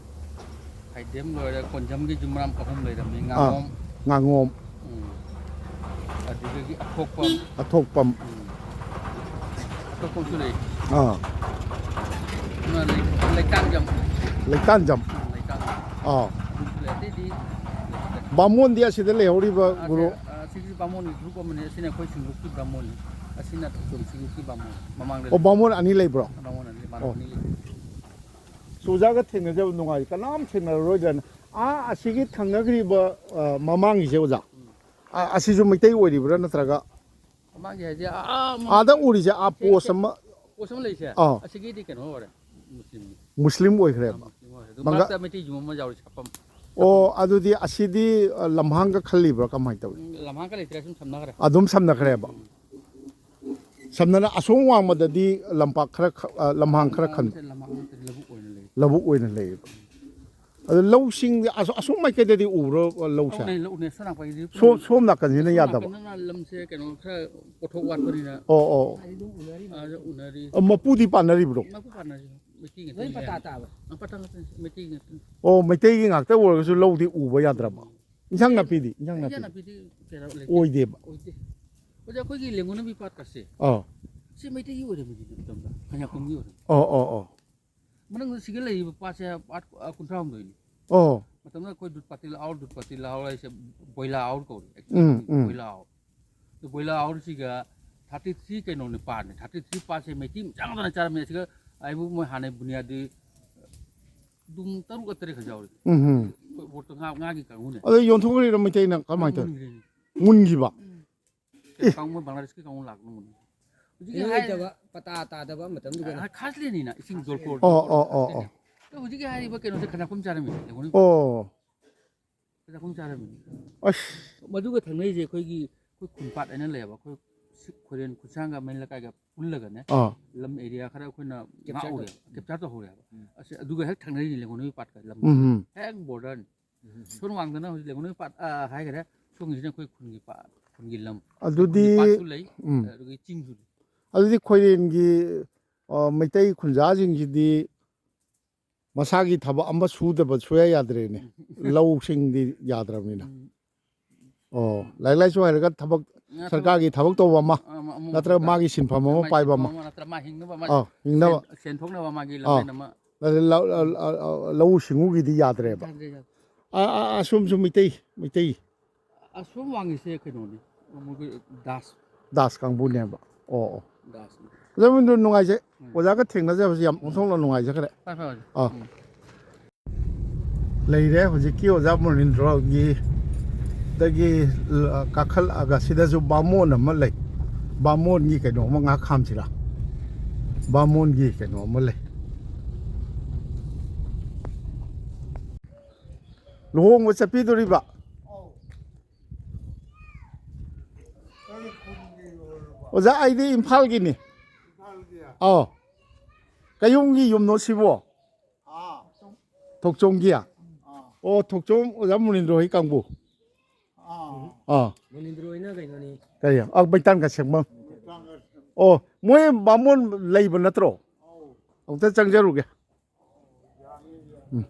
ꯈꯥꯏꯗꯦꯝ ꯂꯣꯏꯔꯦ, ꯀꯣꯟꯖꯝꯒꯤ ꯌꯨꯝꯅꯥꯝ ꯑꯍꯨꯝ ꯂꯩꯔꯝꯃꯤ, ꯑꯥ꯫ ꯉꯥꯉꯣꯝ꯫ ꯉꯥꯉꯣꯝ꯫ ꯎꯝ꯫ ꯑꯗꯨꯗꯒꯤ ꯑꯊꯣꯛꯄꯝ꯫ ꯑꯊꯣꯛꯄꯝ꯫ ꯎꯝ꯫ ꯑꯊꯣꯛꯄꯝꯁꯨ ꯂꯩ꯫ ꯑꯥ꯫ ꯑꯃ ꯂꯩ-, ꯂꯩꯇꯥꯡꯖꯝ꯫ ꯂꯩꯇꯥꯡꯖꯝ꯫ ꯎꯝ, ꯂꯩꯇꯥꯡꯖꯝ꯫ ꯑꯥ꯫ ꯑꯗꯨꯁꯨ ꯂꯩ꯫ ꯑꯇꯩꯗꯤ ꯂꯩꯇꯦ꯫ ꯕꯥꯃꯣꯟꯗꯤ ꯑꯁꯤꯗ ꯂꯩꯍꯧꯔꯤꯕ ꯑꯁꯤ, ꯒꯨꯔꯨ? ꯑ, ꯁꯤꯒꯤ ꯕꯥꯃꯣꯟꯒꯤ group ꯑꯃꯅꯤ꯫ ꯑꯁꯤꯅ ꯑꯩꯈꯣꯏ ꯁꯤꯡꯂꯨꯞꯀꯤ ꯕꯥꯃꯣꯟꯅꯤ꯫ ꯑꯁꯤꯅ ꯊꯣꯛꯆꯣꯝ ꯁꯤꯡꯂꯨꯞꯀꯤ ꯕꯥꯃꯣꯟ꯫ ꯃꯃꯥꯡꯗ ꯑꯣ, ꯂꯩ꯫ ꯕꯥꯃꯣꯟ ꯑꯅꯤ ꯂꯩꯕ꯭ꯔꯣ? ꯕꯥꯃꯣꯟ ꯑꯅꯤ, ꯕꯥꯃꯣꯟ ꯑꯣ꯫ ꯑꯅꯤ ꯂꯩ꯫ ꯑꯣꯖꯥꯒ ꯊꯦꯡꯅꯖꯕ ꯅꯨꯡꯉꯥꯏ꯫ ꯀꯅꯥꯝ ꯊꯦꯡꯅꯔꯔꯣꯏꯗ꯭ꯔꯅ꯫ ꯑꯥ, ꯑꯁꯤꯒꯤ ꯊꯪꯅꯈ꯭ꯔꯤꯕ, ꯑ, ꯃꯃꯥꯡꯒꯤꯁꯦ ꯑꯣꯖꯥ? ꯎꯝ꯫ ꯑ-, ꯑꯁꯤꯁꯨ ꯃꯩꯇꯩ ꯑꯣꯏꯔꯤꯕ꯭ꯔꯥ ꯅꯠꯇ꯭ꯔꯒ? ꯃꯃꯥꯡꯒꯤ ꯍꯥꯏꯁꯦ, ꯑꯥ, ꯑꯥ, ꯑꯥꯗ ꯎꯔꯤꯁꯦ, ꯑꯥ, ꯁꯤ, post ꯁꯤ ꯑꯃ? Post ꯑꯃ ꯂꯩꯁꯦ? ꯑꯥ꯫ ꯑꯁꯤꯒꯤꯗꯤ ꯀꯩꯅꯣ ꯑꯣꯏꯔꯦ, ꯃꯨꯁꯂꯤꯝꯅꯤ꯫ ꯃꯨꯁꯂꯤꯝ ꯑꯣꯏꯈ꯭ꯔꯦꯕ꯫ ꯑꯥ, ꯃꯨꯁꯂꯤꯝ ꯑꯣꯏꯔꯦ꯫ ꯑꯗꯨ ꯃꯉꯥ-, ꯃꯔꯛꯇ ꯃꯩꯇꯩ ꯌꯨꯝ ꯑꯃ ꯌꯥꯎꯔꯤ, ꯁꯥꯐꯝ꯫ ꯑꯣ, ꯑꯗꯨꯗꯤ ꯑꯁꯤꯗꯤ, ꯑ, ꯂꯝꯍꯥꯡꯒ ꯈꯜꯂꯤꯕ꯭ꯔꯥ, ꯀꯃꯥꯏꯅ ꯇꯧꯏ? ꯎꯝ, ꯂꯝꯍꯥꯡꯒ ꯂꯩꯇ꯭ꯔꯦ, ꯁꯨꯝ ꯁꯝꯅꯈ꯭ꯔꯦ꯫ ꯑꯗꯨꯝ ꯁꯝꯅꯈ꯭ꯔꯦꯕ꯫ ꯎꯝ꯫ ꯁꯝꯅꯅ ꯑꯁꯣꯝ ꯋꯥꯡꯃꯗꯗꯤ ꯂꯝꯄꯥꯛ ꯈꯔ ꯈ-, ꯑ, ꯂꯝꯍꯥꯡ ꯈꯔ ꯈꯟ-, ꯂꯝꯍꯥꯡ ꯅꯠꯇꯦ, ꯂꯧꯕꯨꯛ ꯑꯣꯏꯅ ꯂꯩ꯫ ꯂꯧꯕꯨꯛ ꯑꯣꯏꯅ ꯂꯩꯌꯦꯕ꯫ ꯑꯗꯣ ꯂꯧꯁꯤꯡꯗꯤ ꯑꯁꯣ-, ꯑꯁꯣꯝ ꯃꯥꯏꯀꯩꯗꯗꯤ ꯎꯕ꯭ꯔꯣ, ꯂꯧꯁꯦ? ꯂꯧꯅꯦ, ꯂꯧꯅꯦ, ꯁꯣꯝ ꯅꯥꯀꯟꯒꯤꯗꯤ ꯁꯣꯝ, ꯁꯣꯝ ꯅꯥꯀꯟꯁꯤꯅ ꯁꯣꯝ ꯌꯥꯗꯕ? ꯅꯥꯀꯟꯗꯅ ꯂꯝꯁꯦ ꯀꯩꯅꯣ ꯈꯔ ꯄꯣꯠꯊꯣꯛ ꯋꯥꯠꯄꯅꯤꯅ꯫ ꯑꯣ, ꯑꯣ꯫ ꯑꯥꯗ ꯎꯅꯔꯤ꯫ ꯑ, ꯃꯄꯨꯗꯤ ꯄꯥꯟꯅꯔꯤꯕ꯭ꯔꯣ? ꯃꯄꯨ ꯄꯥꯟꯅꯔꯤ꯫ ꯃꯩꯇꯩ ꯉꯥꯛꯇꯅꯤ ꯂꯣꯏ ꯄꯇꯥ ꯂꯩꯔꯤꯁꯦ꯫ ꯇꯥꯕ꯫ ꯑ, ꯄꯇꯥ ꯉꯥꯛꯇꯅꯤ, ꯃꯩꯇꯩ ꯉꯥꯛꯇꯅꯤ꯫ ꯑꯣ, ꯃꯩꯇꯩꯒꯤ ꯉꯥꯛꯇ ꯑꯣꯏꯔꯒꯁꯨ ꯂꯧꯗꯤ ꯎꯕ ꯌꯥꯗ꯭ꯔꯕ? ꯏꯟꯁꯥꯡ ꯅꯥꯄꯤꯗꯤ, ꯏꯟꯁꯥꯡ ꯏꯟꯁꯥꯡ ꯅꯥꯄꯤ ꯅꯥꯄꯤꯗꯤ ꯀꯩꯅꯣ ꯂꯩꯇꯦ꯫ ꯑꯣꯏꯗꯦꯕ? ꯑꯣꯏꯗꯦ꯫ ꯑꯣꯖꯥ, ꯑꯩꯈꯣꯏꯒꯤ ꯂꯦꯡꯒꯣꯟꯅꯕꯤ ꯄꯥꯠꯀꯁꯦ ꯑꯥ꯫ ꯁꯤ ꯃꯩꯇꯩꯒꯤ ꯑꯣꯏꯔꯝꯃꯤꯅꯤ ꯃꯇꯝꯗ, ꯀꯟꯌꯥꯀꯨꯝꯒꯤ ꯑꯣꯏꯔꯝꯃꯤ꯫ ꯑꯣ, ꯑꯣ, ꯑꯣ꯫ ꯃꯅꯨꯡꯗ ꯁꯤꯒ ꯂꯩꯔꯤꯕ ꯄꯥꯠꯁꯦ ꯄꯥꯠ, ꯑ, ꯀꯨꯟꯊ꯭ꯔꯥ ꯍꯨꯝꯗꯣꯏꯅꯤ꯫ ꯑꯣ꯫ ꯃꯇꯝꯗ ꯑꯩꯈꯣꯏ ꯗꯨꯠ ꯄꯥꯇꯤꯜ ꯑꯥꯎꯔ, ꯗꯨꯠ ꯄꯥꯇꯤꯜ ꯑꯥꯎꯔ ꯍꯥꯏꯁꯦ ꯕꯣꯏꯂꯥ ꯑꯥꯎꯔ ꯀꯧꯔꯦ꯫ ꯎꯝ, ꯎꯝ꯫ ꯕꯣꯏꯂꯥ ꯑꯥꯎꯔ꯫ ꯑꯗꯨ ꯕꯣꯏꯂꯥ ꯑꯥꯎꯔꯁꯤꯒ ꯊꯥꯔꯇꯤ ꯊ꯭ꯔꯤ ꯀꯩꯅꯣꯅꯦ ꯄꯥꯟꯅꯦ꯫ ꯊꯥꯔꯇꯤ ꯊ꯭ꯔꯤ ꯄꯥꯟꯁꯦ ꯃꯩꯇꯩ ꯃꯆꯥ ꯉꯥꯛꯇꯅ ꯆꯥꯔꯝꯃꯦ꯫ ꯑꯁꯤꯒ ꯑꯩꯕꯨ ꯃꯣꯏ ꯍꯥꯟꯅꯩ ꯕꯨꯅꯤꯌꯥꯗꯤ ꯑꯗꯨꯝ ꯇꯔꯨꯛ ꯇꯔꯦꯠ ꯈꯛ ꯌꯥꯎꯔꯤ꯫ ꯎꯝ ꯍꯝ꯫ ꯑꯩꯈꯣꯏ ꯕꯣꯠꯇꯣ ꯉꯥ, ꯉꯥꯒꯤ ꯀꯥꯡꯕꯨꯅꯦ꯫ ꯑꯗꯣ ꯌꯣꯟꯊꯣꯛꯈ꯭ꯔꯤꯔꯣ ꯃꯩꯇꯩꯅ ꯀꯃꯥꯏꯅ ꯇꯧꯔꯤ? ꯃꯨꯟꯈ꯭ꯔꯦꯅꯦ꯫ ꯃꯨꯟꯈꯤꯕ? ꯎꯝ꯫ ꯀꯩꯅꯣ ꯀꯥꯡꯕꯨ, ꯕꯪꯒ꯭ꯂꯥꯗꯦꯁꯀꯤ ꯀꯥꯡꯕꯨ ꯂꯥꯛꯄ ꯃꯨꯟꯈ꯭ꯔꯦ꯫ ꯍꯧꯖꯤꯛꯀꯤ ꯀꯩꯅꯣ ꯍꯥꯏ-, ꯂꯩꯇꯕ, ꯄꯇꯥ ꯇꯥꯗꯕ ꯃꯇꯝꯗꯨꯗ꯫ ꯑ, ꯈꯥꯁꯂꯦꯅꯤꯅ, ꯏꯁꯤꯡ ꯖꯣꯜꯀꯣꯔ, ꯑꯣ, ꯖꯣꯜꯀꯣꯔ ꯑꯣ, ꯑꯣ, ꯈꯥꯁꯂꯦꯅꯤ꯫ ꯑꯣ꯫ ꯑꯗꯣ ꯍꯧꯖꯤꯛꯀꯤ ꯍꯥꯏꯔꯤꯕ ꯀꯩꯅꯣꯁꯦ ꯈꯖꯥꯛꯄꯝ ꯆꯥꯔꯝꯃꯤꯅꯦ, ꯂꯦꯡꯒꯣꯟ꯫ ꯑꯣ꯫ ꯈꯖꯥꯛꯄꯝ ꯆꯥꯔꯝꯃꯤꯅꯦ꯫ ꯑꯁ꯫ ꯃꯗꯨꯒ ꯊꯪꯅꯩꯁꯦ ꯑꯩꯈꯣꯏꯒꯤ, ꯑꯩꯈꯣꯏ ꯈꯨꯟꯄꯥꯠ ꯍꯥꯏꯅ ꯂꯩꯌꯦꯕ꯫ ꯑꯩꯈꯣꯏ ꯁꯤ-, ꯈꯣꯏꯔꯦꯟ ꯈꯨꯠꯁꯥꯡꯒ ꯃꯩ ꯂꯩꯀꯥꯏꯒ ꯄꯨꯜꯂꯒꯅꯦ, ꯑꯥ꯫ ꯂꯝ ꯑꯦꯔꯤꯌꯥ ꯈꯔ ꯑꯩꯈꯣꯏꯅ ꯀꯦꯞꯆꯔ ꯉꯥꯛꯎꯔꯦ, ꯇꯧ-, ꯀꯦꯞꯆꯔ ꯇꯧꯍꯧꯔꯦꯕ꯫ ꯎꯝ꯫ ꯑꯁꯤ ꯑꯗꯨꯒ ꯍꯦꯛ ꯊꯪꯅꯔꯤꯅꯤ ꯂꯦꯡꯒꯣꯟ ꯄꯥꯠꯀ ꯂꯝ꯫ ꯎꯝ ꯍꯝ꯫ ꯍꯦꯛ ꯕꯣꯔꯗꯔꯅꯤ꯫ ꯎꯝ ꯍꯝ꯫ ꯁꯣꯝ ꯋꯥꯡꯗꯅ ꯍꯧꯖꯤꯛ ꯂꯦꯡꯒꯣꯟ ꯄꯥꯠ, ꯑ, ꯍꯥꯏꯈꯔꯦ꯫ ꯁꯣꯝꯒꯤꯁꯤꯅ ꯑꯩꯈꯣꯏ ꯈꯨꯟꯒꯤ ꯄꯥꯠ, ꯈꯨꯟꯒꯤ ꯂꯝ꯫ ꯑꯗꯨꯗꯤ, ꯈꯨꯟꯒꯤ ꯄꯥꯠꯁꯨ ꯂꯩ, ꯎꯝ꯫ ꯑꯗꯨꯒꯤ ꯆꯤꯡꯁꯨ ꯂꯩ꯫ ꯑꯗꯨꯗꯤ ꯈꯣꯏꯔꯦꯟꯒꯤ, ꯑ, ꯃꯩꯇꯩ ꯈꯨꯟꯖꯥꯁꯤꯡꯁꯤꯗꯤ ꯃꯁꯥꯒꯤ ꯊꯕꯛ ꯑꯃ ꯁꯨꯗꯕ ꯁꯨꯌꯥ ꯌꯥꯗ꯭ꯔꯦꯅꯦ꯫ ꯂꯧꯁꯤꯡꯗꯤ ꯌꯥꯗ꯭ꯔꯕꯅꯤꯅ꯫ ꯎꯝ꯫ ꯑꯣ, ꯂꯥꯏꯔꯤꯛ ꯂꯥꯏꯁꯨ ꯍꯩꯔꯒ ꯊꯕꯛ, ꯅꯠꯇ꯭ꯔꯒ ꯁꯔꯀꯥꯔꯒꯤ ꯊꯕꯛ ꯇꯧꯕ ꯑꯃ, ꯑꯃ, ꯑꯃ, ꯅꯠꯇ꯭ꯔꯒ ꯑꯃ, ꯃꯥꯒꯤ ꯁꯤꯟꯐꯝ ꯑꯃ ꯃꯥꯒꯤ ꯄꯥꯏꯕ ꯁꯤꯟꯐꯝ ꯑꯃ꯫ ꯑꯃ, ꯅꯠꯇ꯭ꯔꯒ ꯃꯥ ꯍꯤꯡꯅꯕ ꯑꯃ, ꯑꯥ, ꯍꯤꯡꯅꯕ꯫ ꯁꯦꯟ, ꯁꯦꯟ ꯊꯣꯛꯅꯕ ꯃꯥꯒꯤ ꯑꯥ꯫ ꯂꯝꯕꯦꯟ ꯑꯃ꯫ ꯂ-, ꯂ-, ꯂ-, ꯂ-, ꯂꯧꯎ ꯁꯤꯡꯎꯒꯤꯗꯤ ꯌꯥꯗ꯭ꯔꯦꯕ꯫ ꯌꯥꯗ꯭ꯔꯦ, ꯌꯥꯗ꯭ꯔꯦ꯫ ꯑ, ꯑ, ꯑꯁꯣꯝꯁꯨ ꯃꯩꯇꯩ, ꯃꯩꯇꯩ꯫ ꯑꯁꯣꯝ ꯋꯥꯡꯉꯤꯁꯦ ꯀꯩꯅꯣꯅꯤ, ꯃꯣꯏꯒꯤ ꯗꯥꯁ꯫ ꯗꯥꯁ ꯀꯥꯡꯕꯨꯅꯦꯕ꯫ ꯑꯣ, ꯑꯣ꯫ ꯗꯥꯁꯅꯤ꯫ ꯑꯣꯖꯥ ꯃꯣꯏꯟꯗ꯭ꯔꯣ ꯅꯨꯡꯉꯥꯏꯖꯩ꯫ ꯎꯝ꯫ ꯑꯣꯖꯥꯒ ꯊꯦꯡꯅꯖꯕꯁꯦ ꯌꯥꯝ ꯑꯣꯟꯊꯣꯛꯅ ꯅꯨꯡꯉꯥꯏꯖꯈ꯭ꯔꯦ꯫ ꯐꯔꯦ, ꯐꯔꯦ, ꯑꯣꯖꯥ꯫ ꯑꯥ꯫ ꯎꯝ꯫ ꯂꯩꯔꯦ ꯍꯧꯖꯤꯛꯀꯤ ꯑꯣꯖꯥ ꯃꯣꯅꯤꯟꯗ꯭ꯔꯣꯒꯤ ꯗꯒꯤ, ꯑ, ꯀꯥꯈꯠꯂꯛꯑꯒ ꯁꯤꯗꯁꯨ ꯕꯥꯃꯣꯟ ꯑꯃ ꯂꯩ꯫ ꯕꯥꯃꯣꯟꯒꯤ ꯀꯩꯅꯣ ꯑꯃ ꯉꯥꯏꯍꯥꯛ ꯈꯥꯝꯁꯤꯔꯥ? ꯕꯥꯃꯣꯟꯒꯤ ꯀꯩꯅꯣ ꯑꯃ ꯂꯩ꯫ ꯂꯨꯍꯣꯡꯕ ꯆꯠꯄꯤꯗꯣꯔꯤꯕ? ꯑꯧ꯫ ꯀꯔꯤ ꯈꯨꯟꯒꯤ ꯑꯣꯏꯔꯕ? ꯑꯣꯖꯥ, ꯑꯩꯗꯤ ꯏꯝꯐꯥꯜꯒꯤꯅꯤ꯫ ꯏꯝꯐꯥꯜꯒꯤ? ꯑꯧ꯫ ꯀꯌꯨꯝꯒꯤ ꯌꯨꯝꯅꯣ ꯁꯤꯕꯣ? ꯑꯥ꯫ ꯊꯣꯛꯆꯣꯝꯒꯤ? ꯑꯥ꯫ ꯑꯣ, ꯊꯣꯛꯆꯣꯝ ꯑꯣꯖꯥ ꯃꯨꯅꯤꯟꯗ꯭ꯔꯣ ꯍꯣꯏ ꯀꯥꯡꯕꯨ? ꯑꯥ꯫ ꯑꯥ꯫ ꯃꯨꯅꯤꯟꯗ꯭ꯔꯣ ꯍꯣꯏꯅ ꯀꯩꯅꯣꯅꯤ꯫ ꯀꯔꯤ? ꯑ, ꯃꯩꯇꯥꯟ ꯀꯥꯁꯦꯡꯕꯝ꯫ ꯃꯩꯇꯥꯟ ꯀꯥꯁꯦꯡꯕꯝ꯫ ꯑꯣ, ꯃꯣꯏ ꯕꯥꯃꯣꯟ ꯂꯩꯕ ꯅꯠꯇ꯭ꯔꯣ? ꯑꯧ꯫ ꯑꯃꯨꯛꯇ ꯆꯪꯖꯔꯨꯒꯦ꯫ ꯎꯝ꯫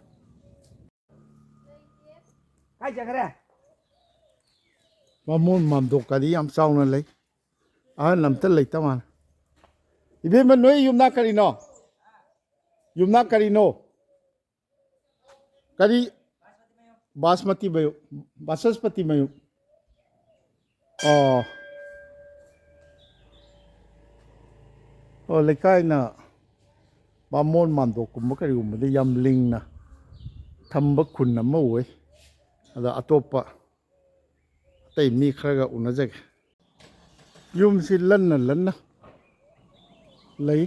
ꯀꯥꯏ ꯆꯠꯈ꯭ꯔꯦ? ꯕꯥꯃꯣꯟ ꯃꯥꯝꯗꯣꯞꯀꯗꯤ ꯌꯥꯝ ꯆꯥꯎꯅ ꯂꯩ꯫ ꯑꯍꯜ ꯑꯝꯇ ꯂꯩꯇ ꯃꯥꯜꯂꯦ꯫ ꯏꯕꯦꯝꯃ, ꯅꯣꯏ ꯌꯨꯝꯅꯥꯛ ꯀꯔꯤꯅꯣ? ꯌꯨꯝꯅꯥꯛ ꯀꯔꯤꯅꯣ? ꯀꯔꯤ? ꯕꯥꯁꯃꯇꯤ ꯃꯌꯨꯝ, ꯕꯥꯆꯁꯄꯇꯤ ꯃꯌꯨꯝ꯫ ꯑꯣ꯫ ꯑꯣ, ꯂꯩꯀꯥꯏꯅ ꯕꯥꯃꯣꯟ ꯃꯥꯝꯗꯣꯞꯀꯨꯝꯕ ꯀꯔꯤꯒꯨꯝꯕꯗ ꯌꯥꯝ ꯂꯤꯡꯅ ꯊꯝꯕ ꯈꯨꯟ ꯑꯃ ꯑꯣꯏ꯫ ꯑꯗ ꯑꯇꯣꯞꯄ ꯑꯇꯩ ꯃꯤ ꯈꯔꯒ ꯎꯅꯖꯒꯦ꯫ ꯌꯨꯝꯁꯤ ꯂꯟꯅ ꯂꯟꯅ ꯂꯩ꯫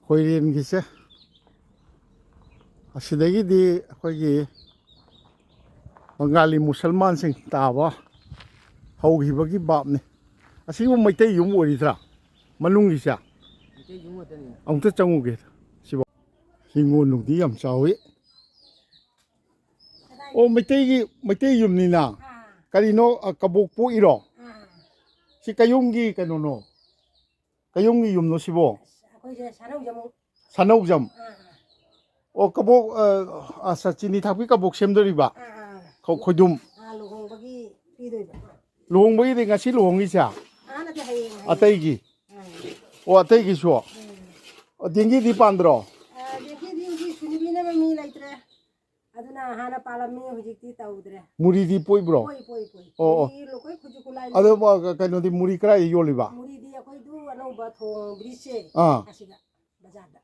ꯈꯣꯏꯔꯦꯟꯒꯤꯁꯦ꯫ ꯑꯁꯤꯗꯒꯤꯗꯤ ꯑꯩꯈꯣꯏꯒꯤ ꯕꯪꯒꯥꯂꯤ ꯃꯨꯁꯜꯃꯥꯟꯁꯤꯡ ꯇꯥꯕ ꯍꯧꯈꯤꯕꯒꯤ ꯕꯥꯞꯅꯤ꯫ ꯑꯁꯤꯕꯨ ꯃꯩꯇꯩ ꯌꯨꯝ ꯑꯣꯏꯔꯤꯗ꯭ꯔꯥ? ꯃꯅꯨꯡꯒꯤꯁꯦ? ꯃꯩꯇꯩ ꯌꯨꯝ ꯉꯥꯛꯇꯅꯤ꯫ ꯑꯃꯨꯛꯇ ꯆꯪꯉꯨꯒꯦ ꯁꯤꯕꯣ꯫ ꯍꯤꯡꯒꯣꯜ ꯅꯨꯡꯗꯤ ꯌꯥꯝ ꯆꯥꯎꯋꯤ꯫ ꯑꯣ, ꯃꯩꯇꯩꯒꯤ, ꯃꯩꯇꯩ ꯌꯨꯝꯅꯤꯅ꯫ ꯑꯥ꯫ ꯀꯔꯤꯅꯣ, ꯑ, ꯀꯕꯣꯛ ꯄꯣꯛꯏꯔꯣ? ꯑꯥ꯫ ꯁꯤ ꯀꯌꯨꯝꯒꯤ ꯀꯩꯅꯣꯅꯣ? ꯀꯌꯨꯝꯒꯤ ꯌꯨꯝꯅꯣ ꯁꯤꯕꯣ? ꯑꯁ, ꯑꯩꯈꯣꯏꯁꯦ ꯁꯥꯅꯧꯖꯝ꯫ ꯁꯥꯅꯧꯖꯝ꯫ ꯑꯥ, ꯑꯥ꯫ ꯑꯣ, ꯀꯕꯣꯛ, ꯑ, ꯑꯁ, ꯆꯤꯅꯤ ꯊꯥꯛꯄꯤ ꯀꯕꯣꯛ ꯁꯦꯝꯗꯣꯔꯤꯕ? ꯑꯥ, ꯑꯥ꯫ ꯈꯧ-, ꯈꯣꯏꯗꯨꯝ꯫ ꯑꯥ, ꯂꯨꯍꯣꯡꯕꯒꯤ ꯄꯤꯗꯣꯏꯕ꯫ ꯂꯨꯍꯣꯡꯕꯒꯤꯗꯤ ꯉꯁꯤ ꯂꯨꯍꯣꯡꯉꯤꯁꯦ? ꯑꯥ, ꯅꯠꯇꯦ, ꯍꯌꯦꯡ, ꯍꯌꯦꯡ꯫ ꯑꯇꯩꯒꯤ? ꯑꯥ꯫ ꯑꯣ, ꯑꯇꯩꯒꯤꯁꯨ? ꯎꯝ꯫ ꯑꯣ, ꯗꯦꯡꯒꯤꯗꯤ ꯄꯥꯟꯗ꯭ꯔꯣ? ꯑꯥ, ꯗꯦꯡꯒꯤꯗꯤ ꯍꯧꯖꯤꯛ ꯁꯨꯅꯤꯕꯤꯅꯕ ꯃꯤ ꯂꯩꯇ꯭ꯔꯦ꯫ ꯑꯗꯨꯅ ꯍꯥꯟꯅ ꯄꯥꯜꯂꯝꯃꯤ, ꯍꯧꯖꯤꯛꯇꯤ ꯇꯧꯗ꯭ꯔꯦ꯫ ꯃꯨꯔꯤꯗꯤ ꯄꯣꯏꯕ꯭ꯔꯣ? ꯄꯣꯏ, ꯄꯣꯏ, ꯄꯣꯏ꯫ ꯑꯣ, ꯑꯣ꯫ ꯃꯨꯔꯤ ꯂꯣꯏ ꯈꯨꯠꯁꯨ ꯈꯨꯠꯂꯥꯏ ꯑꯗꯣ, ꯂꯣꯏ꯫ ꯃ-, ꯀ-, ꯀꯩꯅꯣꯗꯤ, ꯃꯨꯔꯤ ꯀꯗꯥꯏꯗ ꯌꯣꯜꯂꯤꯕ? ꯃꯨꯔꯤꯗꯤ ꯑꯩꯈꯣꯏꯗꯨ ꯑꯅꯧꯕ ꯊꯣꯡ ꯕ꯭ꯔꯤꯖꯁꯦ ꯑꯥ꯫ ꯑꯁꯤꯗ, ꯕꯖꯥꯔꯗ꯫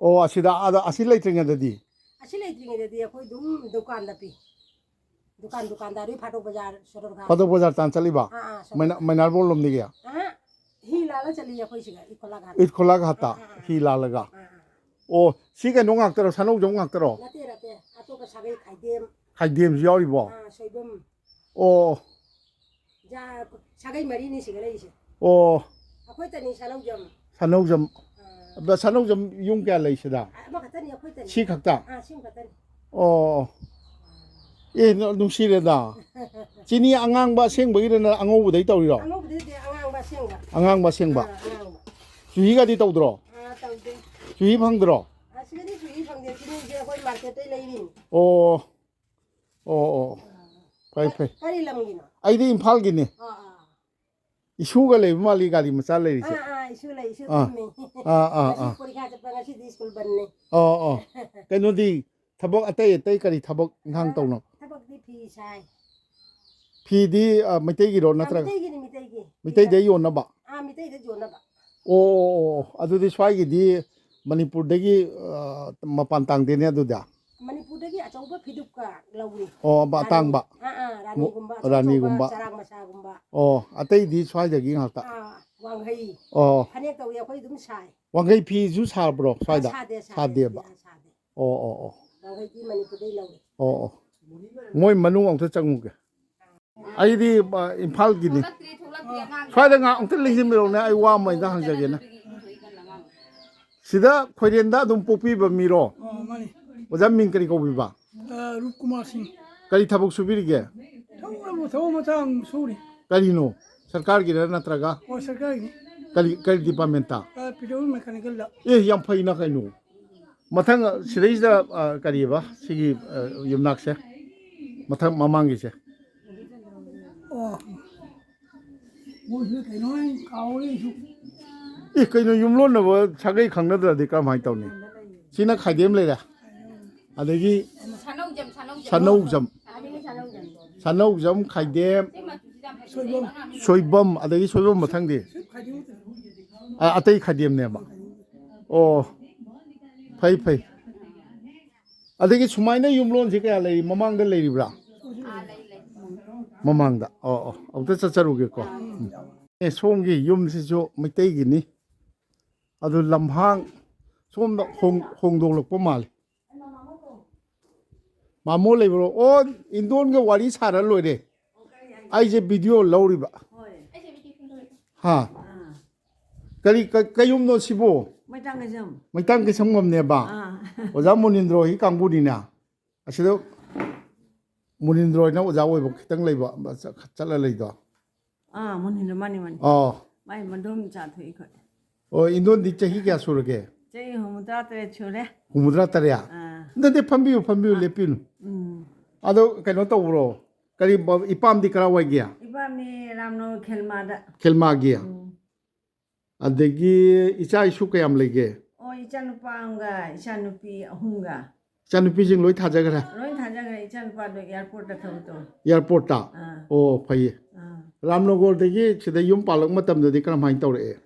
ꯑꯣ, ꯑꯁꯤꯗ, ꯑꯗ, ꯑꯁꯤ ꯂꯩꯇ꯭ꯔꯤꯉꯩꯗꯗꯤ? ꯑꯁꯤ ꯂꯩꯇ꯭ꯔꯤꯉꯩꯗꯗꯤ ꯑꯩꯈꯣꯏ ꯑꯗꯨꯝ ꯗꯨꯀꯥꯟꯗ ꯄꯤ꯫ ꯗꯨꯀꯥꯟ, ꯗꯨꯀꯥꯟꯗꯥꯔꯤ ꯐꯥꯇꯣꯛ ꯕꯖꯥꯔ, ꯁꯣꯔꯣꯛ ꯈꯥ꯫ ꯐꯥꯇꯣꯛ ꯕꯖꯥꯔ ꯇꯥꯟ ꯆꯠꯂꯤꯕ? ꯑꯥ, ꯑꯥ, ꯁꯣꯔꯣꯛ ꯃꯩꯅꯥ-, ꯈꯥ꯫ ꯃꯩꯅꯥꯔꯕꯣ ꯂꯣꯝꯗꯒꯤ? ꯑꯥ, ꯍꯤ ꯂꯥꯜꯂ ꯆꯠꯂꯤ ꯑꯩꯈꯣꯏ ꯁꯤꯒ, ꯏꯠꯈꯣꯂꯥ ꯘꯥꯠ꯫ ꯏꯠꯈꯣꯂꯥ ꯘꯥꯠꯇ ꯑꯥ, ꯑꯥ, ꯑꯥ꯫ ꯍꯤ ꯂꯥꯜꯂꯒ? ꯑꯥ, ꯑꯥ꯫ ꯑꯣ, ꯁꯤ ꯀꯩꯅꯣ ꯉꯥꯛꯇꯔꯣ? ꯁꯥꯅꯧꯖꯝ ꯉꯥꯛꯇꯔꯣ? ꯅꯠꯇꯦ, ꯅꯠꯇꯦ꯫ ꯑꯇꯣꯞꯄ ꯁꯥꯒꯩ ꯈꯥꯏꯗꯦꯝ꯫ ꯈꯥꯏꯗꯦꯝꯁꯨ ꯌꯥꯎꯔꯤꯕꯣ? ꯑꯥ, ꯁꯣꯏꯕꯝ꯫ ꯑꯣ꯫ ꯖꯥ-, ꯁꯥꯒꯩ ꯃꯔꯤꯅꯤ ꯁꯤꯒ ꯂꯩꯔꯤꯁꯦ꯫ ꯑꯣ꯫ ꯑꯩꯈꯣꯏꯇꯅꯤ ꯁꯥꯅꯧꯖꯝ꯫ ꯁꯥꯅꯧꯖꯝ꯫ ꯑꯥ꯫ ꯑꯗ ꯁꯥꯅꯧꯖꯝ ꯌꯨꯝ ꯀꯌꯥ ꯂꯩ ꯁꯤꯗ? ꯑꯃꯈꯛꯇꯅꯤ ꯑꯩꯈꯣꯏꯇꯅꯤ꯫ ꯁꯤ ꯈꯛꯇ? ꯑꯥ, ꯁꯤ ꯈꯛꯇꯅꯤ꯫ ꯑꯣ꯫ ꯑꯦ, ꯅ-, ꯅꯨꯡꯁꯤꯔꯦꯗ꯫ ꯆꯤꯅꯤ ꯑꯉꯥꯡꯕ ꯑꯁꯦꯡꯕꯒꯤꯔ ꯅꯠꯇ꯭ꯔ ꯑꯉꯧꯕꯗꯩ ꯇꯧꯔꯤꯔꯣ? ꯑꯉꯧꯕꯗꯩꯗꯤ ꯑꯉꯥꯡꯕ ꯑꯁꯦꯡꯕ꯫ ꯑꯉꯥꯡꯕ ꯑꯁꯦꯡꯕ꯫ ꯑꯥ, ꯑꯉꯥꯡꯕ꯫ ꯆꯨꯍꯤꯒꯗꯤ ꯇꯧꯗ꯭ꯔꯣ? ꯇꯧꯗꯦ꯫ ꯆꯨꯍꯤ ꯐꯪꯗ꯭ꯔꯣ? ꯑꯁꯤꯗꯗꯤ ꯆꯨꯍꯤ ꯐꯪꯗꯦ꯫ ꯆꯤꯅꯤꯁꯦ ꯑꯩꯈꯣꯏ ꯃꯥꯔꯀꯦꯠꯇꯩ ꯂꯩꯔꯤꯅꯤ꯫ ꯑꯣ, ꯑꯣ, ꯑꯣ꯫ ꯐꯩ, ꯐꯩ꯫ ꯀꯔꯤ ꯂꯝꯒꯤꯅꯣ? ꯑꯩꯗꯤ ꯏꯝꯐꯥꯜꯒꯤꯅꯤ꯫ ꯑꯥ, ꯑꯥ꯫ ꯏꯁꯨꯒ ꯂꯩꯕ ꯃꯥꯜꯂꯤ ꯒꯥꯔꯤ ꯃꯆꯥ ꯂꯩꯔꯤꯁꯦ꯫ ꯑꯥ, ꯑꯥ, ꯏꯁꯨ ꯂꯩ, ꯏꯁꯨ ꯑꯥ꯫ ꯊꯝꯃꯤ꯫ ꯑꯥ, ꯑꯥ, ꯉꯁꯤ ꯑꯥ꯫ ꯄꯔꯤꯈꯥ ꯆꯠꯄ, ꯉꯁꯤꯗꯤ ꯁ꯭ꯀꯨꯜ ꯕꯟꯅꯦ꯫ ꯑꯣ, ꯑꯣ꯫ ꯀꯩꯅꯣꯗꯤ, ꯊꯕꯛ ꯑꯇꯩ ꯑꯇꯩ ꯀꯔꯤ ꯊꯕꯛ ꯏꯪꯈꯥꯡ ꯑꯥ, ꯇꯧꯅꯣ? ꯊꯕꯛꯇꯤ ꯐꯤ ꯁꯥꯏ꯫ ꯐꯤꯗꯤ, ꯑ, ꯃꯩꯇꯩꯒꯤꯔꯣ ꯑꯥ, ꯅꯠꯇ꯭ꯔꯒ? ꯃꯩꯇꯩꯒꯤꯅꯤ, ꯃꯩꯇꯩꯒꯤ꯫ ꯃꯩꯇꯩꯗ ꯌꯣꯟꯅꯕ? ꯑꯥ, ꯃꯩꯇꯩꯗ ꯌꯣꯟꯅꯕ꯫ ꯑꯣ, ꯑꯣ, ꯑꯣ, ꯑꯣ꯫ ꯑꯗꯨꯗꯤ ꯁ꯭ꯋꯥꯏꯒꯤꯗꯤ ꯃꯅꯤꯄꯨꯔꯗꯒꯤ, ꯑ, ꯃꯄꯥꯟ ꯇꯥꯡꯗꯦꯅꯦ ꯑꯗꯨꯗꯤ? ꯃꯅꯤꯄꯨꯔꯗꯒꯤ ꯑꯆꯧꯕ ꯐꯤꯗꯨꯞꯀ ꯂꯧꯏ꯫ ꯑꯣ, ꯔꯥꯅꯤ꯫ ꯑꯇꯥꯡꯕ? ꯑꯥ, ꯑꯥ, ꯔꯥꯅꯤꯒꯨꯝꯕ, ꯑꯆꯧ ꯑꯆꯧꯕ, ꯔꯥꯅꯤꯒꯨꯝꯕ꯫ ꯆꯔꯥꯡ ꯃꯆꯥꯒꯨꯝꯕ꯫ ꯑꯣ, ꯑꯇꯩꯗꯤ ꯁ꯭ꯋꯥꯏꯗꯒꯤ ꯉꯥꯛꯇ? ꯑꯥ, ꯋꯥꯡꯈꯩ꯫ ꯑꯣ꯫ ꯐꯅꯦꯛ ꯇꯧꯏ, ꯑꯩꯈꯣꯏ ꯑꯗꯨꯝ ꯁꯥꯏ꯫ ꯋꯥꯡꯈꯩ ꯐꯤꯁꯨ ꯁꯥꯕ꯭ꯔꯣ ꯑꯥ, ꯁ꯭ꯋꯥꯏꯗ? ꯁꯥꯗꯦ, ꯁꯥꯗꯦ꯫ ꯁꯥꯗꯦꯕ? ꯑꯥ, ꯁꯥꯗꯦ꯫ ꯑꯣ, ꯑꯣ, ꯑꯣ꯫ ꯋꯥꯡꯈꯩꯗꯤ ꯃꯅꯤꯄꯨꯔꯗꯩ ꯂꯧꯏ꯫ ꯑꯣ, ꯑꯣ꯫ ꯃꯣꯏ ꯃꯅꯨꯡ ꯑꯃꯨꯛꯇ ꯆꯪꯉꯨꯒꯦ꯫ ꯑꯩꯗꯤ, ꯑ, ꯏꯝꯐꯥꯜꯒꯤꯅꯤ꯫ ꯊꯣꯛꯂꯛꯇ꯭ꯔꯤ, ꯊꯣꯛꯂꯛꯇ꯭ꯔꯤ, ꯑꯉꯥꯡ ꯁ꯭ꯋꯥꯏꯗ ꯉꯥꯏꯍꯥꯛ ꯑꯃꯨꯛꯇ ꯂꯦꯡꯁꯤꯟꯕꯤꯔꯛꯎꯅꯦ, ꯑꯩ ꯋꯥ ꯑꯃ ꯍꯦꯛꯇ ꯍꯪꯖꯒꯦꯅꯦ꯫ ꯁꯤꯗ ꯈꯣꯏꯔꯦꯟꯗ ꯑꯗꯨꯝ ꯄꯣꯛꯄꯤꯕ ꯃꯤꯔꯣ? ꯑꯣ, ꯃꯥꯅꯤ꯫ ꯑꯣꯖꯥ ꯃꯤꯡ ꯀꯔꯤ ꯀꯧꯕꯤꯕ? ꯑ, ꯔꯨꯞꯀꯨꯃꯥꯔ ꯁꯤꯡ꯫ ꯀꯔꯤ ꯊꯕꯛ ꯁꯨꯕꯤꯔꯤꯒꯦ? ꯊꯕꯛ ꯑꯃ, ꯊꯕꯛ ꯃꯆꯥ ꯑꯃ ꯁꯨꯔꯤ꯫ ꯀꯔꯤꯅꯣ? ꯁꯔꯀꯥꯔꯒꯤꯔ ꯅꯠꯇ꯭ꯔꯒ? ꯍꯣꯏ, ꯁꯔꯀꯥꯔꯒꯤꯅꯤ꯫ ꯀꯔꯤ, ꯀꯔꯤ ꯗꯤꯄꯥꯔꯠꯃꯦꯟꯇ? ꯑ, ꯄꯦꯇ꯭ꯔꯣꯜ ꯃꯦꯀꯥꯅꯤꯀꯦꯜꯗ꯫ ꯑꯦ, ꯌꯥꯝ ꯐꯩꯅ ꯀꯩꯅꯣ꯫ ꯃꯊꯪ ꯁꯤꯗꯩꯁꯤꯗ, ꯑ, ꯀꯔꯤꯑꯕ? ꯁꯤꯒꯤ, ꯑ, ꯌꯨꯝꯅꯥꯛꯁꯦ꯫ ꯃꯊꯪ ꯃꯃꯥꯡꯒꯤꯁꯦ꯫ ꯑꯣ꯫ ꯃꯣꯏꯁꯤꯅ ꯀꯩꯅꯣ ꯑꯩ ꯀꯥꯎꯔꯦ ꯑꯩꯁꯨ꯫ ꯑꯦ, ꯀꯩꯅꯣ ꯌꯨꯝꯂꯣꯟꯅꯕ ꯁꯥꯒꯩ ꯈꯪꯅꯗ꯭ꯔꯗꯤ ꯀꯔꯝꯍꯥꯏꯅ ꯇꯧꯅꯤ? ꯁꯤꯅ ꯈꯥꯏꯗꯦꯝ ꯂꯩꯔꯦ꯫ ꯑꯗꯒꯤ ꯁꯅꯧꯖꯝ, ꯁꯅꯧꯖꯝ꯫ ꯁꯅꯧꯖꯝ꯫ ꯁꯅꯧꯖꯝ ꯈꯥꯏꯗꯦꯝ꯫ ꯁꯣꯏꯕꯝ꯫ ꯁꯣꯏꯕꯝ, ꯑꯗꯒꯤ ꯁꯣꯏꯕꯝ ꯃꯊꯪꯗꯤ? ꯁꯤ ꯈꯥꯏꯗꯦꯝ ꯅꯠꯇꯦ꯫ ꯑ, ꯑꯇꯩ ꯈꯥꯏꯗꯦꯝꯅꯦꯕ꯫ ꯑꯣ, ꯐꯩ, ꯐꯩ꯫ ꯑꯗꯒꯤ ꯁꯨꯃꯥꯏꯅ ꯌꯨꯝꯂꯣꯟꯁꯤ ꯀꯌꯥ ꯂꯩꯔꯤ? ꯃꯃꯥꯡꯗ ꯂꯩꯔꯤꯕ꯭ꯔꯥ? ꯑꯥ, ꯂꯩ, ꯂꯩ꯫ ꯃꯃꯥꯡꯗ꯫ ꯑꯣ, ꯑꯣ꯫ ꯑꯃꯨꯛꯇ ꯆꯠꯆꯔꯨꯒꯦꯀꯣ꯫ ꯑꯥ꯫ ꯎꯝ꯫ ꯑꯦ, ꯁꯣꯝꯒꯤ ꯌꯨꯝꯁꯤꯁꯨ ꯃꯩꯇꯩꯒꯤꯅꯤ꯫ ꯑꯗꯨ ꯂꯝꯍꯥꯡ ꯁꯣꯝꯗ ꯍꯣꯡ-, ꯍꯣꯡꯗꯣꯛꯂꯛꯄ ꯃꯥꯜꯂꯦ꯫ ꯃꯥꯃꯣ ꯂꯩꯕ꯭ꯔꯣ? ꯑꯣ, ꯏꯟꯗꯣꯟꯒ ꯋꯥꯔꯤ ꯁꯥꯔ ꯂꯣꯏꯔꯦ꯫ ꯑꯩꯁꯦ ꯚꯤꯗꯤꯑꯣ ꯂꯧꯔꯤꯕ꯫ ꯍꯣꯏ꯫ ꯍꯥ? ꯑꯥ꯫ ꯀꯔꯤ, ꯀ-, ꯀꯩꯌꯨꯝꯅꯣ ꯁꯤꯕꯨ? ꯃꯩꯇꯥꯡ ꯀꯩꯁꯝ꯫ ꯃꯩꯇꯥꯡ ꯀꯩꯁꯝ ꯉꯝꯅꯦꯕ? ꯑꯥ꯫ ꯑꯣꯖꯥ ꯃꯣꯅꯤꯟꯗ꯭ꯔꯣ ꯍꯣꯏꯒꯤ ꯀꯥꯡꯕꯨꯅꯤꯅ꯫ ꯑꯁꯤꯗ ꯃꯣꯅꯤꯟꯗ꯭ꯔꯣ ꯍꯣꯏꯅ ꯑꯣꯖꯥ ꯑꯣꯏꯕ ꯈꯤꯇꯪ ꯂꯩꯕ, ꯆꯠ-, ꯆꯠꯂ ꯂꯩꯗꯣ꯫ ꯑꯥ, ꯃꯣꯅꯤꯟꯗ꯭ꯔꯣ, ꯃꯥꯅꯤ, ꯃꯥꯅꯤ꯫ ꯑꯥ꯫ ꯃꯥꯏ ꯃꯗꯣꯝꯆꯥ ꯊꯣꯛꯏ ꯑꯩꯈꯣꯏ꯫ ꯑꯣ, ꯏꯟꯗꯣꯟꯗꯤ ꯆꯍꯤ ꯀꯌꯥ ꯁꯨꯔꯒꯦ? ꯆꯍꯤ ꯍꯨꯝꯐꯨꯇꯔꯥ ꯇꯔꯦꯠ ꯁꯨꯔꯦ꯫ ꯍꯨꯝꯐꯨꯇꯔꯥ ꯇꯔꯦꯠ? ꯑꯥ, ꯅꯠꯇꯦ, ꯐꯝꯕꯤꯌꯨ, ꯐꯝꯕꯤꯌꯨ, ꯂꯦꯞꯄꯤꯅꯨ꯫ ꯎꯝ꯫ ꯑꯗꯣ ꯀꯩꯅꯣ ꯇꯧꯕ꯭ꯔꯣ? ꯀꯔꯤ ꯕ-, ꯏꯄꯥꯝꯗꯤ ꯀꯔꯥꯏꯋꯥꯏꯒꯤ? ꯏꯄꯥꯝꯅꯤ ꯔꯥꯝꯅꯣ ꯈꯦꯜꯃꯥꯗ꯫ ꯈꯦꯜꯃꯥꯒꯤ? ꯎꯝ꯫ ꯑꯗꯒꯤ ꯏꯆꯥ ꯏꯁꯨ ꯀꯌꯥꯝ ꯂꯩꯒꯦ? ꯑꯣ, ꯏꯆꯥꯅꯨꯄꯥ ꯑꯃꯒ ꯏꯆꯥꯅꯨꯄꯤ ꯑꯍꯨꯝꯒ꯫ ꯏꯆꯥꯅꯨꯄꯤꯁꯤꯡ ꯂꯣꯏ ꯊꯥꯖꯈ꯭ꯔꯦ? ꯂꯣꯏ ꯊꯥꯖꯈ꯭ꯔꯦ꯫ ꯏꯆꯥꯅꯨꯄꯥꯗꯣ ꯑꯦꯌꯥꯔꯄꯣꯔꯠꯇ ꯊꯕꯛ ꯇꯧꯋꯦ꯫ ꯑꯦꯌꯥꯔꯄꯣꯔꯠꯇ? ꯑꯥ꯫ ꯑꯣ, ꯐꯩꯌꯦ꯫ ꯑꯥ꯫ ꯔꯥꯝꯅꯣꯒꯔꯗꯒꯤ ꯁꯤꯗ ꯌꯨꯝ ꯄꯥꯜꯂꯛꯄ ꯃꯇꯝꯗꯗꯤ ꯀꯔꯝꯍꯥꯏꯅ ꯇꯧꯔꯛꯑꯦ?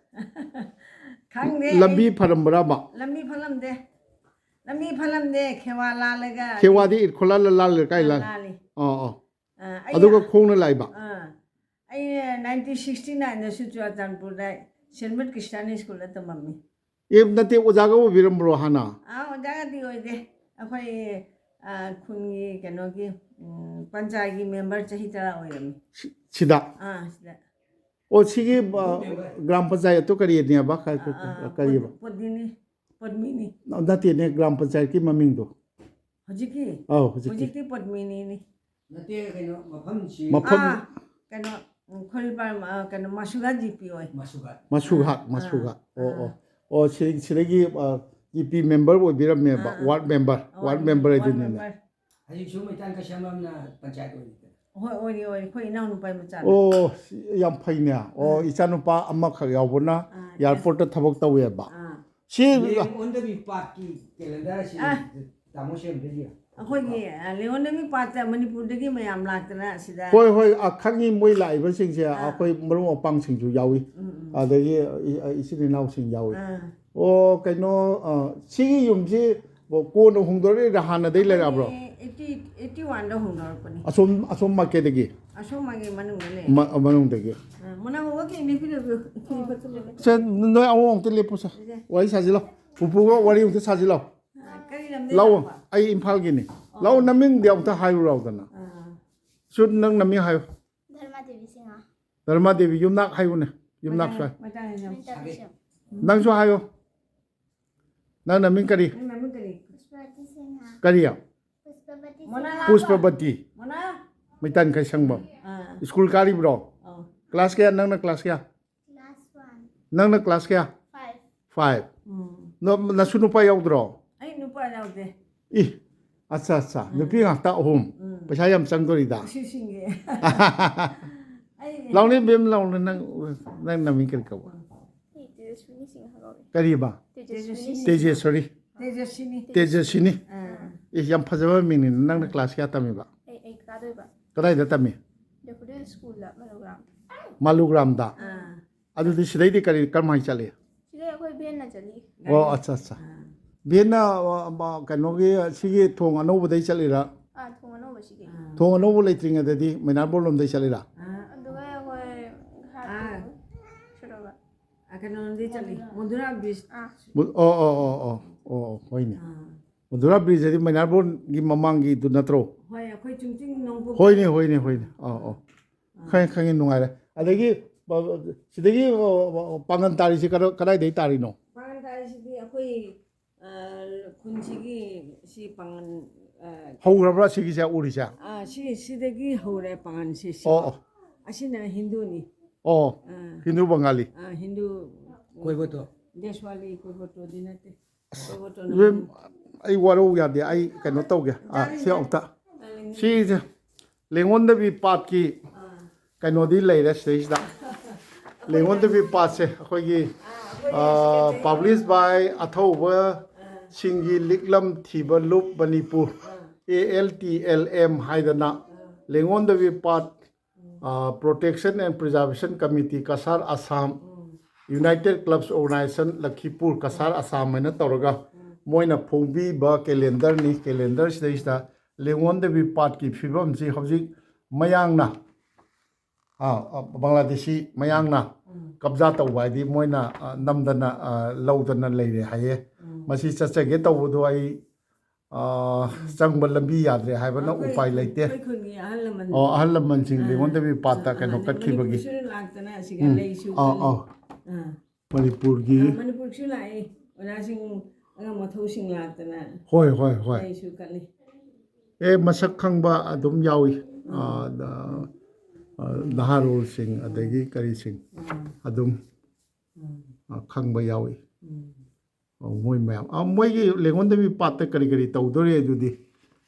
ꯈꯪꯗꯦ, ꯂꯝꯕꯤ ꯑꯩ ꯐꯔꯝꯕ꯭ꯔꯕ? ꯂꯝꯕꯤ ꯐꯠꯂꯝꯗꯦ꯫ ꯂꯝꯕꯤ ꯐꯠꯂꯝꯗꯦ꯫ ꯈꯦꯋꯥ ꯂꯥꯜꯂꯒ ꯈꯦꯋꯥꯗꯤ ꯏꯔꯈꯣꯜ ꯂꯥꯜꯂ ꯂꯥꯜꯂꯦ, ꯀꯥꯏ ꯂꯥꯜ? ꯂꯥꯜꯂꯤ꯫ ꯑꯣ, ꯑꯣ꯫ ꯑꯥ, ꯑꯩ ꯑꯗꯨꯒ ꯈꯣꯡꯅ ꯂꯥꯛꯏꯕ? ꯑꯥ, ꯑꯩ ꯅꯥꯏꯟꯇꯤꯟ ꯁꯤꯛꯁꯇꯤ ꯅꯥꯏꯟꯗꯁꯨ ꯆꯨꯔꯥꯆꯥꯟꯄꯨꯔꯗ ꯁꯦꯟꯃꯠ ꯈ꯭ꯔꯤꯁꯇꯥꯟ ꯁ꯭ꯀꯨꯜꯗ ꯇꯝꯃꯝꯃꯤ꯫ ꯑꯦ, ꯅꯠꯇꯦ, ꯑꯣꯖꯥꯒ ꯑꯣꯏꯕꯤꯔꯝꯕ꯭ꯔꯣ ꯍꯥꯟꯅ? ꯑꯥ, ꯑꯣꯖꯥꯒꯗꯤ ꯑꯣꯏꯗꯦ꯫ ꯑꯩꯈꯣꯏ, ꯑꯥ, ꯈꯨꯟꯒꯤ ꯀꯩꯅꯣꯒꯤ, ꯎꯝ, ꯄꯟꯆꯥꯌꯠꯒꯤ ꯃꯦꯝꯕꯔ ꯆꯍꯤ ꯇꯔꯥ ꯑꯣꯏꯔꯝꯃꯤ꯫ ꯁꯤ-, ꯁꯤꯗ? ꯑꯥ, ꯁꯤꯗ꯫ ꯑꯣ, ꯁꯤꯒꯤ, ꯑ, ꯒ꯭ꯔꯥꯝ ꯄꯟꯆꯥꯌꯠꯇꯣ ꯀꯔꯤꯅꯦꯕ? ꯀ-, ꯀ-, ꯑꯥ, ꯀꯔꯤꯕ? ꯄꯣꯠ-, ꯄꯣꯠꯅꯤꯅꯤ꯫ ꯅꯠꯇꯦꯅꯦ, ꯒ꯭ꯔꯥꯝ ꯄꯟꯆꯥꯌꯠꯀꯤ ꯃꯃꯤꯡꯗꯣ꯫ ꯍꯧꯖꯤꯛꯀꯤ? ꯑꯧ, ꯍꯧꯖꯤꯛꯀꯤ꯫ ꯍꯧꯖꯤꯛꯇꯤ ꯄꯣꯠꯃꯤꯅꯤꯅꯤ꯫ ꯅꯠꯇꯦ, ꯀꯩꯅꯣ, ꯃꯐꯝꯁꯤ ꯃꯐꯝ ꯑꯥ, ꯀꯩꯅꯣ, ꯎꯝ, ꯈꯣꯏꯔꯤꯄꯥꯜ, ꯑꯥ, ꯀꯩꯅꯣ, ꯃꯁꯨꯒꯥ ꯖꯤ ꯄꯤ ꯑꯣꯏ꯫ ꯃꯁꯨꯒꯥ꯫ ꯃꯁꯨꯒꯥꯠ, ꯑꯥ, ꯃꯁꯨꯒꯥꯠ꯫ ꯑꯣ, ꯑꯥ꯫ ꯑꯣ꯫ ꯑꯣ, ꯁꯤ-, ꯁꯤꯗꯒꯤ, ꯑ, ꯖꯤ ꯄꯤ ꯃꯦꯝꯕꯔ ꯑꯣꯏꯕꯤꯔꯝꯃꯦꯕ, ꯑꯥ, ꯑꯥ꯫ ꯋꯥꯔꯗ ꯃꯦꯝꯕꯔ, ꯋꯥꯔꯗ ꯃꯦꯝꯕꯔ ꯋꯥꯔꯗ ꯑꯗꯨꯅꯤꯅꯦ꯫ ꯃꯦꯝꯕꯔ꯫ ꯍꯧꯖꯤꯛꯁꯨ ꯃꯩꯇꯥꯟ ꯀꯩꯁꯥꯝꯕꯝꯅ ꯄꯟꯆꯥꯌꯠ ꯑꯣꯏꯔꯤꯗꯅ꯫ ꯍꯣꯏ, ꯑꯣꯏꯔꯤ, ꯑꯣꯏꯔꯤ꯫ ꯑꯩꯈꯣꯏ ꯏꯅꯥꯎꯅꯨꯄꯥꯒꯤ ꯃꯆꯥꯅꯤ꯫ ꯑꯣ, ꯁꯤ ꯌꯥꯝ ꯐꯩꯅꯦ꯫ ꯑꯣ, ꯑꯥ꯫ ꯏꯆꯥꯅꯨꯄꯥ ꯑꯃꯈꯛ ꯌꯥꯎꯕꯅ ꯑꯥ, ꯑꯦꯌꯥꯔꯄꯣꯔꯠꯇ ꯊꯕꯛ ꯇꯧꯋꯦꯕ꯫ ꯑꯥ꯫ ꯁꯤ ꯂꯦꯡ ꯑꯣꯟꯗꯕꯤ ꯄꯥꯠꯀꯤ ꯀꯦꯂꯦꯟꯗꯔ ꯑꯁꯤ ꯑꯥ꯫ ꯇꯥꯃꯣ ꯁꯦꯝꯗꯒꯤ꯫ ꯑꯩꯈꯣꯏꯒꯤ, ꯑ, ꯂꯦꯡꯉꯣꯟꯗꯕꯤ ꯄꯥꯠꯇ ꯃꯅꯤꯄꯨꯔꯗꯒꯤ ꯃꯌꯥꯝ ꯂꯥꯛꯇꯅ ꯑꯁꯤꯗ꯫ ꯍꯣꯏ, ꯍꯣꯏ, ꯑ, ꯈꯪꯉꯤ, ꯃꯣꯏ ꯂꯥꯛꯏꯕꯁꯤꯡꯁꯦ ꯑꯥ꯫ ꯑꯩꯈꯣꯏ ꯃꯔꯨꯞ ꯃꯄꯥꯡꯁꯤꯡꯁꯨ ꯌꯥꯎꯏ, ꯎꯝ, ꯎꯝ꯫ ꯑꯗꯒꯤ ꯏ-, ꯏꯆꯤꯟ ꯏꯅꯥꯎꯁꯤꯡ ꯌꯥꯎꯏ꯫ ꯑꯥ꯫ ꯑꯣ, ꯀꯩꯅꯣ, ꯑ, ꯁꯤꯒꯤ ꯌꯨꯝꯁꯤ ꯀꯣꯟꯅ ꯍꯣꯡꯗꯣꯔꯛꯏꯔꯥ, ꯍꯥꯟꯅꯗꯩ ꯂꯩꯔꯛꯑꯕ꯭ꯔꯣ? ꯑꯩꯈꯣꯏꯒꯤ eighty, eighty one ꯗ ꯍꯣꯡꯗꯣꯔꯛꯄꯅꯤ꯫ ꯑꯁꯣꯝ, ꯑꯁꯣꯝ ꯃꯥꯏꯀꯩꯗꯒꯤ? ꯑꯁꯣꯝ ꯃꯥꯒꯤ ꯃꯅꯨꯡꯗ ꯂꯩ꯫ ꯃ-, ꯃꯅꯨꯡꯗꯒꯤ? ꯑ, ꯃꯅꯥꯎ ꯍꯧꯒꯠꯈꯤꯕꯅꯤ, ꯄꯤꯔꯛꯑꯣ, ꯄꯤꯔꯛꯑꯣ꯫ ꯁꯦ, ꯅꯣꯏ ꯑꯋꯣꯡ ꯑꯝꯇ ꯂꯦꯞꯄꯨ ꯁꯦ꯫ ꯁꯦ꯫ ꯋꯥꯔꯤ ꯁꯥꯁꯤꯜꯂꯣ꯫ ꯄꯨꯄꯨꯒ ꯋꯥꯔꯤ ꯑꯝꯇ ꯁꯥꯁꯤꯜꯂꯣ꯫ ꯑ, ꯀꯔꯤ ꯂꯝꯗꯩ ꯂꯥꯛꯑꯣ, ꯂꯥꯛꯄ? ꯑꯩ ꯏꯝꯐꯥꯜꯒꯤꯅꯤ꯫ ꯂꯥꯛꯑꯣ, ꯅꯃꯤꯡꯗꯤ ꯑꯝꯇ ꯍꯥꯏꯔꯨ ꯂꯥꯎꯗꯅ꯫ ꯑꯥ꯫ ꯁꯨ, ꯅꯪ ꯅꯃꯤꯡ ꯍꯥꯏꯌꯨ꯫ ꯙꯔꯃꯥ ꯗꯦꯕꯤ ꯁꯤꯡꯍ꯫ ꯙꯔꯃꯥ ꯗꯦꯕꯤ, ꯌꯨꯝꯅꯥꯛ ꯍꯥꯏꯌꯨꯅꯦ꯫ ꯌꯨꯝꯅꯥꯛ ꯁ꯭ꯋꯥꯏ꯫ ꯃꯇꯥꯡ ꯌꯥꯝ ꯃꯤꯡ ꯇꯥꯕꯤꯁꯨ꯫ ꯅꯪꯁꯨ ꯍꯥꯏꯌꯣ꯫ ꯅꯪ ꯅꯃꯤꯡ ꯀꯔꯤ? ꯅꯪ ꯅꯃꯤꯡ ꯀꯔꯤ? ꯄꯨꯁꯄꯥꯔꯇꯤ ꯁꯤꯡꯍ꯫ ꯀꯔꯤ? ꯄꯨꯁꯄꯥꯕꯇꯤ ꯃꯣꯅꯥ ꯁꯤꯡꯍ꯫ ꯂꯥꯛꯄ? ꯄꯨꯁꯄꯕꯇꯤ꯫ ꯃꯣꯅꯥ? ꯃꯩꯇꯥꯟ ꯀꯩꯁꯪꯕꯝ꯫ ꯑꯥ꯫ ꯁ꯭ꯀꯨꯜ ꯀꯥꯔꯤꯕ꯭ꯔꯣ? ꯑꯧ꯫ ꯀ꯭ꯂꯥꯁ ꯀꯌꯥ? ꯅꯪꯅ ꯀ꯭ꯂꯥꯁ ꯀꯌꯥ? Class one. ꯅꯪꯅ ꯀ꯭ꯂꯥꯁ ꯀꯌꯥ? ꯐꯥꯏꯚ꯫ Five. ꯎꯝ ꯅ- ꯅꯁꯨ ꯅꯨꯄꯥ ꯌꯥꯎꯗ꯭ꯔꯣ? ꯑꯩ ꯅꯨꯄꯥ ꯌꯥꯎꯗꯦ꯫ ꯏ, ꯑꯠꯆꯥ ꯑꯠꯆꯥ, ꯅꯨꯄꯤ ꯉꯥꯛꯇ ꯑꯍꯨꯝ꯫ ꯎꯝ ꯄꯩꯁꯥ ꯌꯥꯝ ꯆꯪꯗꯣꯔꯤꯗ꯫ ꯁꯤꯁꯤꯡꯒꯦ꯫ ꯑꯩ ꯂꯥꯎꯅꯦ ꯕꯦꯝ, ꯂꯥꯎꯅꯦ꯫ ꯅꯪ, ꯅꯪ ꯅꯃꯤꯡ ꯀꯔꯤ ꯀꯧꯕ? ꯑꯩ ꯇꯦꯖꯁ꯭ꯋꯤꯅꯤ ꯁꯤꯡꯍ ꯀꯧꯏ꯫ ꯀꯔꯤꯕ? ꯇꯦꯖꯁ꯭ꯋꯤꯅꯤ ꯇꯦꯖꯦꯁꯣꯔꯤ꯫ ꯇꯦꯖꯁꯤꯅꯤ꯫ ꯇꯦꯖꯁꯤꯅꯤ꯫ ꯑꯥ ꯏ, ꯌꯥꯝ ꯐꯖꯕ ꯃꯤꯡꯅꯤ꯫ ꯅꯪꯅ ꯀ꯭ꯂꯥꯁ ꯀꯌꯥ ꯇꯝꯃꯤꯕ? ꯑꯩ ꯑꯩ ꯀꯥꯗꯣꯏꯕ꯫ ꯀꯗꯥꯏꯗ ꯇꯝꯃꯤ? ꯗꯦꯐꯣꯗꯤꯜ ꯁ꯭ꯀꯨꯜꯗ ꯃꯂꯨꯒ꯭ꯔꯥꯝ꯫ ꯃꯥꯂꯨꯒ꯭ꯔꯥꯝꯗ꯫ ꯑꯥ ꯑꯗꯨꯗꯤ ꯁꯤꯗꯩꯗꯤ ꯀꯔꯤ, ꯀꯔꯝꯍꯥꯏꯅ ꯆꯠꯂꯤ? ꯁꯤꯗꯩ ꯑꯩꯈꯣꯏ ꯚꯦꯟꯅ ꯆꯠꯂꯤ꯫ ꯑꯣ, ꯑꯠꯆꯥ ꯑꯠꯆꯥ꯫ ꯑꯥ ꯚꯦꯟꯅ, ꯑ, ꯑ, ꯀꯩꯅꯣꯒꯤ, ꯁꯤꯒꯤ ꯊꯣꯡ ꯑꯅꯧꯕꯗꯩ ꯆꯠꯂꯤꯔꯥ? ꯑꯥ, ꯊꯣꯡ ꯑꯅꯧꯕꯁꯤꯒꯤ꯫ ꯑꯥ ꯊꯣꯡ ꯑꯅꯧꯕ ꯂꯩꯇ꯭ꯔꯤꯉꯩꯗꯗꯤ ꯃꯩꯅꯥꯔꯕꯣꯟ ꯂꯣꯝꯗꯩ ꯆꯠꯂꯤꯔꯥ? ꯑꯥ ꯑꯗꯨꯒ ꯑꯩꯈꯣꯏ ꯑꯥ ꯍꯥꯠꯇꯨ ꯁꯨꯔꯕ꯫ ꯑ ꯀꯩꯅꯣꯗꯤ ꯆꯠꯂꯤ, ꯃꯣꯗꯨꯔꯥ ꯕ꯭ꯔꯤꯖ꯫ ꯑꯥ ꯃꯨ-, ꯑꯣ, ꯑꯣ, ꯑꯣ, ꯑꯣ, ꯑꯣ, ꯑꯣ, ꯍꯣꯏꯅꯦ꯫ ꯑꯥ ꯃꯨꯗꯨꯔꯥ ꯕ꯭ꯔꯤꯖ ꯍꯥꯏꯗꯤ ꯃꯩꯅꯥꯔꯕꯣꯟꯒꯤ ꯃꯃꯥꯡꯒꯤꯗꯨ ꯅꯠꯇ꯭ꯔꯣ? ꯍꯣꯏ, ꯑꯩꯈꯣꯏ ꯆꯨꯝꯆꯤꯡ ꯅꯣꯡꯄꯣꯛ꯫ ꯍꯣꯏꯅꯦ, ꯍꯣꯏꯅꯦ, ꯍꯣꯏꯅꯦ꯫ ꯑꯥ, ꯑꯣ꯫ ꯈꯪꯉꯦ, ꯈꯪꯉꯦ, ꯅꯨꯡꯉꯥꯏꯔꯦ꯫ ꯑꯗꯒꯤ, ꯑ, ꯁꯤꯗꯒꯤ, ꯑ, ꯑ, ꯄꯥꯡꯒꯟ ꯇꯥꯔꯤꯁꯤ ꯀꯗꯥ-, ꯀꯗꯥꯏꯗꯒꯤ ꯇꯥꯔꯤꯅꯣ? ꯄꯥꯡꯒꯟ ꯇꯥꯔꯤꯁꯤꯗꯤ ꯑꯩꯈꯣꯏ, ꯑ, ꯈꯨꯟꯁꯤꯒꯤ ꯁꯤ ꯄꯥꯡꯒꯟ, ꯑ, ꯍꯧꯈ꯭ꯔꯕ꯭ꯔꯥ ꯁꯤꯒꯤꯁꯦ ꯎꯔꯤꯁꯦ? ꯑ, ꯁꯤ, ꯁꯤꯗꯒꯤ ꯍꯧꯔꯦ ꯄꯥꯡꯒꯟꯁꯤ, ꯁꯤ꯫ ꯑꯣ, ꯑꯣ꯫ ꯑꯁꯤꯅ ꯍꯤꯟꯗꯨꯅꯤ꯫ ꯑꯣ, ꯑ, ꯍꯤꯟꯗꯨ ꯕꯪꯒꯥꯂꯤ꯫ ꯑ, ꯍꯤꯟꯗꯨ꯫ ꯀꯣꯏꯕꯗꯣ꯫ ꯗꯦꯁꯋꯥꯂꯤ ꯀꯣꯏꯕꯇꯣꯗꯤ ꯅꯠꯇꯦ꯫ ꯀꯣꯏꯕꯇꯣꯅ ꯏꯕꯦꯝ, ꯑꯩ ꯋꯥꯔꯧ ꯌꯥꯗꯦ꯫ ꯑꯩ ꯀꯩꯅꯣ ꯇꯧꯒꯦ꯫ ꯑ, ꯁꯤ ꯑꯃꯨꯛꯇ꯫ ꯁꯤꯁꯦ ꯂꯦꯡꯉꯣꯟꯗꯕꯤ ꯄꯥꯠꯀꯤ ꯑꯥ꯫ ꯀꯩꯅꯣꯗꯤ ꯂꯩꯔꯦ ꯁꯤꯗꯩꯁꯤꯗ꯫ ꯂꯦꯡꯉꯣꯟꯗꯕꯤ ꯄꯥꯠꯁꯦ ꯑꯩꯈꯣꯏꯒꯤ, ꯑ, published by ꯑꯊꯧꯕ ꯁꯤꯡꯒꯤ ꯂꯤꯛꯂꯝ ꯊꯤꯕ ꯂꯨꯞ Manipur, A L T L M ꯍꯥꯏꯗꯅ, ꯂꯦꯡꯉꯣꯟꯗꯕꯤ ꯄꯥꯠ, ꯑ, Protection and Preservation Committee, Cachar Assam, United Clubs Organization, ꯂꯈꯤꯄꯨꯔ, Cachar Assam ꯍꯥꯏꯅ ꯇꯧꯔꯒ ꯃꯣꯏꯅ ꯐꯣꯡꯕꯤꯕ ꯀꯦꯂꯦꯟꯗꯔꯅꯤ꯫ ꯀꯦꯂꯦꯟꯗꯔꯁꯤꯗꯩꯁꯤꯗ ꯂꯦꯡꯉꯣꯟꯗꯕꯤ ꯄꯥꯠꯀꯤ ꯐꯤꯕꯝꯁꯤ ꯍꯧꯖꯤꯛ ꯃꯌꯥꯡꯅ, ꯑ, ꯑ, ꯕꯪꯒ꯭ꯂꯥꯗꯦꯁꯤ ꯃꯌꯥꯡꯅ ꯀꯕꯖꯥ ꯇꯧꯕ ꯍꯥꯏꯗꯤ ꯃꯣꯏꯅ, ꯑ, ꯅꯝꯗꯅ, ꯑ, ꯂꯧꯗꯅ ꯂꯩꯔꯦ ꯍꯥꯏꯌꯦ꯫ ꯃꯁꯤ ꯆꯠꯆꯒꯦ ꯇꯧꯕꯗꯣ ꯑꯩ, ꯑ, ꯆꯪꯕ ꯂꯝꯕꯤ ꯌꯥꯗ꯭ꯔꯦ ꯍꯥꯏꯕꯅ ꯑꯩꯈꯣꯏ ꯎꯄꯥꯏ ꯂꯩꯇꯦ꯫ ꯑꯩꯈꯣꯏ ꯈꯨꯟꯒꯤ ꯑꯍꯜ ꯂꯃꯟ꯫ ꯑꯣ, ꯑꯍꯜ ꯂꯃꯟꯁꯤꯡ ꯑꯥ꯫ ꯂꯦꯡꯉꯣꯟꯗꯕꯤ ꯄꯥꯠꯇ ꯑꯥ, ꯀꯩꯅꯣ ꯑꯥ, ꯀꯠꯈꯤꯕꯒꯤ꯫ ꯃꯅꯤꯄꯨꯔꯁꯨ ꯂꯥꯛꯇꯅ ꯑꯁꯤꯒ ꯎꯝ꯫ ꯂꯩꯁꯨ ꯑꯥ, ꯀꯜꯂꯤ꯫ ꯑꯥ꯫ ꯑꯥ꯫ ꯃꯅꯤꯄꯨꯔꯒꯤ꯫ ꯑꯥ, ꯃꯅꯤꯄꯨꯔꯁꯨ ꯂꯥꯛꯑꯦ꯫ ꯑꯣꯖꯥꯁꯤꯡ, ꯑꯉꯥꯡ ꯃꯊꯧꯁꯤꯡ ꯂꯥꯛꯇꯅ ꯍꯣꯏ, ꯍꯣꯏ, ꯍꯣꯏ꯫ ꯂꯩꯁꯨ ꯀꯜꯂꯤ꯫ ꯑꯦ, ꯃꯁꯛ ꯈꯪꯕ ꯑꯗꯨꯝ ꯌꯥꯎꯏ꯫ ꯑꯥ, ꯅ-, ꯑꯥ, ꯅꯍꯥꯔꯣꯜꯁꯤꯡ ꯑꯗꯒꯤ ꯀꯔꯤꯁꯤꯡ ꯑꯥ꯫ ꯑꯗꯨꯝ, ꯑꯥ꯫ ꯑꯥ, ꯈꯪꯕ ꯌꯥꯎꯏ꯫ ꯑꯧ, ꯃꯣꯏ ꯃꯌꯥꯝ, ꯑ, ꯃꯣꯏꯒꯤ ꯂꯦꯡꯉꯣꯟꯗꯕꯤ ꯄꯥꯠꯇ ꯀꯔꯤ ꯀꯔꯤ ꯇꯧꯗꯣꯔꯤ ꯑꯗꯨꯗꯤ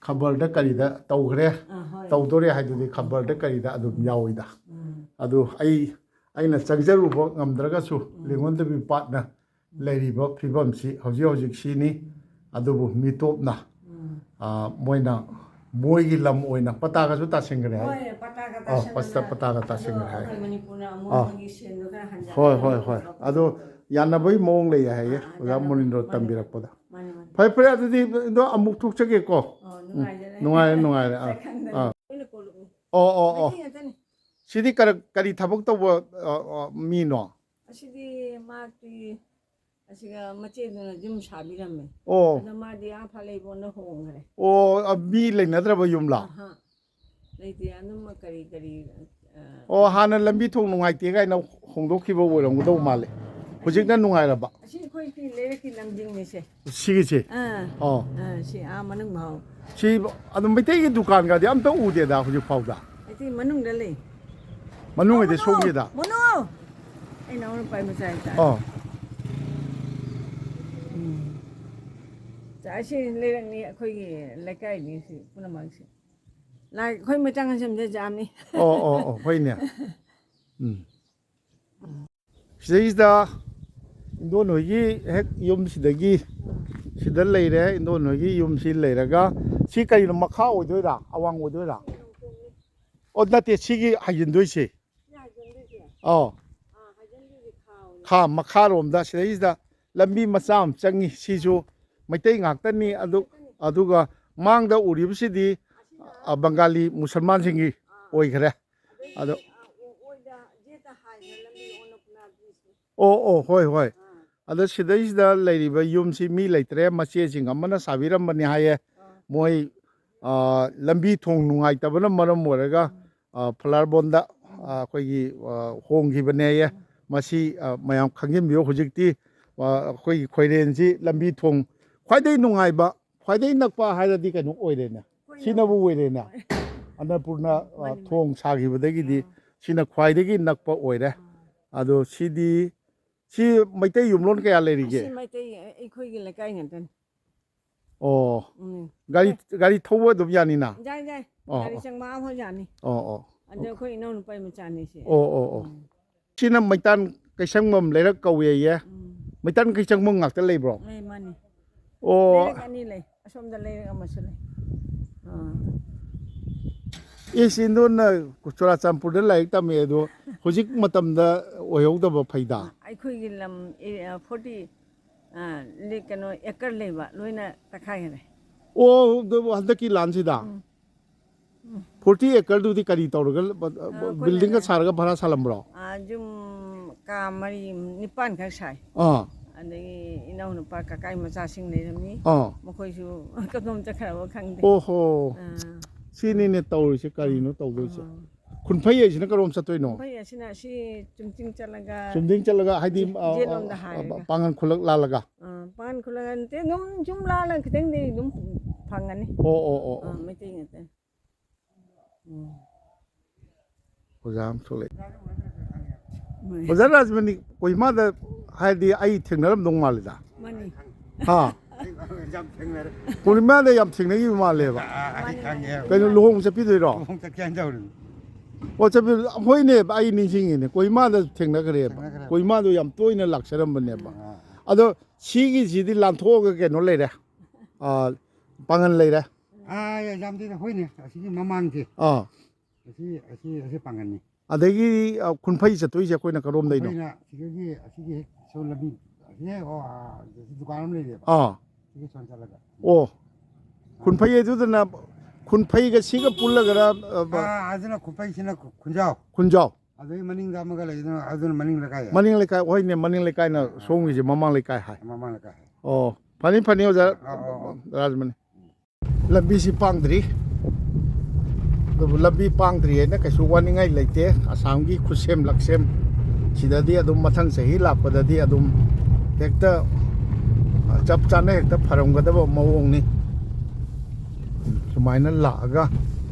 ꯈꯕꯔꯗ ꯀꯔꯤꯗ ꯇꯧꯈ꯭ꯔꯦ, ꯑꯥ, ꯍꯣꯏ꯫ ꯇꯧꯗꯣꯔꯦ ꯍꯥꯏꯗꯨꯗꯤ ꯈꯕꯔꯗ ꯀꯔꯤꯗ ꯑꯗꯨꯝ ꯌꯥꯎꯏꯗ꯫ ꯎꯝ꯫ ꯑꯗꯨ ꯑꯩ, ꯑꯩꯅ ꯆꯪꯖꯔꯨꯕ ꯉꯝꯗ꯭ꯔꯒꯁꯨ, ꯎꯝ꯫ ꯂꯦꯡꯉꯣꯟꯗꯕꯤ ꯄꯥꯠꯅ ꯂꯩꯔꯤꯕ ꯐꯤꯕꯝꯁꯤ ꯍꯧꯖꯤꯛ ꯍꯧꯖꯤꯛ ꯁꯤꯅꯤ꯫ ꯎꯝ꯫ ꯑꯗꯨꯕꯨ ꯃꯤꯇꯣꯞꯅ, ꯎꯝ꯫ ꯑ, ꯃꯣꯏꯅ, ꯃꯣꯏꯒꯤ ꯂꯝ ꯑꯣꯏꯅ ꯄꯇꯥꯒꯁꯨ ꯇꯥꯁꯤꯟꯈ꯭ꯔꯦ ꯍꯥꯏ꯫ ꯍꯣꯏ, ꯄꯇꯥꯒ ꯑ, ꯇꯥꯁꯤꯟꯅꯅ ꯄꯁꯇ-, ꯄꯇꯥꯒ ꯑꯗꯣ ꯇꯥꯁꯤꯟꯈ꯭ꯔꯦ ꯍꯥꯏ꯫ ꯑꯩꯈꯣꯏ ꯃꯅꯤꯄꯨꯔꯅ ꯑꯃꯨꯛ ꯑ꯫ ꯃꯣꯏꯒꯤ ꯁꯦꯟꯗꯣ ꯈꯔ ꯍꯟꯖꯤꯜꯂꯒ ꯍꯣꯏ, ꯍꯣꯏ, ꯍꯣꯏ꯫ ꯇꯧꯕ ꯑꯗꯣ ꯇꯧꯕ꯫ ꯌꯥꯅꯕꯒꯤ ꯃꯑꯣꯡ ꯂꯩ ꯍꯥꯏꯌꯦ, ꯑꯥ, ꯑꯣꯖꯥ ꯌꯥꯅꯕꯒꯤ ꯃꯣꯅꯤꯟꯗ꯭ꯔꯣ ꯃꯥꯅꯤ, ꯇꯝꯕꯤꯔꯛꯄꯗ꯫ ꯃꯥꯅꯤ, ꯃꯥꯅꯤ꯫ ꯐꯔꯦ, ꯐꯔꯦ, ꯑꯗꯨꯗꯤ ꯑꯗꯣ ꯑꯃꯨꯛ ꯊꯣꯛꯆꯒꯦꯀꯣ꯫ ꯑꯣ, ꯎꯝ, ꯅꯨꯡꯉꯥꯏꯖꯔꯦ꯫ ꯅꯨꯡꯉꯥꯏꯔꯦ, ꯅꯨꯡꯉꯥꯏꯔꯦ꯫ ꯑꯥ, ꯁꯛꯈꯪꯗꯅ ꯑꯥ꯫ ꯂꯣꯏꯅ ꯀꯣꯜꯂꯛꯎ꯫ ꯑꯣ, ꯑꯣ, ꯑꯣ꯫ ꯃꯩꯇꯩ ꯉꯥꯛꯇꯅꯤ꯫ ꯁꯤꯗꯤ ꯀꯔ-, ꯀꯔꯤ ꯊꯕꯛ ꯇꯧꯕ, ꯑ, ꯑ, ꯃꯤꯅꯣ? ꯑꯁꯤꯗꯤ ꯃꯍꯥꯛꯇꯤ ꯑꯁꯤꯒ ꯃꯆꯦꯗꯨꯅ ꯌꯨꯝ ꯁꯥꯕꯤꯔꯝꯃꯦ꯫ ꯑꯣ꯫ ꯑꯗꯣ ꯃꯥꯗꯤ ꯑꯥ ꯐꯥꯂꯩꯕꯣꯟꯗ ꯍꯣꯡꯈ꯭ꯔꯦ꯫ ꯑꯣ, ꯑ, ꯃꯤ ꯂꯩꯅꯗ꯭ꯔꯕ ꯌꯨꯝꯂꯣ? ꯑꯍꯥ꯫ ꯂꯩꯇꯦ, ꯑꯗꯨꯝ ꯀꯔꯤ ꯀꯔꯤ, ꯑ, ꯑꯣ, ꯍꯥꯟꯅ ꯂꯝꯕꯤ ꯊꯣꯡ ꯅꯨꯡꯉꯥꯏꯇꯦ ꯀꯥꯏꯅ ꯍꯣꯡꯗꯣꯛꯈꯤꯕ ꯑꯣꯏꯔꯝꯒꯗꯧ ꯃꯥꯜꯂꯦ꯫ ꯍꯧꯖꯤꯛꯅ ꯅꯨꯡꯉꯥꯏꯔꯕ? ꯑꯁꯤ ꯑꯩꯈꯣꯏꯒꯤ ꯂꯩꯔꯛꯀꯤ ꯂꯝꯖꯤꯡꯅꯤꯁꯦ꯫ ꯁꯤꯒꯤꯁꯦ? ꯑꯥ꯫ ꯑꯣ꯫ ꯑꯥ, ꯁꯤ ꯑꯥ ꯃꯅꯨꯡ ꯐꯥꯎ꯫ ꯁꯤ ꯑꯗꯨꯝ ꯃꯩꯇꯩꯒꯤ ꯗꯨꯀꯥꯟꯒꯗꯤ ꯑꯝꯇ ꯎꯗꯦꯗ ꯍꯧꯖꯤꯛ ꯐꯥꯎꯗ꯫ ꯃꯩꯇꯩ ꯃꯅꯨꯡꯗ ꯂꯩ꯫ ꯃꯅꯨꯡ ꯍꯥꯏꯗꯤ ꯃꯣꯅꯣ! ꯁꯣꯝꯒꯤꯗ? ꯃꯣꯅꯣ! ꯑꯩ ꯅꯅꯥꯎ ꯅꯨꯄꯥꯒꯤ ꯃꯆꯥ ꯍꯥꯏꯇꯥꯔꯦ꯫ ꯑꯣ꯫ ꯎꯝ꯫ ꯑꯁꯤ ꯂꯩꯔꯛꯅꯤ ꯑꯩꯈꯣꯏꯒꯤ ꯂꯩꯀꯥꯏꯅꯤ ꯁꯤ ꯄꯨꯝꯅꯃꯛꯁꯤ꯫ ꯂꯥꯏ ꯑꯩꯈꯣꯏ ꯃꯆꯥ ꯃꯆꯥ ꯌꯥꯝꯅꯤ꯫ ꯑꯣ, ꯑꯣ, ꯑꯣ, ꯍꯣꯏꯅꯦ꯫ ꯎꯝ꯫ ꯁꯤꯗꯩꯁꯤꯗ ꯏꯟꯗꯣꯟ ꯍꯣꯏꯒꯤ ꯍꯦꯛ ꯌꯨꯝꯁꯤꯗꯒꯤ ꯁꯤꯗ ꯂꯩꯔꯦ, ꯏꯟꯗꯣꯟ ꯍꯣꯏꯒꯤ ꯌꯨꯝꯁꯤ ꯂꯩꯔꯒ, ꯁꯤ ꯀꯩꯅꯣ, ꯃꯈꯥ ꯑꯣꯏꯗꯣꯏꯔꯥ, ꯑꯋꯥꯡ ꯑꯣꯏꯗꯣꯏꯔꯥ? ꯑꯣ, ꯅꯠꯇꯦ, ꯁꯤꯒꯤ ꯍꯥꯏꯖꯤꯟꯗꯣꯏꯁꯦ꯫ ꯑꯧ꯫ ꯈꯥ ꯃꯈꯥꯔꯣꯝꯗ ꯁꯤꯗꯩꯁꯤꯗ ꯂꯝꯕꯤ ꯃꯆꯥ ꯑꯃ ꯆꯪꯉꯤ, ꯁꯤꯁꯨ ꯃꯩꯇꯩ ꯉꯥꯛꯇꯅꯤ꯫ ꯑꯗꯨ, ꯑꯗꯨꯒ ꯃꯥꯡꯗ ꯎꯔꯤꯕꯁꯤꯗꯤ, ꯑ, ꯕꯪꯒꯥꯂꯤ ꯃꯨꯁꯜꯃꯥꯟꯁꯤꯡꯒꯤ ꯑꯣꯏꯈ꯭ꯔꯦ꯫ ꯑꯗꯣ ꯑꯣ, ꯑꯣ, ꯍꯣꯏ, ꯍꯣꯏ꯫ ꯑꯗꯣ ꯁꯤꯗꯩꯁꯤꯗ ꯂꯩꯔꯤꯕ ꯌꯨꯝꯁꯤ ꯃꯤ ꯂꯩꯇ꯭ꯔꯦ, ꯃꯆꯦꯁꯤꯡ ꯑꯃꯅ ꯁꯥꯕꯤꯔꯝꯕꯅꯤ ꯍꯥꯏꯌꯦ꯫ ꯃꯣꯏ, ꯑ, ꯂꯝꯕꯤ ꯊꯣꯡ ꯅꯨꯡꯉꯥꯏꯇꯕꯅ ꯃꯔꯝ ꯑꯣꯏꯔꯒ, ꯑ, ꯐꯂꯥꯔꯕꯣꯟꯗ, ꯑ, ꯑꯩꯈꯣꯏꯒꯤ, ꯑ, ꯍꯣꯡꯈꯤꯕꯅꯦꯌꯦ꯫ ꯃꯁꯤ, ꯑ, ꯃꯌꯥꯝ ꯈꯪꯖꯤꯟꯕꯤꯌꯨ꯫ ꯍꯧꯖꯤꯛꯇꯤ, ꯑ, ꯑꯩꯈꯣꯏꯒꯤ ꯈꯣꯏꯔꯦꯟꯁꯤ ꯂꯝꯕꯤ ꯊꯣꯡ ꯈ꯭ꯋꯥꯏꯗꯒꯤ ꯅꯨꯡꯉꯥꯏꯕ, ꯈ꯭ꯋꯥꯏꯗꯒꯤ ꯅꯛꯄ ꯍꯥꯏꯔꯗꯤ ꯀꯩꯅꯣ ꯑꯣꯏꯔꯦꯅꯦ꯫ ꯁꯤꯅꯕꯨ ꯑꯣꯏꯔꯦꯅꯦ꯫ ꯑꯅꯔꯄꯨꯔꯅ, ꯑ, ꯃꯥꯅꯤ, ꯃꯥꯅꯤ꯫ ꯊꯣꯡ ꯁꯥꯈꯤꯕꯗꯒꯤꯗꯤ ꯑꯥ꯫ ꯁꯤꯅ ꯈ꯭ꯋꯥꯏꯗꯒꯤ ꯅꯛꯄ ꯑꯣꯏꯔꯦ꯫ ꯑꯥ꯫ ꯑꯗꯣ ꯁꯤꯗꯤ ꯁꯤ ꯃꯩꯇꯩ ꯌꯨꯝꯂꯣꯟ ꯀꯌꯥ ꯂꯩꯔꯤꯒꯦ? ꯑꯁꯤ ꯃꯩꯇꯩ ꯑꯩꯈꯣꯏꯒꯤ ꯂꯩꯀꯥꯏ ꯉꯥꯛꯇꯅꯤ꯫ ꯑꯣ꯫ ꯎꯝ꯫ ꯒꯥꯔꯤ, ꯒꯥꯔꯤ ꯊꯧꯕ ꯑꯗꯨꯝ ꯌꯥꯅꯤꯅ? ꯌꯥꯏ, ꯌꯥꯏ꯫ ꯑꯣ, ꯒꯥꯔꯤ ꯑꯣ꯫ ꯆꯪꯕ ꯑꯃꯐꯥꯎ ꯌꯥꯅꯤ꯫ ꯑꯣ, ꯑꯣ꯫ ꯑꯗ ꯑꯩꯈꯣꯏ ꯏꯅꯥꯎꯅꯨꯄꯥꯒꯤ ꯃꯆꯥꯅꯤ ꯁꯤ꯫ ꯑꯣ, ꯑꯣ, ꯑꯣ꯫ ꯎꯝ꯫ ꯁꯤꯅ ꯃꯩꯇꯥꯟ ꯀꯩꯁꯪꯕꯝ ꯂꯩꯔꯛ ꯀꯧꯋꯦꯌꯦ꯫ ꯎꯝ꯫ ꯃꯩꯇꯥꯟ ꯀꯩꯁꯪꯕꯝ ꯉꯥꯛꯇ ꯂꯩꯕ꯭ꯔꯣ? ꯂꯩ, ꯃꯥꯅꯤ꯫ ꯑꯣ꯫ ꯂꯩꯔꯛ ꯑꯅꯤ ꯂꯩ꯫ ꯑꯁꯣꯝꯗ ꯂꯩꯔꯛ ꯑꯃꯁꯨ ꯂꯩ꯫ ꯑꯥ꯫ ꯑꯦ, ꯁꯤ ꯅꯣꯟꯅ ꯆꯨꯔꯥꯆꯥꯟꯄꯨꯔꯗ ꯂꯥꯏꯔꯤꯛ ꯇꯝꯃꯦ ꯑꯗꯣ ꯍꯧꯖꯤꯛ ꯃꯇꯝꯗ ꯑꯣꯏꯍꯧꯗꯕ ꯐꯩꯗ꯫ ꯑꯩꯈꯣꯏꯒꯤ ꯂꯝ, ꯑꯦ, ꯐꯣꯔꯇꯤ, ꯑꯥ, ꯂꯤ-, ꯀꯩꯅꯣ, ꯑꯦꯀꯔ ꯂꯩꯕ ꯂꯣꯏꯅ ꯇꯛꯈꯥꯏꯈꯔꯦ꯫ ꯑꯣ, ꯑꯗꯨꯕꯨ ꯍꯟꯗꯛꯀꯤ ꯂꯥꯟꯁꯤꯗ? ꯎꯝ꯫ ꯎꯝ꯫ ꯐꯣꯔꯇꯤ ꯑꯦꯀꯔꯗꯨꯗꯤ ꯀꯔꯤ ꯇꯧꯔꯒ, ꯑ, ꯑ, ꯑꯩꯈꯣꯏꯅ ꯕꯤꯜꯗꯤꯡꯒ ꯁꯥꯔꯒ ꯚꯔꯥ ꯁꯥꯜꯂꯝꯕ꯭ꯔꯣ? ꯑꯥ, ꯌꯨꯝ ꯀꯥ ꯃꯔꯤ, ꯅꯤꯄꯥꯟ ꯈꯛ ꯁꯥꯏ꯫ ꯑꯥ꯫ ꯑꯗꯒꯤ ꯏꯅꯥꯎꯅꯨꯄꯥ ꯀꯀꯥꯒꯤ ꯃꯆꯥꯁꯤꯡ ꯂꯩꯔꯝꯃꯤ꯫ ꯑꯥ꯫ ꯃꯈꯣꯏꯁꯨ ꯀꯗꯣꯝ ꯆꯠꯈ꯭ꯔꯕ ꯈꯪꯗꯦ꯫ ꯑꯣꯍꯣ꯫ ꯑꯥ꯫ ꯁꯤꯅꯤꯅꯦ ꯇꯧꯔꯤꯁꯦ, ꯀꯔꯤꯅꯣ ꯇꯧꯗꯣꯏꯁꯦ? ꯑꯥ꯫ ꯈꯨꯟꯐꯩ ꯍꯥꯏꯁꯤꯅ ꯀꯔꯣꯝ ꯆꯠꯇꯣꯏꯅꯣ? ꯈꯨꯟꯐꯩ ꯑꯁꯤꯅ ꯑꯁꯤ ꯆꯨꯝꯆꯤꯡ ꯆꯠꯂꯒ, ꯆꯨꯝꯗꯤꯡ ꯆꯠꯂꯒ ꯍꯥꯏꯗꯤ, ꯖꯦ-, ꯑ, ꯖꯦꯠꯂꯣꯝꯗ ꯑ, ꯍꯥꯏꯔꯒ꯫ ꯄꯥꯡꯒꯟ ꯈꯨꯂꯛ ꯂꯥꯜꯂꯒ? ꯑ, ꯄꯥꯡꯒꯟ ꯈꯨꯂꯛ ꯅꯠꯇꯦ, ꯑꯗꯨꯝ ꯁꯨꯝ ꯂꯥꯜꯂꯒ ꯈꯤꯇꯪꯗꯤ ꯑꯗꯨꯝ ꯐꯪꯒꯅꯤ꯫ ꯑꯣ, ꯑꯣ, ꯑꯣ, ꯑ, ꯑꯣ꯫ ꯃꯩꯇꯩ ꯉꯥꯛꯇꯅꯤ꯫ ꯎꯝ꯫ ꯑꯣꯖꯥ ꯑꯃ ꯊꯣꯛꯂꯛꯑꯦ꯫ ꯃꯣꯏ꯫ ꯑꯣꯖꯥ ꯔꯥꯖꯃꯅꯤ ꯀꯣꯍꯤꯃꯥꯗ ꯍꯥꯏꯔꯗꯤ ꯑꯩ ꯊꯦꯡꯅꯔꯝꯗꯧ ꯃꯥꯜꯂꯤꯗ꯫ ꯃꯥꯅꯤ꯫ ꯍꯥ? ꯌꯥꯝ ꯊꯦꯡꯅꯔꯦ꯫ ꯀꯣꯍꯤꯃꯥꯗ ꯌꯥꯝ ꯊꯦꯡꯅꯈꯤꯕ ꯃꯥꯜꯂꯦꯕ꯫ ꯑꯥ, ꯑꯥ, ꯑꯩ ꯈꯪꯉꯦ꯫ ꯀꯩꯅꯣ, ꯂꯨꯍꯣꯡ ꯆꯠꯄꯤꯗꯣꯏꯔꯣ? ꯂꯨꯍꯣꯡ ꯆꯠꯀꯦ ꯍꯥꯏꯅ ꯇꯧꯔꯤꯅꯤ꯫ ꯑꯣ, ꯆꯠꯄꯤ-, ꯍꯣꯏꯅꯦ, ꯑꯩ ꯅꯤꯡꯁꯤꯡꯉꯤꯅꯦ, ꯀꯣꯍꯤꯃꯥꯗ ꯊꯦꯡꯅꯈ꯭ꯔꯦꯕ꯫ ꯊꯦꯡꯅꯈ꯭ꯔꯦ꯫ ꯀꯣꯍꯤꯃꯥꯗꯣ ꯌꯥꯝ ꯇꯣꯏꯅ ꯂꯥꯛꯆꯔꯝꯕꯅꯦꯕ꯫ ꯑꯥ꯫ ꯑꯗꯣ ꯁꯤꯒꯤꯁꯤꯗꯤ ꯂꯥꯟꯊꯣꯛꯑꯒ ꯀꯩꯅꯣ ꯂꯩꯔꯦ, ꯑꯥ, ꯄꯥꯡꯒꯟ ꯂꯩꯔꯦ꯫ ꯑꯥ, ꯌꯥꯝꯗꯦꯗ, ꯍꯣꯏꯅꯦ, ꯑꯁꯤꯒꯤ ꯃꯃꯥꯡꯁꯦ꯫ ꯑꯥ꯫ ꯑꯁꯤ, ꯑꯁꯤ, ꯑꯁꯤ ꯄꯥꯡꯒꯟꯅꯤ꯫ ꯑꯗꯒꯤ, ꯑ, ꯈꯨꯟꯐꯩ ꯆꯠꯇꯣꯏꯁꯦ ꯑꯩꯈꯣꯏꯅ ꯀꯔꯣꯝꯗꯩꯅꯣ? ꯑꯩꯈꯣꯏꯅ ꯁꯤꯗꯒꯤ, ꯑꯁꯤꯒꯤ ꯍꯦꯛ ꯁꯣꯝ ꯂꯝꯕꯤ, ꯑꯁꯤ ꯍꯦꯛ, ꯑꯣ, ꯑꯥ, ꯑꯁꯤ ꯗꯨꯀꯥꯟ ꯑꯃ ꯂꯩꯔꯦꯕ꯫ ꯑꯥ꯫ ꯁꯤꯒꯤ ꯁꯣꯝ ꯆꯠꯂꯒ꯫ ꯑꯣ꯫ ꯈꯨꯟꯐꯩ ꯑꯗꯨꯗꯅ, ꯈꯨꯟꯐꯩꯒ ꯁꯤꯒ ꯄꯨꯜꯂꯒꯔ, ꯑ, ꯕ-, ꯑꯥ, ꯑꯗꯨꯅ ꯈꯨꯟꯐꯩꯁꯤꯅ ꯈꯨ-, ꯈꯨꯟꯖꯥꯎ꯫ ꯈꯨꯟꯖꯥꯎ꯫ ꯑꯗꯨꯒꯤ ꯃꯅꯤꯡꯗ ꯑꯃꯒ ꯂꯩꯗꯅ, ꯑꯗꯨꯅ ꯃꯅꯤꯡ ꯂꯩꯀꯥꯏ꯫ ꯃꯅꯤꯡ ꯂꯩꯀꯥꯏ, ꯍꯣꯏꯅꯦ, ꯃꯅꯤꯡ ꯂꯩꯀꯥꯏꯅ ꯑꯥ, ꯑꯥ, ꯁꯣꯝꯒꯤꯁꯦ ꯑꯥ꯫ ꯃꯃꯥꯡ ꯂꯩꯀꯥꯏ ꯍꯥꯏ꯫ ꯃꯃꯥꯡ ꯂꯩꯀꯥꯏ ꯍꯥꯏ꯫ ꯑꯣ, ꯐꯅꯤ, ꯐꯅꯤ, ꯑꯣꯖꯥ ꯑꯥ, ꯑꯥ, ꯑꯥ꯫ ꯔꯥꯖꯃꯅꯤ꯫ ꯂꯝꯕꯤꯁꯤ ꯄꯥꯡꯗ꯭ꯔꯤ꯫ ꯑꯗꯨꯕꯨ ꯂꯝꯕꯤ ꯄꯥꯡꯗ꯭ꯔꯤ ꯍꯥꯏꯅ ꯀꯩꯁꯨ ꯋꯥꯅꯤꯡꯉꯥꯏ ꯂꯩꯇꯦ꯫ ꯑꯁꯥꯝꯒꯤ ꯈꯨꯠꯁꯦꯝ ꯂꯥꯛꯁꯦꯝ ꯁꯤꯗꯗꯤ ꯑꯗꯨꯝ ꯃꯊꯪ ꯆꯍꯤ ꯂꯥꯛꯄꯗꯗꯤ ꯑꯗꯨꯝ ꯍꯦꯛꯇ, ꯑ, ꯆꯞ ꯆꯥꯅ ꯍꯦꯛꯇ ꯐꯔꯝꯒꯗꯕ ꯃꯑꯣꯡꯅꯤ꯫ ꯁꯨꯃꯥꯏꯅ ꯂꯥꯛꯑꯒ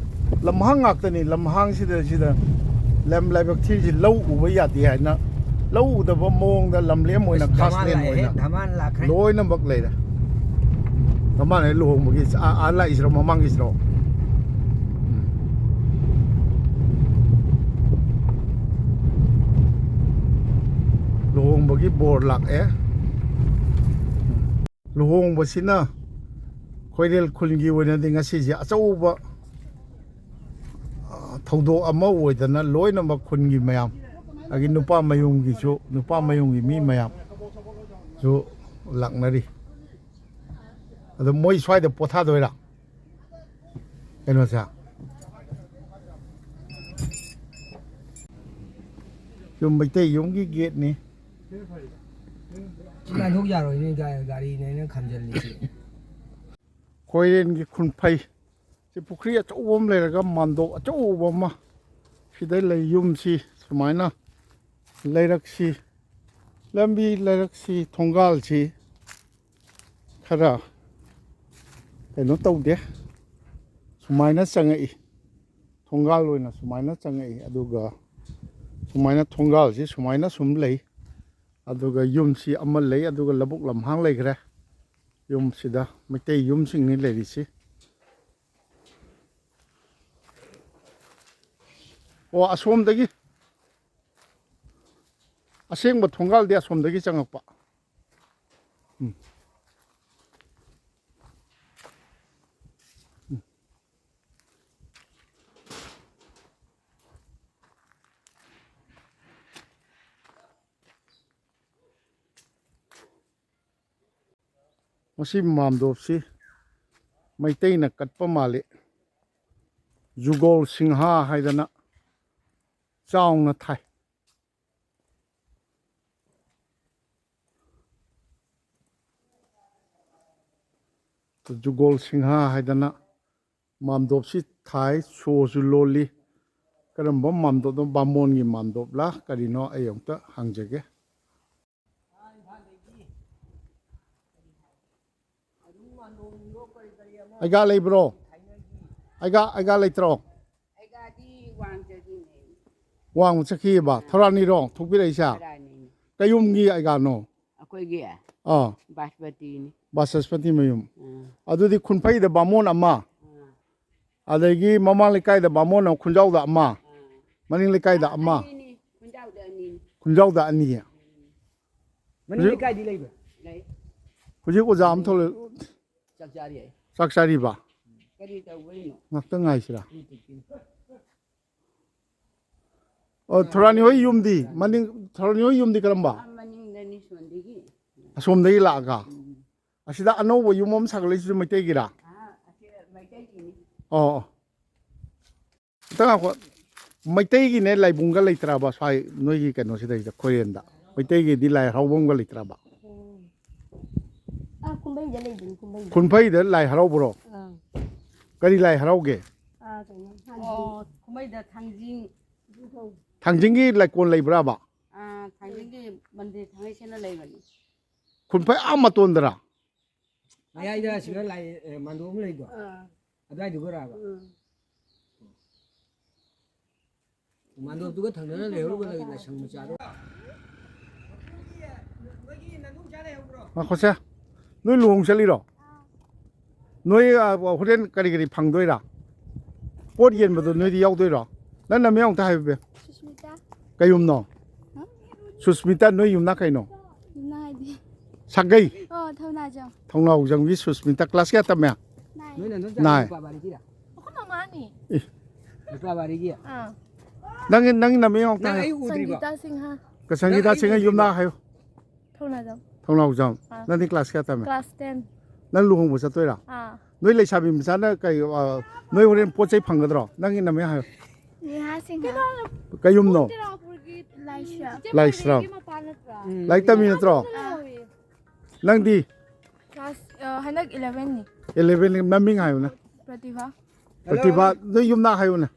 ꯂꯝꯍꯥꯡ ꯉꯥꯛꯇꯅꯤ꯫ ꯂꯝꯍꯥꯡꯁꯤꯗ, ꯁꯤꯗ ꯂꯝ ꯂꯥꯏꯕꯛ ꯊꯤꯔꯤꯁꯤ ꯂꯧ ꯎꯕ ꯌꯥꯗꯦ ꯍꯥꯏꯅ ꯂꯧ ꯎꯗꯕ ꯃꯑꯣꯡꯗ ꯂꯝꯂꯦꯝ ꯑꯣꯏꯅ, ꯑꯁ, ꯈꯥꯁ ꯙꯃꯥꯟ ꯂꯦꯟ ꯂꯥꯛꯑꯦꯍꯦ, ꯑꯣꯏꯅ ꯙꯃꯥꯟ ꯂꯥꯛꯈ꯭ꯔꯦ꯫ ꯂꯣꯏꯅꯃꯛ ꯂꯩꯔꯦ꯫ ꯙꯃꯥꯟ ꯍꯥꯏ ꯂꯨꯍꯣꯡꯕꯒꯤ, ꯑꯥ, ꯑꯥ ꯂꯥꯛꯏꯁꯤꯔꯣ, ꯃꯃꯥꯡꯒꯤꯁꯤꯔꯣ? ꯎꯝ꯫ ꯂꯨꯍꯣꯡꯕꯒꯤ ꯕꯣꯔ ꯂꯥꯛꯑꯦ꯫ ꯂꯨꯍꯣꯡꯕꯁꯤꯅ ꯈꯣꯏꯔꯦꯜ ꯈꯨꯜꯒꯤ ꯑꯣꯏꯅꯗꯤ ꯉꯁꯤꯁꯦ ꯑꯆꯧꯕ, ꯑ, ꯊꯧꯗꯣꯛ ꯑꯃ ꯑꯣꯏꯗꯅ ꯂꯣꯏꯅꯃꯛ ꯈꯨꯟꯒꯤ ꯃꯌꯥꯝ, ꯑꯗꯒꯤ ꯅꯨꯄꯥ ꯃꯌꯨꯝꯒꯤꯁꯨ, ꯅꯨꯄꯥ ꯃꯌꯨꯝꯒꯤ ꯃꯤ ꯃꯌꯥꯝꯁꯨ ꯂꯥꯛꯅꯔꯤ꯫ ꯑꯗꯣ ꯃꯣꯏ ꯁ꯭ꯋꯥꯏꯗ ꯄꯣꯊꯥꯗꯣꯏꯔꯥ? ꯀꯩꯅꯣꯁꯦ꯫ ꯌꯨꯝ, ꯃꯩꯇꯩ ꯌꯨꯝꯒꯤ ꯒꯦꯠꯅꯤ꯫ ꯁꯤ ꯂꯥꯟꯊꯣꯛ ꯌꯥꯔꯣꯏꯅꯦ, ꯒꯥ-, ꯒꯥꯔꯤꯅꯦ ꯑꯩꯅ ꯈꯥꯝꯖꯜꯂꯤꯁꯦ꯫ ꯈꯣꯏꯔꯦꯟꯒꯤ ꯈꯨꯟꯐꯩ꯫ ꯁꯤ ꯄꯨꯈ꯭ꯔꯤ ꯑꯆꯧꯕ ꯑꯃ ꯂꯩꯔꯒ ꯃꯥꯟꯗꯣꯞ ꯑꯆꯧꯕ ꯑꯃ꯫ ꯁꯤꯗ ꯂꯩ ꯌꯨꯝꯁꯤ ꯁꯨꯃꯥꯏꯅ, ꯂꯩꯔꯛꯁꯤ, ꯂꯝꯕꯤ ꯂꯩꯔꯛꯁꯤ, ꯊꯣꯡꯒꯥꯜꯁꯤ ꯈꯔ ꯀꯩꯅꯣ ꯇꯧꯗꯦ꯫ ꯁꯨꯃꯥꯏꯅ ꯆꯪꯉꯛꯏ꯫ ꯊꯣꯡꯒꯥꯜ ꯑꯣꯏꯅ ꯁꯨꯃꯥꯏꯅ ꯆꯪꯉꯛꯏ꯫ ꯑꯗꯨꯒ ꯁꯨꯃꯥꯏꯅ ꯊꯣꯡꯒꯥꯜꯁꯤ ꯁꯨꯃꯥꯏꯅ ꯁꯨꯝ ꯂꯩ꯫ ꯑꯗꯨꯒ ꯌꯨꯝꯁꯤ ꯑꯃ ꯂꯩ꯫ ꯑꯗꯨꯒ ꯂꯧꯕꯨꯛ ꯂꯝꯍꯥꯡ ꯂꯩꯈ꯭ꯔꯦ꯫ ꯌꯨꯝꯁꯤꯗ ꯃꯩꯇꯩ ꯌꯨꯝꯁꯤꯡꯅꯤ ꯂꯩꯔꯤꯁꯤ꯫ ꯑꯣ, ꯑꯁꯣꯝꯗꯒꯤ, ꯑꯁꯦꯡꯕ ꯊꯣꯡꯒꯥꯜꯗꯤ ꯑꯁꯣꯝꯗꯒꯤ ꯆꯪꯉꯛꯄ꯫ ꯎꯝ꯫ ꯎꯝ꯫ ꯃꯁꯤ ꯃꯥꯝꯗꯣꯞꯁꯤ ꯃꯩꯇꯩꯅ ꯀꯠꯄ ꯃꯥꯜꯂꯤ꯫ ꯖꯨꯒꯣꯜ ꯁꯤꯡꯍꯥ ꯍꯥꯏꯗꯅ ꯆꯥꯎꯅ ꯊꯥꯏ꯫ ꯖꯨꯒꯣꯜ ꯁꯤꯡꯍꯥ ꯍꯥꯏꯗꯅ ꯃꯥꯝꯗꯣꯞꯁꯤ ꯊꯥꯏ, ꯁꯣꯁꯨ ꯂꯣꯜꯂꯤ꯫ ꯀꯔꯝꯕ ꯃꯥꯝꯗꯣꯞꯅꯣ? ꯕꯥꯃꯣꯟꯒꯤ ꯃꯥꯝꯗꯣꯞꯂꯥ ꯀꯔꯤꯅꯣ? ꯑꯩ ꯑꯃꯨꯛꯇ ꯍꯪꯖꯒꯦ꯫ ꯑꯩꯒꯥ ꯂꯩꯕ꯭ꯔꯣ? ꯑꯩꯒꯥ, ꯑꯩꯒꯥ ꯂꯩꯇ꯭ꯔꯣ? ꯑꯩꯒꯥꯗꯤ ꯋꯥꯡꯖꯒꯤꯅꯦ꯫ ꯋꯥꯡꯃ ꯆꯠꯈꯤꯑꯕ? ꯊꯧꯔꯥꯅꯤꯔꯣ ꯊꯣꯛꯄꯤꯔꯛꯏꯁꯦ? ꯊꯧꯔꯥꯅꯤ꯫ ꯀꯩꯌꯨꯝꯒꯤ ꯑꯩꯒꯥꯅꯣ? ꯑꯩꯈꯣꯏꯒꯤ ꯑꯥ, ꯕꯥꯁꯄꯇꯤꯅꯤ꯫ ꯕꯥꯁꯄꯇꯤ ꯃꯌꯨꯝ꯫ ꯑꯥ, ꯑꯗꯨꯗꯤ ꯈꯨꯟꯐꯩꯗ ꯕꯥꯃꯣꯟ ꯑꯃ, ꯑꯥ, ꯑꯗꯒꯤ ꯃꯃꯥꯡ ꯂꯩꯀꯥꯏꯗ ꯕꯥꯃꯣꯟ ꯑꯃ, ꯈꯨꯟꯖꯥꯎꯗ ꯑꯃ, ꯑꯥ, ꯃꯅꯤꯡ ꯂꯩꯀꯥꯏꯗ ꯑꯃ꯫ ꯑꯅꯤꯅꯤ, ꯈꯨꯟꯖꯥꯎꯗ ꯑꯅꯤꯅꯤ꯫ ꯈꯨꯟꯖꯥꯎꯗ ꯑꯅꯤ꯫ ꯃꯅꯤꯡ ꯍꯧꯖꯤꯛ ꯂꯩꯀꯥꯏꯗꯤ ꯂꯩꯕ꯭ꯔꯥ? ꯂꯩ꯫ ꯍꯧꯖꯤꯛ ꯑꯣꯖꯥ ꯑꯃ ꯊꯣꯛꯂꯛ-, ꯆꯥꯛ ꯆꯥꯔꯤ ꯑꯩ꯫ ꯆꯥꯛ ꯆꯥꯔꯤꯕ? ꯀꯔꯤ ꯇꯧꯕꯩꯅꯣ? ꯉꯥꯛꯇꯪ ꯉꯥꯏꯁꯤꯔꯥ? ꯌꯨꯇꯨꯕꯀꯤ꯫ ꯑꯣ, ꯊꯧꯔꯥꯅꯤ ꯍꯣꯏ ꯌꯨꯝꯗꯤ? ꯃꯅꯤꯡ, ꯊꯧꯔꯥꯅꯤ ꯍꯣꯏ ꯌꯨꯝꯗꯤ ꯀꯔꯝꯕ? ꯑꯥ, ꯃꯅꯤꯡꯗꯅꯤ ꯁꯣꯟꯗꯒꯤ꯫ ꯑꯁꯣꯝꯗꯒꯤ ꯂꯥꯛꯑꯒ? ꯎꯝ꯫ ꯑꯁꯤꯗ ꯑꯅꯧꯕ ꯌꯨꯝ ꯑꯃ ꯁꯥꯒꯠꯂꯛꯏꯁꯤꯁꯨ ꯃꯩꯇꯩꯒꯤꯔꯥ? ꯑꯥ, ꯑꯁꯤ ꯃꯩꯇꯩꯒꯤꯅꯤ꯫ ꯑꯣ, ꯑꯣ꯫ ꯑꯝꯇ ꯉꯥꯏꯈꯣ꯫ ꯃꯩꯇꯩꯒꯤꯅꯦ ꯂꯥꯏꯕꯨꯡꯒ ꯂꯩꯇ꯭ꯔꯕ ꯁ꯭ꯋꯥꯏ ꯅꯣꯏꯒꯤ ꯀꯩꯅꯣꯁꯤꯗꯩꯗ, ꯈꯣꯏꯔꯦꯟꯗ? ꯃꯩꯇꯩꯒꯤꯗꯤ ꯂꯥꯏ ꯍꯔꯥꯎꯐꯝꯒ ꯂꯩꯇ꯭ꯔꯕ? ꯎꯝ꯫ ꯑꯥ, ꯈꯨꯟꯐꯩꯗ ꯂꯩꯕꯅꯤ, ꯈꯨꯟꯐꯩꯗ꯫ ꯈꯨꯟꯐꯩꯗ ꯂꯥꯏ ꯍꯔꯥꯎꯕ꯭ꯔꯣ? ꯑꯥ꯫ ꯀꯔꯤ ꯂꯥꯏ ꯍꯔꯥꯎꯒꯦ? ꯑꯥ, ꯀꯩꯅꯣ, ꯊꯥꯡꯖꯤꯡ꯫ ꯑꯣ, ꯈꯨꯟꯐꯩꯗ ꯊꯥꯡꯖꯤꯡ꯫ ꯊꯥꯡꯖꯤꯡꯒꯤ ꯂꯥꯏꯀꯣꯟ ꯂꯩꯕ꯭ꯔꯕ? ꯑꯥ, ꯊꯥꯡꯖꯤꯡꯒꯤ ꯃꯟꯗꯤꯔ ꯊꯥꯡꯒꯩ ꯁꯦꯡꯅ ꯂꯩꯕꯅꯤ꯫ ꯈꯨꯟꯐꯩ ꯑꯥ ꯃꯇꯣꯟꯗꯔꯥ? ꯃꯌꯥꯏꯗ ꯁꯤꯗ ꯂꯥꯏ, ꯑꯦ, ꯃꯥꯟꯗꯣꯞ ꯑꯃ ꯂꯩꯗꯣ? ꯑꯥ꯫ ꯑꯗꯨꯋꯥꯏꯗꯨꯒꯔꯥꯕ? ꯎꯝ꯫ ꯃꯥꯟꯗꯣꯞꯇꯨꯒ ꯊꯪꯅꯅ ꯂꯩꯍꯧꯔꯤꯕ ꯂꯥꯏꯁꯪ ꯃꯆꯥꯗꯣ꯫ ꯉꯥꯏꯈꯣꯁꯦ꯫ ꯅꯣꯏ ꯂꯨꯍꯣꯡ ꯆꯠꯂꯤꯔꯣ? ꯅꯣꯏ, ꯑ, ꯍꯣꯔꯦꯟ ꯀꯔꯤ ꯀꯔꯤ ꯐꯪꯗꯣꯏꯔꯥ? ꯄꯣꯠ ꯌꯦꯟꯕꯗꯣ ꯅꯣꯏꯗꯤ ꯌꯥꯎꯗꯣꯏꯔꯣ? ꯅꯪ ꯅꯃꯤꯡ ꯑꯃꯨꯛꯇ ꯍꯥꯏꯌꯨ, ꯏꯕꯦꯝ꯫ ꯁꯨꯁꯃꯤꯇꯥ꯫ ꯀꯩ ꯌꯨꯝꯅꯣ? ꯍꯥ? ꯁꯨꯁꯃꯤꯇꯥ, ꯅꯣꯏ ꯌꯨꯝꯅꯥꯛ ꯀꯩꯅꯣ? ꯌꯨꯝꯅꯥꯛ ꯍꯥꯏꯗꯤ? ꯁꯥꯒꯩ? ꯑꯣ, ꯊꯧꯅꯥꯖꯝ꯫ ꯊꯧꯅꯥꯎꯖꯝꯒꯤ ꯁꯨꯁꯃꯤꯇꯥ, ꯀ꯭ꯂꯥꯁ ꯀꯌꯥ ꯇꯝꯃꯦ? ꯅꯥꯏꯟ꯫ ꯅꯣꯏ ꯅꯥꯟꯊꯣꯛ ꯅꯥꯏꯟ꯫ ꯅꯨꯄꯥ ꯕꯥꯔꯤꯒꯤꯔ? ꯑꯩꯈꯣꯏ ꯃꯃꯥꯅꯤ꯫ ꯑꯦ꯫ ꯅꯨꯄꯥ ꯕꯥꯔꯤꯒꯤ? ꯑꯥ꯫ ꯅꯪꯒꯤ, ꯅꯪꯒꯤ ꯅꯃꯤꯡ ꯑꯃꯨꯛꯇ ꯅꯪ ꯍꯥꯏꯌꯨ꯫ ꯑꯩ ꯎꯗ꯭ꯔꯤꯕ? ꯁꯪꯒꯤꯇꯥ ꯁꯤꯡꯍ꯫ ꯀ-, ꯁꯪꯒꯤꯇꯥ ꯅꯪ ꯑꯩ ꯁꯤꯡꯍ ꯎꯗ꯭ꯔꯤꯕ? ꯌꯨꯝꯅꯥꯛ ꯍꯥꯏꯌꯨ꯫ ꯊꯧꯅꯥꯖꯝ꯫ ꯊꯧꯅꯥꯎꯖꯝ꯫ ꯑꯥ꯫ ꯅꯪꯗꯤ ꯀ꯭ꯂꯥꯁ ꯀꯌꯥ ꯇꯝꯃꯦ? Class ten. ꯅꯪ ꯂꯨꯍꯣꯡꯕ ꯆꯠꯇꯣꯏꯔꯥ? ꯑꯥ꯫ ꯅꯣꯏ ꯂꯩꯁꯥꯕꯤ ꯃꯆꯥꯅ ꯀꯩ, ꯑ, ꯅꯣꯏ ꯍꯣꯔꯦꯟ ꯄꯣꯠ ꯆꯩ ꯐꯪꯒꯗ꯭ꯔꯣ? ꯅꯪꯒꯤ ꯅꯃꯤꯡ ꯍꯥꯏꯌꯨ꯫ ꯅꯦꯍꯥ ꯁꯤꯡꯍ꯫ ꯀꯩ ꯌꯨꯝꯅꯣ? ꯂꯥꯏꯁ꯭ꯔꯝ꯫ ꯂꯥꯏꯁ꯭ꯔꯝ꯫ ꯎꯝ꯫ ꯂꯥꯏꯔꯤꯛ ꯇꯝꯃꯤ ꯅꯠꯇ꯭ꯔꯣ? ꯑꯥ꯫ ꯅꯪꯗꯤ? ꯀ꯭ꯂꯥꯁ, ꯑ, ꯍꯟꯗꯛ ꯏꯂꯦꯚꯦꯟꯅꯤ꯫ ꯏꯂꯦꯚꯦꯟ ꯃꯃꯤꯡ ꯍꯥꯏꯌꯨꯅꯦ꯫ ꯄ꯭ꯔꯇꯤꯚꯥ꯫ ꯄ꯭ꯔꯇꯤꯚꯥ, ꯅꯣꯏ ꯌꯨꯝꯅꯥꯛ ꯍꯥꯏꯌꯨꯅꯦ꯫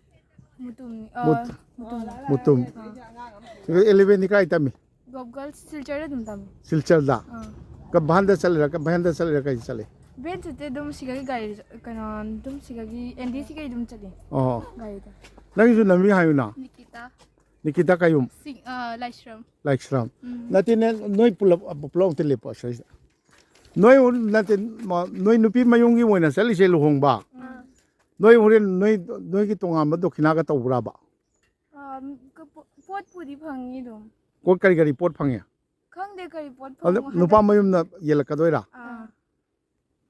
ꯃꯨꯇꯨꯝꯅꯤ꯫ ꯑ, ꯃꯨꯠ-, ꯃꯨꯇꯨꯝꯅꯤ꯫ ꯃꯨꯇꯨꯝ꯫ ꯑꯥ꯫ ꯏꯂꯦꯚꯦꯟꯗꯤ ꯀꯥꯏ ꯇꯝꯃꯤ? ꯒꯣꯞ ꯒꯔꯜꯁ ꯁꯤꯜꯆꯔꯗ ꯑꯗꯨꯝ ꯇꯝꯃꯤ꯫ ꯁꯤꯜꯆꯔꯗ? ꯑꯥ꯫ ꯀ-, ꯚꯥꯟꯗ ꯆꯠꯂꯤꯔꯥ? ꯀ-, ꯚꯦꯟꯗ ꯆꯠꯂꯤꯔꯥ? ꯀꯩꯗ ꯆꯠꯂꯤ? ꯚꯦꯟ ꯆꯠꯇꯦ, ꯑꯗꯨꯝ ꯁꯤꯗꯒꯤ ꯒꯥꯔꯤ, ꯀꯩꯅꯣ, ꯑꯗꯨꯝ ꯁꯤꯗꯒꯤ ꯑꯦꯟ ꯗꯤ ꯁꯤꯒꯤ ꯑꯗꯨꯝ ꯆꯠꯂꯤ꯫ ꯑꯣ꯫ ꯒꯥꯔꯤꯗ꯫ ꯅꯪꯒꯤꯁꯨ ꯅꯃꯤꯡ ꯍꯥꯏꯌꯨꯅ꯫ ꯅꯤꯀꯤꯇꯥ꯫ ꯅꯤꯀꯤꯇꯥ ꯀꯌꯨꯝ? ꯁꯤꯡ ꯑ, ꯂꯥꯏꯁ꯭ꯔꯝ꯫ ꯂꯥꯏꯁ꯭ꯔꯝ꯫ ꯎꯝ꯫ ꯅꯠꯇꯦꯅꯦ, ꯅꯣꯏ ꯄꯨꯂꯞ ꯄꯨꯂꯞ ꯑꯝꯇ ꯂꯦꯞꯄꯣ ꯑꯁꯤꯗ꯫ ꯅꯣꯏ ꯅꯠꯇꯦ, ꯃ- ꯅꯣꯏ ꯅꯨꯄꯤ ꯃꯌꯨꯝꯒꯤ ꯑꯣꯏꯅ ꯆꯠꯂꯤꯁꯦ ꯂꯨꯍꯣꯡꯕ? ꯑꯥ꯫ ꯅꯣꯏ ꯍꯣꯔꯦꯟ ꯅꯣꯏ ꯅꯣꯏꯒꯤ ꯇꯣꯉꯥꯟꯕ ꯗꯣꯈꯤꯅꯥꯒ ꯇꯧꯕ꯭ꯔꯥꯕ? ꯑꯥ, ꯀ- ꯄꯣ- ꯄꯣꯠꯄꯨꯗꯤ ꯐꯪꯉꯤ ꯑꯗꯨꯝ꯫ ꯄꯣꯠ ꯀꯔꯤ ꯀꯔꯤ ꯄꯣꯠ ꯐꯪꯉꯦ? ꯈꯪꯗꯦ ꯀꯔꯤ ꯄꯣꯠ ꯑꯗ ꯐꯪꯉꯣ ꯅꯨꯄꯥ ꯍꯥꯏꯕ-, ꯃꯌꯨꯝꯅ ꯌꯦꯜꯂꯛꯀꯗꯣꯏꯔꯥ? ꯑꯥ꯫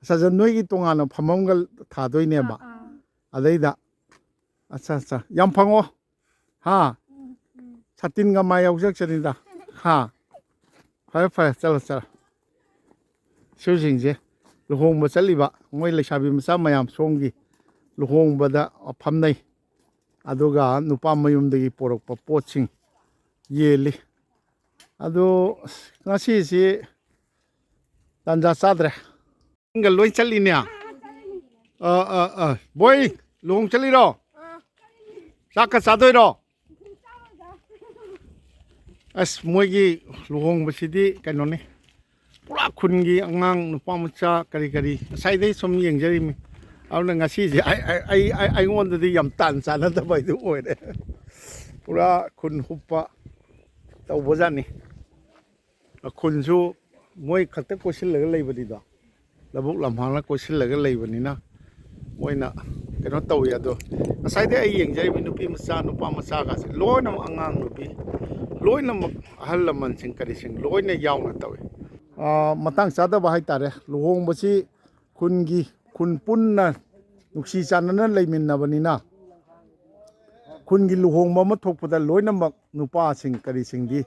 ꯑꯁ, ꯑꯗ ꯅꯣꯏꯒꯤ ꯇꯣꯉꯥꯟꯅ ꯐꯝꯐꯝꯒ ꯊꯥꯗꯣꯏꯅꯦꯕ? ꯑꯥ꯫ ꯑꯗꯩꯗ, ꯑꯠꯆꯥ ꯑꯠꯆꯥ, ꯌꯥꯝ ꯐꯪꯉꯣ꯫ ꯍꯥ? ꯎꯝ, ꯎꯝ꯫ ꯁꯥꯇꯤꯟꯒ ꯃꯥ ꯌꯥꯎꯖꯔꯛꯆꯅꯤꯗ꯫ ꯍꯥ? ꯐꯔꯦ ꯐꯔꯦ, ꯆꯠꯂꯣ ꯆꯠꯂꯣ꯫ ꯁꯤꯁꯤꯡꯁꯦ ꯂꯨꯍꯣꯡꯕ ꯆꯠꯂꯤꯕ ꯃꯣꯏ ꯂꯩꯁꯥꯕꯤ ꯃꯆꯥ ꯃꯌꯥꯝ, ꯁꯣꯝꯒꯤ ꯂꯨꯍꯣꯡꯕꯗ ꯐꯝꯅꯩ꯫ ꯑꯗꯨꯒ ꯅꯨꯄꯥ ꯃꯌꯨꯝꯗꯒꯤ ꯄꯣꯔꯛꯄ ꯄꯣꯠꯁꯤꯡ ꯌꯦꯜꯂꯤ꯫ ꯑꯗꯣ, ꯑꯁ, ꯉꯁꯤꯁꯤ ꯇꯥꯟꯖꯥ ꯆꯥꯗ꯭ꯔꯦ꯫ ꯅꯪꯒ ꯂꯣꯏ ꯆꯠꯂꯤꯅꯦ꯫ ꯑꯥ, ꯑꯥ, ꯑꯥ꯫ ꯕꯣꯏ, ꯂꯨꯍꯣꯡ ꯆꯠꯂꯤꯔꯣ? ꯆꯥꯛꯀ ꯆꯥꯗꯣꯏꯔꯣ? ꯑꯁ, ꯃꯣꯏꯒꯤ ꯂꯨꯍꯣꯡꯕꯁꯤꯗꯤ ꯀꯩꯅꯣꯅꯤ꯫ ꯄꯨꯔꯥ ꯈꯨꯟꯒꯤ ꯑꯉꯥꯡ ꯅꯨꯄꯥ ꯃꯆꯥ ꯀꯔꯤ ꯀꯔꯤ ꯉꯁꯥꯏꯗꯩ ꯁꯨꯝ ꯌꯦꯡꯖꯔꯤꯃꯤ꯫ ꯑꯗꯨꯅ ꯉꯁꯤꯁꯦ ꯑꯩ, ꯑꯩ, ꯑꯩ, ꯑꯩ, ꯑꯩꯉꯣꯟꯗꯗꯤ ꯌꯥꯝ ꯇꯥꯟ ꯆꯥꯟꯅꯗꯕ ꯍꯥꯏꯗꯨ ꯑꯣꯏꯔꯦ꯫ ꯄꯨꯔꯥ ꯈꯨꯟ ꯍꯨꯞꯄ ꯇꯧꯕꯖꯥꯠꯅꯤ꯫ ꯈꯨꯟꯁꯨ ꯃꯣꯏ ꯈꯛꯇ ꯀꯣꯏꯁꯤꯜꯂꯒ ꯂꯩꯕꯅꯤꯗꯣ, ꯂꯧꯕꯨꯛ ꯂꯝꯍꯥꯡꯅ ꯀꯣꯏꯁꯤꯜꯂꯒ ꯂꯩꯕꯅꯤꯅ ꯃꯣꯏꯅ ꯀꯩꯅꯣ ꯇꯧꯏ꯫ ꯑꯗꯣ ꯉꯁꯥꯏꯗꯩ ꯑꯩ ꯌꯦꯡꯖꯔꯤꯕ ꯅꯨꯄꯤ ꯃꯆꯥ, ꯅꯨꯄꯥ ꯃꯆꯥꯒꯁꯦ ꯂꯣꯏꯅꯃꯛ ꯑꯉꯥꯡ ꯅꯨꯄꯤ, ꯂꯣꯏꯅꯃꯛ ꯑꯍꯜ ꯂꯃꯟꯁꯤꯡ ꯀꯔꯤꯁꯤꯡ ꯂꯣꯏꯅ ꯌꯥꯎꯅ ꯇꯧꯏ꯫ ꯑꯥ, ꯃꯇꯥꯡ ꯆꯥꯗꯕ ꯍꯥꯏꯇꯥꯔꯦ꯫ ꯂꯨꯍꯣꯡꯕꯁꯤ ꯈꯨꯟꯒꯤ, ꯈꯨꯟ ꯄꯨꯟꯅ ꯅꯨꯡꯁꯤ ꯆꯥꯟꯅꯅ ꯂꯩꯃꯤꯟꯅꯕꯅꯤꯅ, ꯈꯨꯟꯒꯤ ꯂꯨꯍꯣꯡꯕ ꯑꯃ ꯊꯣꯛꯄꯗ ꯂꯣꯏꯅꯃꯛ ꯅꯨꯄꯥꯁꯤꯡ ꯀꯔꯤꯁꯤꯡꯗꯤ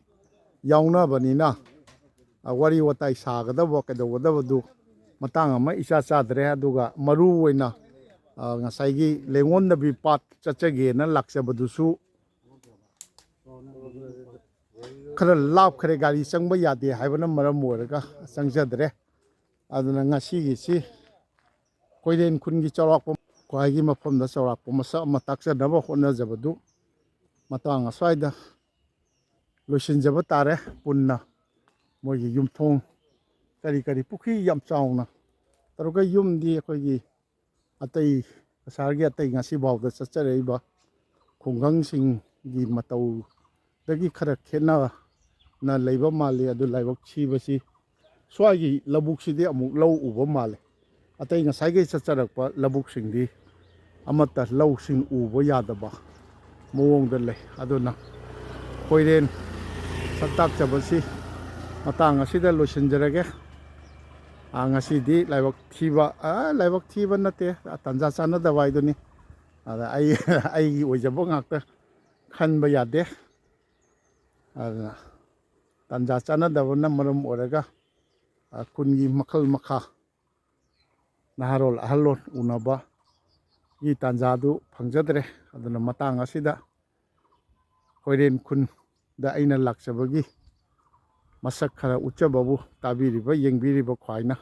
ꯌꯥꯎꯅꯕꯅꯤꯅ, ꯑ, ꯋꯥꯔꯤ ꯋꯥꯇꯥꯏ ꯁꯥꯒꯗꯕ ꯀꯩꯗꯧꯒꯗꯕꯗꯨ ꯃꯇꯥꯡ ꯑꯃ ꯏꯆꯥ ꯆꯥꯗ꯭ꯔꯦ꯫ ꯑꯗꯨꯒ ꯃꯔꯨ ꯑꯣꯏꯅ, ꯑ, ꯉꯁꯥꯏꯒꯤ ꯂꯦꯡꯉꯣꯟꯗꯕꯤ ꯄꯥꯠ ꯆꯠꯆꯒꯦꯅ ꯂꯥꯛꯆꯕꯗꯨꯁꯨ ꯈꯔ ꯂꯥꯞꯈ꯭ꯔꯦ, ꯒꯥꯔꯤ ꯆꯪꯕ ꯌꯥꯗꯦ ꯍꯥꯏꯕꯅ ꯃꯔꯝ ꯑꯣꯏꯔꯒ ꯆꯪꯖꯗ꯭ꯔꯦ꯫ ꯑꯗꯨꯅ ꯉꯁꯤꯒꯤꯁꯤ ꯀꯣꯏꯔꯦꯟ ꯈꯨꯟꯒꯤ ꯆꯥꯎꯔꯥꯛꯄ ꯈ꯭ꯋꯥꯏꯒꯤ ꯃꯐꯝꯗ ꯆꯥꯎꯔꯥꯛꯄ ꯃꯁꯛ ꯑꯃ ꯇꯥꯛꯆꯅꯕ ꯍꯣꯠꯅꯖꯕꯗꯨ ꯃꯇꯥꯡ ꯑꯁ꯭ꯋꯥꯏꯗ ꯂꯣꯏꯁꯤꯟꯖꯕ ꯇꯥꯔꯦ꯫ ꯄꯨꯟꯅ ꯃꯣꯏꯒꯤ ꯌꯨꯝꯊꯣꯡ ꯀꯔꯤ ꯀꯔꯤ, ꯄꯨꯈ꯭ꯔꯤ ꯌꯥꯝ ꯆꯥꯎꯅ ꯇꯧꯔꯒ, ꯌꯨꯝꯗꯤ ꯑꯩꯈꯣꯏꯒꯤ ꯑꯇꯩ ꯀꯁꯥꯔꯒꯤ ꯑꯇꯩ ꯉꯁꯤ ꯐꯥꯎꯗ ꯆꯠꯆꯔꯛꯏꯕ ꯈꯨꯡꯒꯪꯁꯤꯡꯒꯤ ꯃꯇꯧ ꯗꯒꯤ ꯈꯔ ꯈꯦꯠꯅꯅ ꯂꯩꯕ ꯃꯥꯜꯂꯤ꯫ ꯑꯗꯨ ꯂꯥꯏꯕꯛ ꯊꯤꯕꯁꯤ ꯁ꯭ꯋꯥꯏꯒꯤ ꯂꯧꯕꯨꯛꯁꯤꯗꯤ ꯑꯃꯨꯛ ꯂꯧ ꯎꯕ ꯃꯥꯜꯂꯦ꯫ ꯑꯇꯩ ꯉꯁꯥꯏꯒꯩ ꯆꯠꯆꯔꯛꯄ ꯂꯧꯕꯨꯛꯁꯤꯡꯗꯤ ꯑꯃꯠꯇ ꯂꯧꯁꯤꯡ ꯎꯕ ꯌꯥꯗꯕ ꯃꯑꯣꯡꯗ ꯂꯩ꯫ ꯑꯗꯨꯅ ꯈꯣꯏꯔꯦꯟ ꯁꯛꯇꯥꯛꯆꯕꯁꯤ ꯃꯇꯥꯡ ꯑꯁꯤꯗ ꯂꯣꯏꯁꯤꯟꯖꯔꯒꯦ꯫ ꯑꯥ, ꯉꯁꯤꯗꯤ ꯂꯥꯏꯕꯛ ꯊꯤꯕ, ꯑꯥ, ꯂꯥꯏꯕꯛ ꯊꯤꯕ ꯅꯠꯇꯦ, ꯇꯥꯟꯖꯥ ꯆꯥꯟꯅꯗꯕ ꯍꯥꯏꯗꯨꯅꯤ꯫ ꯑꯗ ꯑꯩ, ꯑꯩꯒꯤ ꯑꯣꯏꯖꯕ ꯉꯥꯛꯇ ꯈꯟꯕ ꯌꯥꯗꯦ꯫ ꯑꯗꯨꯅ ꯇꯥꯟꯖꯥ ꯆꯥꯟꯅꯗꯕꯅ ꯃꯔꯝ ꯑꯣꯏꯔꯒ, ꯑ, ꯈꯨꯟꯒꯤ ꯃꯈꯜ ꯃꯈꯥ, ꯅꯍꯥꯔꯣꯜ ꯑꯍꯜꯂꯣꯟ ꯎꯅꯕꯒꯤ ꯇꯥꯟꯖꯥꯗꯨ ꯐꯪꯖꯗ꯭ꯔꯦ꯫ ꯑꯗꯨꯅ ꯃꯇꯥꯡ ꯑꯁꯤꯗ ꯈꯣꯏꯔꯦꯟ ꯈꯨꯟꯗ ꯑꯩꯅ ꯂꯥꯛꯆꯕꯒꯤ ꯃꯁꯛ ꯈꯔ ꯎꯠꯆꯕꯕꯨ ꯇꯥꯕꯤꯔꯤꯕ, ꯌꯦꯡꯕꯤꯔꯤꯕ ꯈ꯭ꯋꯥꯏꯅ,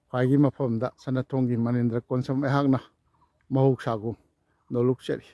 ꯈ꯭ꯋꯥꯏꯒꯤ ꯃꯐꯝꯗ ꯁꯅꯥꯊꯣꯡꯒꯤ ꯃꯅꯤꯟꯗ꯭ꯔ ꯀꯣꯟꯁꯝ ꯑꯩꯍꯥꯛꯅ ꯃꯍꯧꯁꯥꯒꯨꯝ ꯅꯣꯂꯨꯛꯆꯔꯤ꯫